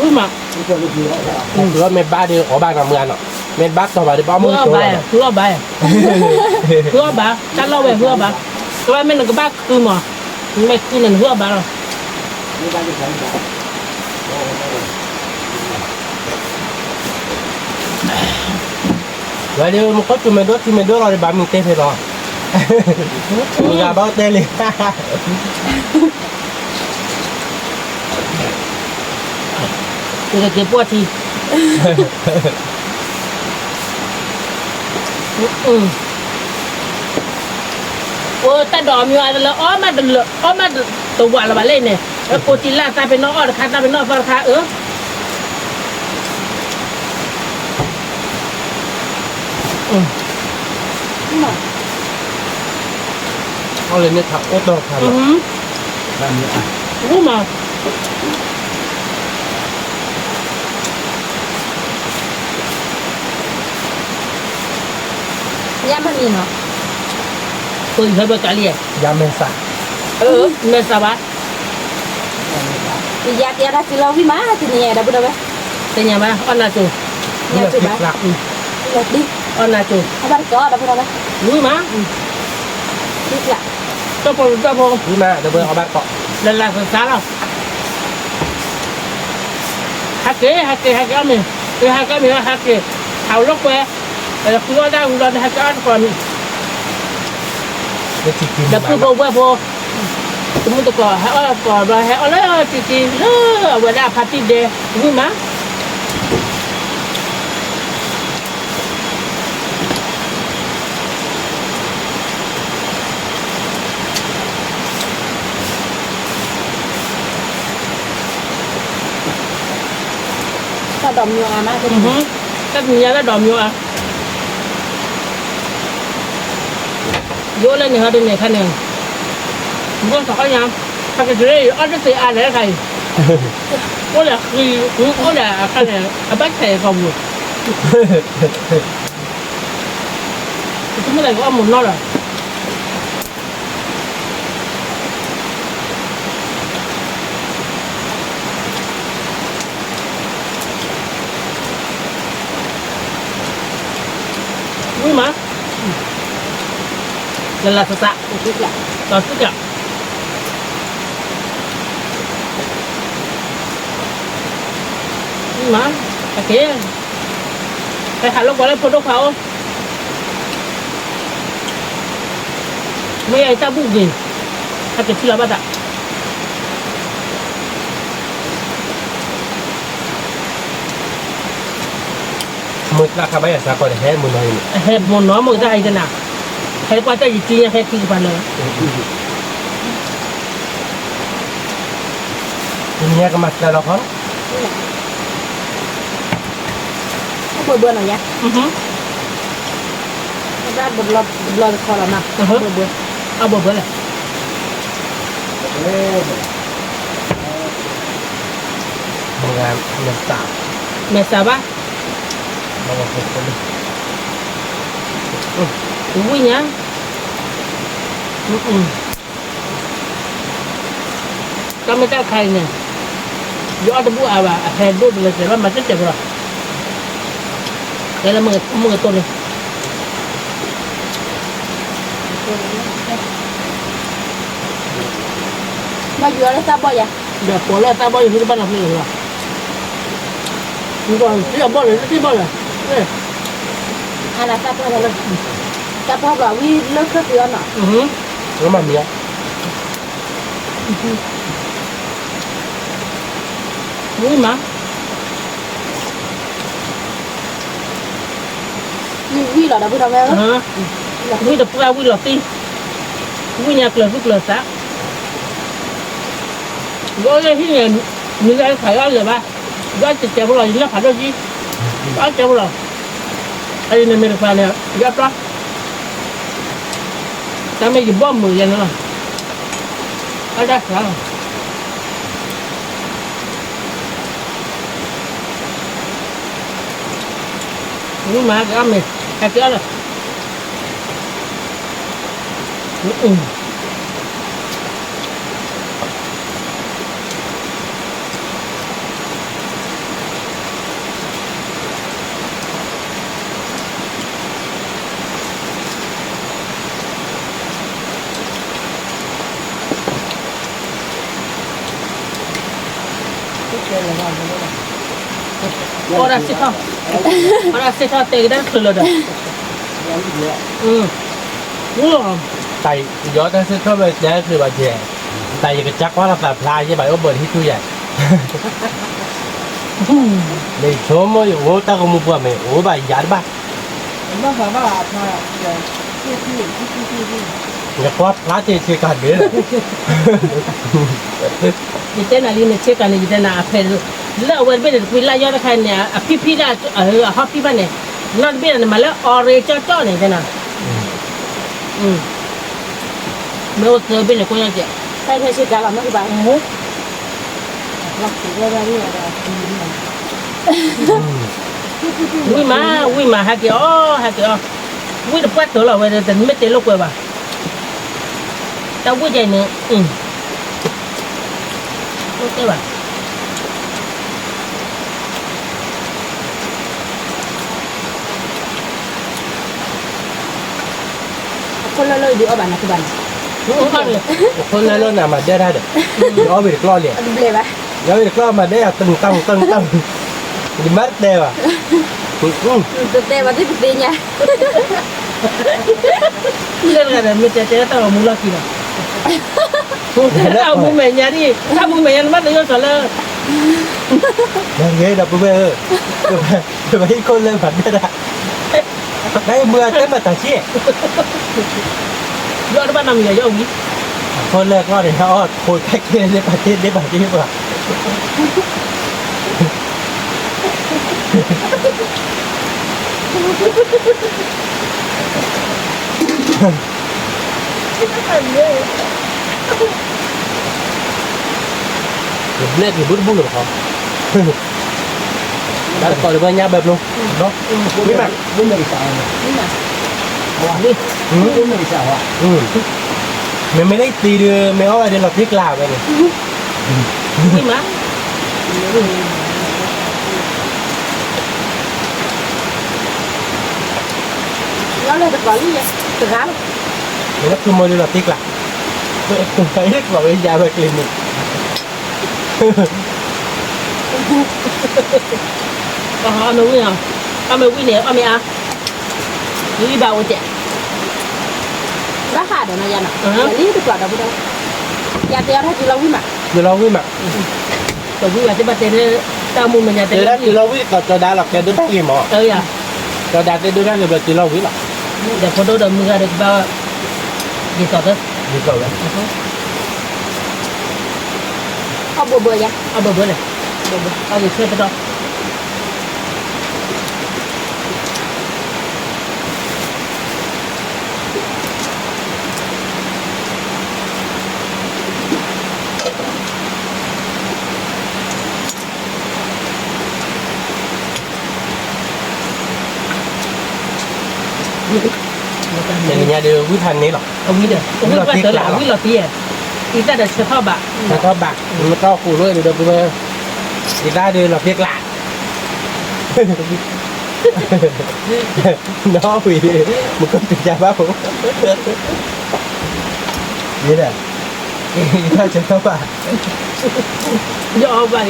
းမ့ၤဘၣ်ညါလံ, ဝံၣ်မး, မ့ၢ်ဘါဒီးအီၣ်ဘၣ်နီၤမုၢ်နီၤ, မ့ၢ်ဘါတီၢ်ဘၣ်ဒီး ဘၣ်မ့ၢ်ကၠိလီၤ, ဟုအီၣ်ဘၣ်, ဟုအီၣ်ဘၣ်, တၢ်လီၢ်ဝဲဟုအီၣ်ဘၣ်, ကဘၣ်မ့ၢ်နကဘၣ်ခုမး, နမ့ၢ်ခုန့ၣ် နဟုအီၣ်ဘၣ်လီၤ. ဝဲဒၣ်မူခိၣ်ထူမဲာ်ဒိၣ် ထူမဲာ်ဒိၣ်လီၤဒီး ဘၣ်မုၢ်တဲဖဲလီၤ, မုၢ်ဂၤဘၣ်တဲလံ, ယကက့ၤပှီၢ်ထံ, အိၣ်တၢ်ဒိးမ့ၢ်အါတလၢ အီၣ်မးတလၢ အီၣ်မးတဝးလၢၤဘၣ်လဲၣ်န့ၣ်, ကိးတံၢ်လၢ်သးပ့ၤနီၣ်အီၣ်တခါ သးပ့ၤနီၣ်သီတခါ, အၢ အီၣ်လၢန့ၣ်ခါအိၣ်တီၢ်ခါလီၤ, ဝံၣ်မး, ယါမနံၤနီၤ, ဖိယဟဲဘၣ်ကးလံ, ယါမဲာ်သး, မဲာ်သးဘၣ်, ယါကယါတၢ်စုလီၤဝံၣ်မး တနံၤညါဒီပုၢ်ဒီဝဲၢ်, တနံၤညါဘၣ် အီၣ်နၤစိၤ, နၤစိၤဘၣ်, အီၣ်နၤစိၤ, အဘၣ်တကိးဒီပုၢ်ဒီဝဲၢ်, ဝံၣ်မး, တၢ်ဖိတၢ်ဖိ, ဝံၣ်မး ဒီပုၢ်ဝဲၢ်အီၣ်ဘၣ်တကိး, လၢလၢသးသးလီၤ. ဟဲက့ၤ ဟဲက့ၤ ဟဲက့ၤအီၣ်မ့ၤ, ဟဲက့ၤအီၣ်မ့ၤ ဟဲက့ၤ, ဟးအိၣ်လိာ်ကွဲ, ဃုအီၣ်တၢ်ဝံၤလီၤ ဟဲက့ၤအီၣ်တကိးမ့ၤ, ဒီပုၢ်ဖိဝဲၢ်ဖိ, တမုၢ်တကိး ဟဲအီၣ်တကိးဘျီ ဟဲအီၣ်လၢတံၤတံၤလၢအဝဲဒၣ်အဖါတံၢ်ဒဲ, ဝံၣ်မး တၢ် ဒီးမၠိအါမး, တၢ်တနံၤညါလၢဒီးမၠိအါ, ယအိၣ်လၢန့ၣ်ဟီဒ်န့ၣ်ခါန့ၣ်, ယအိၣ်သးခီညါ, ဟဲက့ၤတရ့အီၣ်တသ့အါလဲၣ်ခါအံၤ, အိၣ်ဒီးဃံ, အိၣ်ဒီးအခါန့ၣ် အဘၣ်ဆဲးကီၢ်ပူၤ, တမ့ၢ်လၢကအီၣ်မူၤနီၢ်ဒီး ဝံၣ်မး, လၢလၢသးသး, တီၤစုကၢ်, ဝံၣ်မး, အက့ၤ, ဟဲဟးလိာ်ကွၢ်လၢဖိဒိၣ်ခွါအိၣ် မ့ၢ်ယတၢ်ဘူၣ်ဂ့ၤ, ဟဲက့ၤထံၣ်လီၤဘၣ်သး, မ့ၢ်သးခါဘၣ်ယၤစးကီးဒီး ဟဲမုၢ်နီၤအံၤန့ၣ်, ဟဲမုၢ်နီၤမ့ၢ်တၢ်ဟဲကနၤ, ဟဲကွၢ်တၢ်ယံၤကံညါဟဲခံကပၤလၢ ညါကမၤစၢၤလီၤခီ, အဘၢဘၢနီၤယါ, တၢ်ဘျီတခီလီၤမး, အဘၢဘၢ, အဘၢဘၢလဲၣ်, မဲာ်သး, မဲာ်သးဘၣ်, ဝံၣ်ညါ, တၢ်မ့ၢ်တၢ်ခါအံၤန့ၣ်, ယအီၣ်တဘူၣ်အါဘၣ် အဟဲဒိၣ်တလၢစဲးဘၣ် မၤတစဲးဘၣ်လီၤ, တဲလၢမုၢ်ကတိၢ်န့ၣ်, ဘၣ်ယူၤအီၤလၢသးဘီၣ်ယၤ, ဒီးပိာ်လၢသးဘီၣ်ယၤ သုတဘၣ်နီတမံၤလီၤ, နကသံအဘီၣ်လၢ တသံဘီၣ်လၢ, အါလၢသးပှၢ်လၢ, သးပှၢ်ဘၣ်ဝံၤလၢခၢၣ်သံအီၤနီၤ, မၤမံၤ, ဝံၣ်မး ဝံၣ်လီၤဒီး ပုၢ်ထီၣ်ဝဲ, ဝံၣ်တပှၢ်ဝံၣ်လီၤသံ, ဝံၣ်ညါကျၢၤသူၣ်ကျၢၤသး, ယအိၣ်လၢဟံၣ်န့ၣ်, မ့ၢ်လၢခးယအီၣ်လၢၤဘၣ်, ယအီၣ်စဲးဖိလီၤ ယလၢခးဒိၣ်ကံ, ယအီၣ်စဲးဖိလီၤ, အအံၤန့ၣ်မ့ၢ်တပှၢ်န့ၣ် ယအီၣ်ပျီ, တၢ်မ့ၢ်ယဘီၣ်မုာ်ယဲန့ၣ်လီၤ, အတၢ်ဆါလီၤ ဝံၣ်မးက့ၤအီၣ်မ့ၤ, ဟဲက့ၤအီၣ်လၢ, အီၣ်ဒၣ်စ့ၢ်ထီၣ်, အီၣ်ဒၣ်စ့ၢ်ထီၣ်တဲကဒါချုးလၢာ်ဒီး, တၢ်ယီတၢ်စ့ၢ်ထီၣ်ဝဲတဲချုးဘၣ်ကဲ, တၢ်ယကစၢ်ကွၢ်လီၤသးဖျါယဲဘၣ်အိၣ်ဘၢၣ်ဟံၣ်ထူယၤ, မ့ၢ်ဆိကမိၣ်ယအိၣ်တၢ်ကမူပှၢ်မ့ၢ်အိၣ်ဘၣ်ယၤတဘၣ် ယကွၢ်ဖျါစ့ၢ်ဆ့ကၤဒဲးလီၤ, ယတဲနၤလံန့ၣ် ဆ့ကၤန့ၣ် ယတဲနၤအဖဲ, လၢအဝဲတဘ့ၣ်န့ၣ် တကွံလၢယီၢ်တခါန့ၣ် အဖံဖံဒၣ်, အဟီၣ်ဖံဘၣ်န့ၣ်, နီၢ်တဘ့ၣ်န့ၣ် မၤလၢအီရ့ကၠီကၠီန့ၣ် ယတဲနၤ, မ့ၢ်အိၣ်သၢဘ့ၣ်န့ၣ် ကိးညါကဲ, တၢ်ဖဲဆ့ကၤလီၤ မ့ၢ်ကဘၣ် ဝံၣ်မး, ဝံၣ်မး ဟဲက့ၤအီၣ်, ဟဲက့ၤအီၣ်, ဝံၣ်တပှၢ်တၢၢ်လီၤဝဲဒီး တမ့ၢ်တ့လိာ်ကွဲဘၣ်, တၢ်ဝံၣ်ယဲန့ၣ်, တ့ဘၣ် အခိၣ်လၢလၢဒုးအီၣ်ဘၣ်နၤတဘၣ်န့ၣ်, အခိၣ်လၢလၢနၤမၤဒၢတၢ်ဒီး, ယအီၣ်ဝံၣ်တကျီၢ်လံ, ယအီၣ်ဝံၣ်တကျီၢ်မၤဒၢယၤ တၢ်တၢ်တၢ်, ယမၤတတဲဘၣ်, တတဲဘၣ်သ့ၣ်ပသ့ၣ်ညါ, လၢတဂၤဒီး မ့ၢ်တဲတဲတၢ်ဂီၤမူလီၢ်ခံလီၤ, တၢ်မူမဲာ်ညါဒ်, တၢ်မူမဲာ်ညါနမ့ၢ်တယိၣ်စီၤလၢ နဂ့ၤဒီးပုၢ်ဝဲၢ်ဧၢ, ပဟံၣ်ခိၣ်လၢမၤဒၢတၢ်, နမုၢ်အတဲမၤတၢ်ဆံး, ယအီၣ်တဘၣ်နီတမံၤဒီးယအီၣ်ဝံၤ, အခိၣ်လၢကျီၢ်န့ၣ် ဟဲအီၣ်ခိၣ်တၢ်က့ၤလၢပာ်တ့ၢ်လၢပာ်တ့ၢ်ပှၤ, ဘျဲၣ်က့ၤဘုတဘူၣ်လၢၤဘၣ်ခီ, တၢ်တကိးလၢပှၤညါဘဲဖျိ, ဝံၤမး, မ့မ့ၢ်လၢယသံဒုး မ့ၢ်အီၣ်ဝဲဒၣ်လီၤတံၢ်ကျါဝဲန့ၣ်, ဝံၤမး, လီၤလၢတကိးလံ, တဂၤလီၤ, မ့ၢ်လၢဖုမိၢ်ဒုးလီၤတံၢ်ကျါ, တကိးဝဲယါဝဲကျ့မုၢ် အီၣ်မ့ၢ်ဝံၣ်နီၤ, အီၣ်မ့ၢ်ဝံၣ်န့ၣ် အီၣ်မ့ၢ်အါ, လံဘၣ်အိၣ်ကဲး, ဘၣ်ဃးဒီးနီၤယါနီၤ, လံတကျိၤဒီပုၢ်ဒီဝဲၢ်, ယၤတဲအီၣ်တၢ်တုၤလီၤဝံၣ်မး, တုၤလီၤဝံၣ်မး, တဝံၣ်ဘၣ်သ့ၣ်ဘၣ်တဲလၢ တၢ်မူမညါတဲလၢ တုၤလီၤဝံၣ်ကီးကၠီဒါလီၤ ကဲဒိၣ်တၢ်ဂ့ၤမး, ကၠီဒါသ့ၣ်ဒိၣ်တၢ်ဂ့ၤဘျီတုၤလီၤဝံၣ်လီၤ, ဒီးဖိဒိၣ်ဒီးမုၢ်ဂၤဒီးကဘၣ် ဒ်သိးတၢ်, ဒ်သိးဝဲ, အီၣ်ဘိဘိယါ, အီၣ်ဘိဘိလဲၣ်, အီၣ်ဂ့ၤဆၢတတီၤ တနံၤညါဒီး ဝံၣ်ဖးန့ၣ်လီၤ, ဝံၣ်လီၤတံၢ်ကျါလီၤ, ဝံၣ်လီၤတံၢ်, အံၤတၢ်ဒီးဆၢထီၣ်ဘၣ်, ဆၢထီၣ်ဘၣ်, မ့ၢ်တၢ်ဃိးလိဒီး အံၤတၢ်ဒီးလီၤတံၢ်ကျါ နီၣ်ဝံၤ, မ့ၢ်ကီၢ်ပံၤကၢ်ဘၣ်ဖိ, ယဲဒၣ်, ယတၢ်ဆၢထီၣ်ဘၣ်, ယအီၣ်ဘၣ်လံ,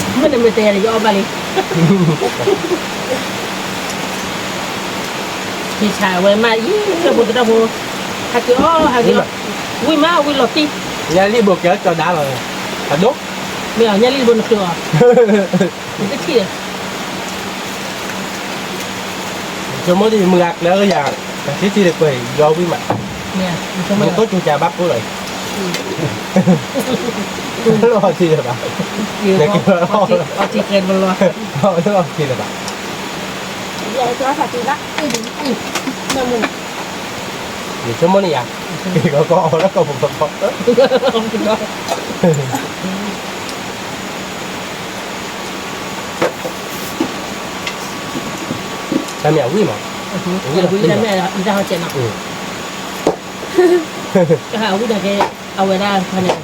မ့ၢ်နမ့ၢ်တဲယၤန့ၣ် ယအီၣ်ဘၣ်လံ, ယဆါဝဲမးအံၤ တၢ်ဖိတၢ်ဖိ, ဟးက့ၤအီၣ် ဟးက့ၤအီၣ်, ဝံၣ်မး ဝံၣ်လီၤတံၢ်, ညါလံၢ်ဘိကဲကၠီဒါလီၤ, အဒိ, မ့ၢ်အီၤ ညါလံၢ်ဘိနချုးအီၤ, နတထံၣ် ဆိကမိၣ်ဒ်မုၢ်ဂၤကျၢၤ ယၤ, တၢ်ထံၣ်ထံၣ်ဒီးကွဲးယီၤဝံၣ်မး, နတိၢ်ကၠူကၠၤဘၣ်ဖိလီၤ, လီၤထံၣ်လၢၤဘၣ်, နကလီၤထံၣ်လၢၤဘၣ်, ယဆိကမိၣ်န့ၣ်ယၤ, ကီၢ်ကီၢ်အီၣ်လၢကီၢ်ပူၤကီၢ်ကီၢ်, တၢ်မ့ၢ်အဝံၣ်မး, ဝံၣ်လီၤတံၢ်, အဝံၣ်တၢ်ကဲ, အဝဲဒၣ်ဖဲန့ၣ်,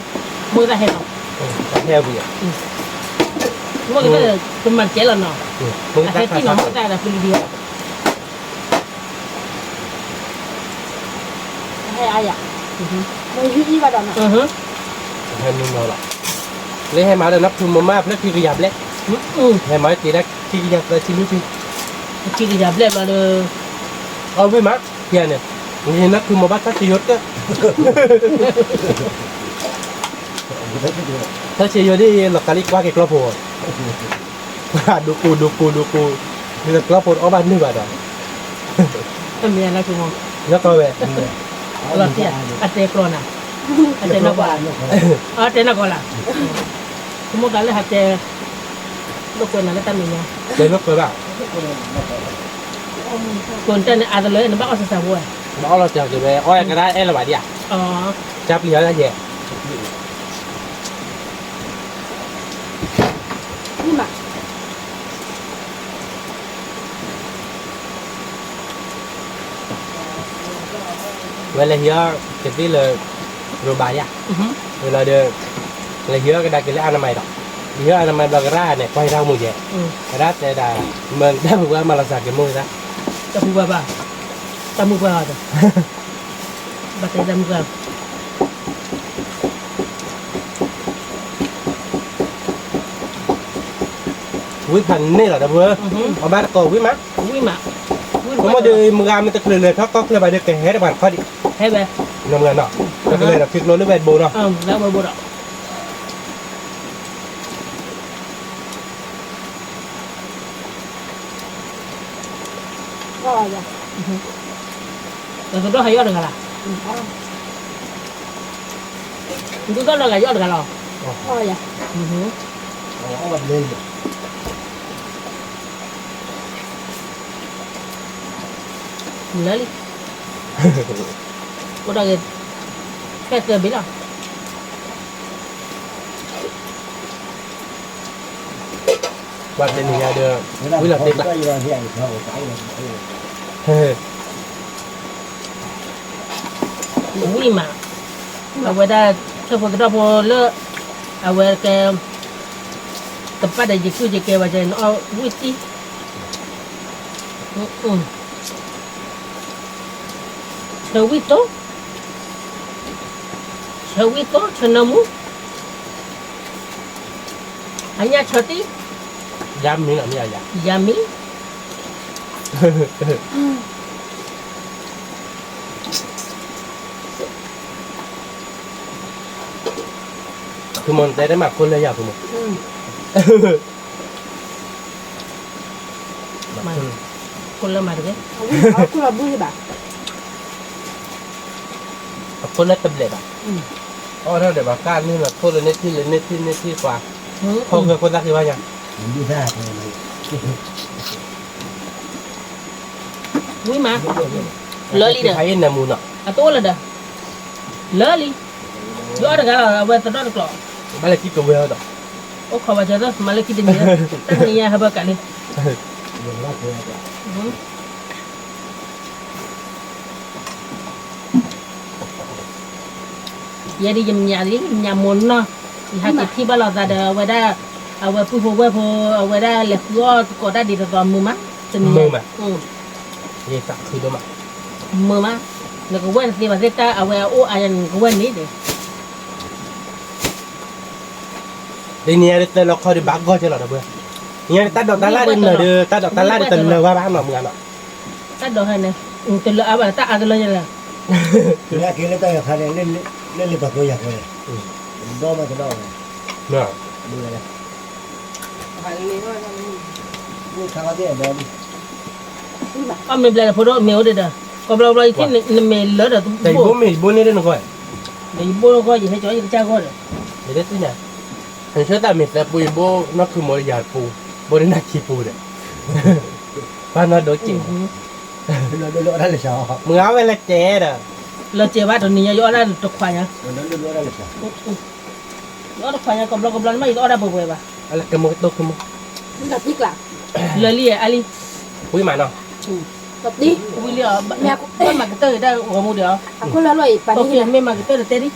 မိၢ်သးဟဲလီၤ, ဟဲဝံၣ်, မိၢ်ကတၢၢ် ပမၤတကဲလီၤနီၤ, အဟဲတံၢ်နီၤ မိၢ်သးဒီးဖုလံၤဒံးဘၣ် ဟဲအါယၤ, မ့ၢ်ဟံၣ်အံၣ်ဘၣ်ဒီးနီၤ, ဟဲမုၢ်နီၤလီၤ, လၢဟဲမၤဒီးနီၢ်ဖုမိၢ်မး ဖျၢၣ်ခံကယၤဘျဲၣ်, ဟဲမၤတ့ၢ်ဒၣ်ခံကယၤသၢဆံလွံၢ်ဆံ, ခံကယၤဘျဲၣ်ဘျီဒီး, အီၣ်ဝံၣ်မး, ဖဲန့ၣ်, နနီၢ်ဖုမိၢ်ဘၣ်ထီၣ်ဆံးယိာ်တကၢၢ် ထီၣ်ဆံးယိာ်ဒ် လီၤကးလံကွၢ်က့ၤကျီဖိ, ဒိကိၢ်ဒိကိၢ်ဒိကိၢ်, ကျီဖိတအီၣ်ဘၣ်န့ၢ်ဘၣ်ဒီး, မ့ၢ်လၢကမီၤ, လီၤကီဝဲ, လီၤတံၢ်, အတဲကျီနၤ, အတဲနီၢ်ကီၢ်, အတဲနီၢ်ကီၢ်လၢ, ကမိၣ်သးလၢဟးတဲ, လိာ်ကွဲနၤလၢတၢ်မဲာ်ညါ, တဲလိာ်ကွဲဘၣ်, ကိးနတဲန့ၣ် အါတလၢနဘၣ်အီၣ်စၢၤစၢၤဖိဝဲ, ဘၣ်အီၣ်လီၤစၢၤက့ၤဝဲ အီၣ်ကဒါအဲၣ်လၢၤဘၣ်ဒံးဧါ, ကၢ်ပျံၤဟီဒၣ်ယဲ ဝဲလဲၤဟံးအီၣ်ကသ့ၣ်လၢ ရိဘၣ်ယါ, ဝဲလီၤဒီး, လဲၤဟံးအီၣ်ကဒါက့ၤလၢအနမၤဒီး, ဟံးအီၣ်အနမၤဘျီကရၢ်န့ၣ် ကွၢ်ဟံးတၢ်မူယဲ, ကရၢ်တဲဒၣ်, မ့ၢ်တၢ်မူဝဲမၤလီၤစၢ်က့ၤမိၢ်သး, တၢ်မူဝဲဘၣ်, တၢ်မူပှၢ်အီၤဒီး, ဘၣ်တဲတၢ်မူပှၢ် ဝံၣ်ဖးန့ၣ်လီၤ ဒီပုၢ်ဝဲၢ်, အဘၣ်တကိးဝံၣ်မး, ဝံၣ်မး, ဆိကမိၣ်ဒီး မုၢ်ဂၤမ့ၢ်တချုးလဲၤထီၣ်ကီၢ်ချၢဘၣ်ဒီး ကဟဲတပှၤတခီဒံး, ဟဲဝဲ, နမုၢ်ဂၤနီၤ, တချုးလဲၤဒီးထံကျိလၢဝဲတဘိနီၤ, လၢဝဲတဘိဒီး ဒီးကဒီးဟးယီၣ်တဂၤလၢ်, ဒုးဒီးလီၤဂာ်ယီၣ်တဂၤလီၤ, အီၣ်ယၤ, အီၣ်ဘၣ်ဘျဲယၤ, လၢလံ, အိၣ်ဒီးဂ့ၤ, ဖဲသၢဘ့ၣ်လီၤ. ဘၣ်တနံၤညါဒီး ဝံၣ်လီၤသ့ဘၣ်, ဝံၣ်မး, အဝဲဒၣ် ဆၢဖိကဒီဖိလၢ အဝဲကဲ တပာ်ဒီးယကုၢ်ယကဲဘၣ်ကဲ နအီၣ်ဝံၣ်တံၢ်, ဆၢဝံၣ်သိ, ဆၢဝံၣ်သိ ဆၢနၢမူ, အညၣ်ဆၢတံၢ်, ယၤမံၤလီၤ, ယၤမံၤ, ဖုမိၢ်တဲတမၤခိၣ်လၢယၤဖုမိၢ်, ခိၣ်လၢမၤတဂ့ၤ, အခိၣ်လၢတဘျဲၣ်ဘၣ်, အီၣ်ထီၣ်ဒီးဘၣ်ကၢ်န့ၣ်လီၤ ခိၣ်လၢန့ၢ်ထံၣ်လၢန့ၢ်ထံၣ်န့ၢ်ထံၣ်ပှၤ, ခီၣ်ဂၢၢ်ခိၣ်သၣ်ဃ့ဘၣ်ညါ, ဝံၣ်မး, လၢလံဒီး, ဖးအံၣ်နၢမူနီၤ, အတအိၣ်လၢၤဒီး, လၢလံ, ယအီၣ်တဂၤလီၤ အဝဲသဒီၣ်တကျိၤ, ဘၣ်လၢခံကဝဲၤဒီး, အိၣ်ခိးဘၣ်ကၢသၢ မၤလၢခံတနံၤ, တနံၤညါဟဲဘၣ်ကးလံ ယဲဒ်ယမၠးလံ ယမၠးမိၢ်နီၢ်, ယဟးက့ၤထံၣ်ဘၣ်လိာ်သးဒီးအဝဲဒၣ်, အဝဲပုၢ်ဖိဝဲၢ်ဖိ, အဝဲဒၣ်လဲၤဃုအီၣ်သကိးတၢ်ဒ်သိးသိးမုာ်မး, တနံၤညါ, မုာ်မး, နကဝဲၢ်တသ့ဘၣ်သ့ၣ်တၢ်အဝဲအအိၣ်အါယၤန့ၣ် နကဝဲၢ်န့ၣ်ဒီး တနံၤညါဒ်သၢလီၤခီဒီးဘၣ်ဂီၢ်ကဲလီၤဒီးပှၤ, တနံၤညါဒ်တၢ်ဒိးတၢ်လၢ်ဒ်နၢၤဒီး တၢ်ဒိးတၢ်လၢ်ဒ်တလၢၤဝဲဘၣ်နီၤမုၢ်ဂၤနီၤ, တၢ်ဒိးဟဲန့ၣ်, တလၢအါဘၣ် တၢ်အါတလၢယၤလီၤ, လၢက့ၤလၢတၢ်ယၤခါန့ၣ်, လၢလၢပှၤကိးယၤကိးန့ၣ်, ဒီမးတဒီဝဲ, အီၣ်မ့ၤဘျဲၣ်လၢဖိဒိၣ်မ့ၢ်အိၣ်ဒံးဒီး, ကိးဘျီဘျီယထံၣ်နမ့ၢ်လၢဒီးတဘိ, ယဘိမ့ၢ်ယဘိန့ၣ်ဒ်နဂီၢ်, ဒီးယဘိဂီၢ်ယဟဲကၠီယကစၢ်ဂီၢ်ဒီး, ယတသ့ၣ်ညါ, နဆၢသးမ့ၢ်သၢပူယဘိနီၢ်ခုမိၢ်ယၤပူ, ဘိန့ၣ်နၢ်ခံပူဒီး, ဘၣ်နီၢ်ဒိက့ၤ, မုၢ်ဂၤဝဲလၢကဲဒီး, လၢကဲဘၣ်တနံၤညါယအီၣ်ဒၣ်တခွးညါ, ယအီၣ်တခွးညါ ကဘျီကဘျီန့ၣ်မ့ၢ်ယတအီၣ်ဒၣ်ပှဲၤပှဲၤဘၣ်, လၢလံအါလံ, ဝံၤမးနီၤ, ဝံၤလံအီၤ, ဘၣ်မၤကတၢၢ်ဂ့ၤတၢ်ဂီၤမူဒီးအီၤ, မ့ၢ်မၤကတၢၢ်တတဲဒံး,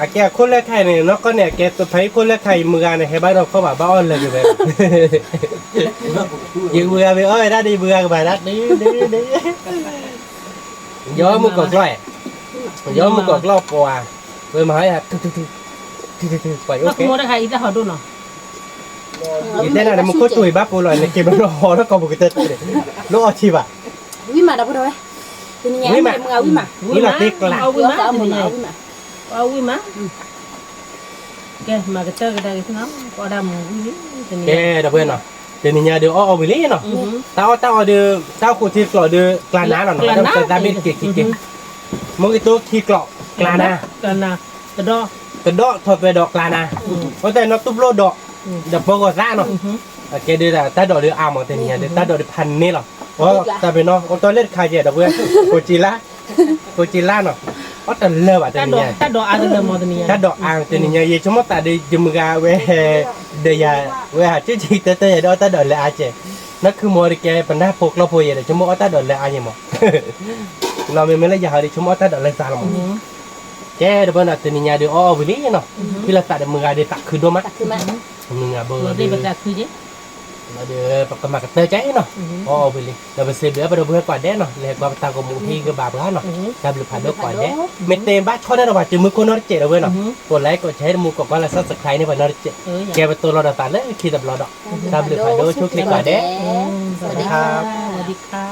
အကဲအခိၣ်လၢခါအံၤန့ၣ် နီၢ်ကီၢ်န့ၣ် အကဲဖဲအံၤခိၣ်လၢခါအံၤ မုၢ်ဂၤန့ၣ် ဟဲဘၣ်ဒီးခီၣ်ဘၣ် ဘၣ်အီၣ်လၢာ်က့ၤဝဲ, ယမုၢ်ဂၤမ့ၢ်အီၣ်ဝဲဒၣ်ဒီး ယမုၢ်ဂၤကဘၣ်ဒၣ်ဒုဒုဒု, ယအီၣ်မုၢ်ကီၢ်ကျီၢ်, ယအီၣ်မုၢ်ကီၢ်ကျီၢ်ပှၤ, ဝဲမၤဟါယၤ, ပှၤအိၣ်ကဲ, ယတဲနၤဒီး မူခိၣ်တူာ်အံၤဘၣ်ပိာ်လီၤန့ၣ် က့ၤဘၣ်လီၤဟီထီၣ်ကီၢ်ပူၤကတၢၢ်တၢၢ်, လၢအီၣ်ထံဘၣ်, ဝံၤမးဒီပုၢ်ဒီဝဲၢ်, တနံၤညါမုၢ်ဂၤဝံၤမး, ဝံၤလီၤတ့ကျး, ဝံၤမး, ကဲမၤကတၢၢ်ကဒါက့ၤနီၤ, ကဲဒီပုၢ်ဝဲၢ်နီၤ, တနံၤညါဒီးအီၣ်အီၣ်ဝံၤလံနီၤ, တၢ်အီၣ်တၢ်အီဒီး တၢ်အိၣ်ခိးထံကျိးဒီး ကျါနါလီၤနီၤ, သၢဘ့ၣ်တက့ၤခံက့ၤ, မ့ၢ်ဂ့ၤတိခံကျိး, ကျါနါ, ကဒီးထီၣ်သွဲဒီးကျါနါ, အဃိသတးနီၢ်တူၢ်ဖျိဒီး, ဒီးပၢၤဂီၤသးနီၤ, အကဲဒ်တၢ်ဒိးဒီးအါမး တနံၤညါဒီး တၢ်ဒိးဒီးဖးန့ၢ်လီၤ, တၢ်ဖဲနီၤ အိၣ်တီလၢတခါကဲဒီပုၢ်ဝဲၢ်, ကိးက့ၤလါ, ကိးက့ၤလါနီၤ, အီၣ်တလၢာ်ဘၣ်တနံၤညါ, တၢ်ဒိးအါတနံၤညါ, ယဆိကမိၣ်သးဒီး ယမုၢ်ဂၤဝဲ, ဒီးယၤ, ဝဲဟးကၠူကၠံတၢ်တၢ်ယၤဒီးအီၣ်တၢ်ဒိးလၢအါကဲ, နီၢ်ခုမိၢ်တကဲ ပနၢ်ဖိကျီဖိယဲဒီး ဆိကမိၣ်အီၣ်တၢ်ဒိးလၢအါယဲမး, လီၤမ့မ့ၢ်လၢယၤဟီဒီး ဆိကမိၣ်အီၣ်တၢ်ဒိးလၢသးလီၤမး, ကဲဒီပုၢ်ဝဲၢ်နီၤ တနံၤညါဒီးအီၣ်အီၣ်ဝံၤလံနီၤ, ဖံလီၤသးဒီးမုၢ်ဂၤဒီးသးခုဒိၣ်မး, မုၢ်ဂၤဘၣ်ဒီး လီၤဒီး ပကမၤကတၢၢ်ကဲနီၤ, အီၣ်အီၣ်ဝံၤလံ, ဒီးပစံးဘျုးပဒီပုၢ်ဝဲၢ်ကိးဂၤဒဲးနီၤ, လဲၤကွၢ်ပတၢ်ဂီၤမူဟံၣ်ဂ့ၤဘၣ်ပှၤနီၤ, တၢ်ဘျုးဖးဒိၣ်ကိးဂၤဒဲး, မ့ၢ်တဲဘၣ်ဆီန့ၣ်ဒီး ပှၤစုမုၢ်ခိၣ်နီတစဲးဒီပုၢ်ဝဲၢ်နီၤ, ကိးlikeကိးshareတမူကိးကွၢ်လၢ subscribe န့ၢ်ပှၤနီတစဲး, ကဲပတိၢ်လီၤဒီးသးလၢခံတဘျီဒီး, တၢ်ဘျုးဖးဒိၣ်ဆိၣ်ချ့ကိးဂၤဒဲး, စဝၤစဒီခါ, စဝၤစဒီခါ.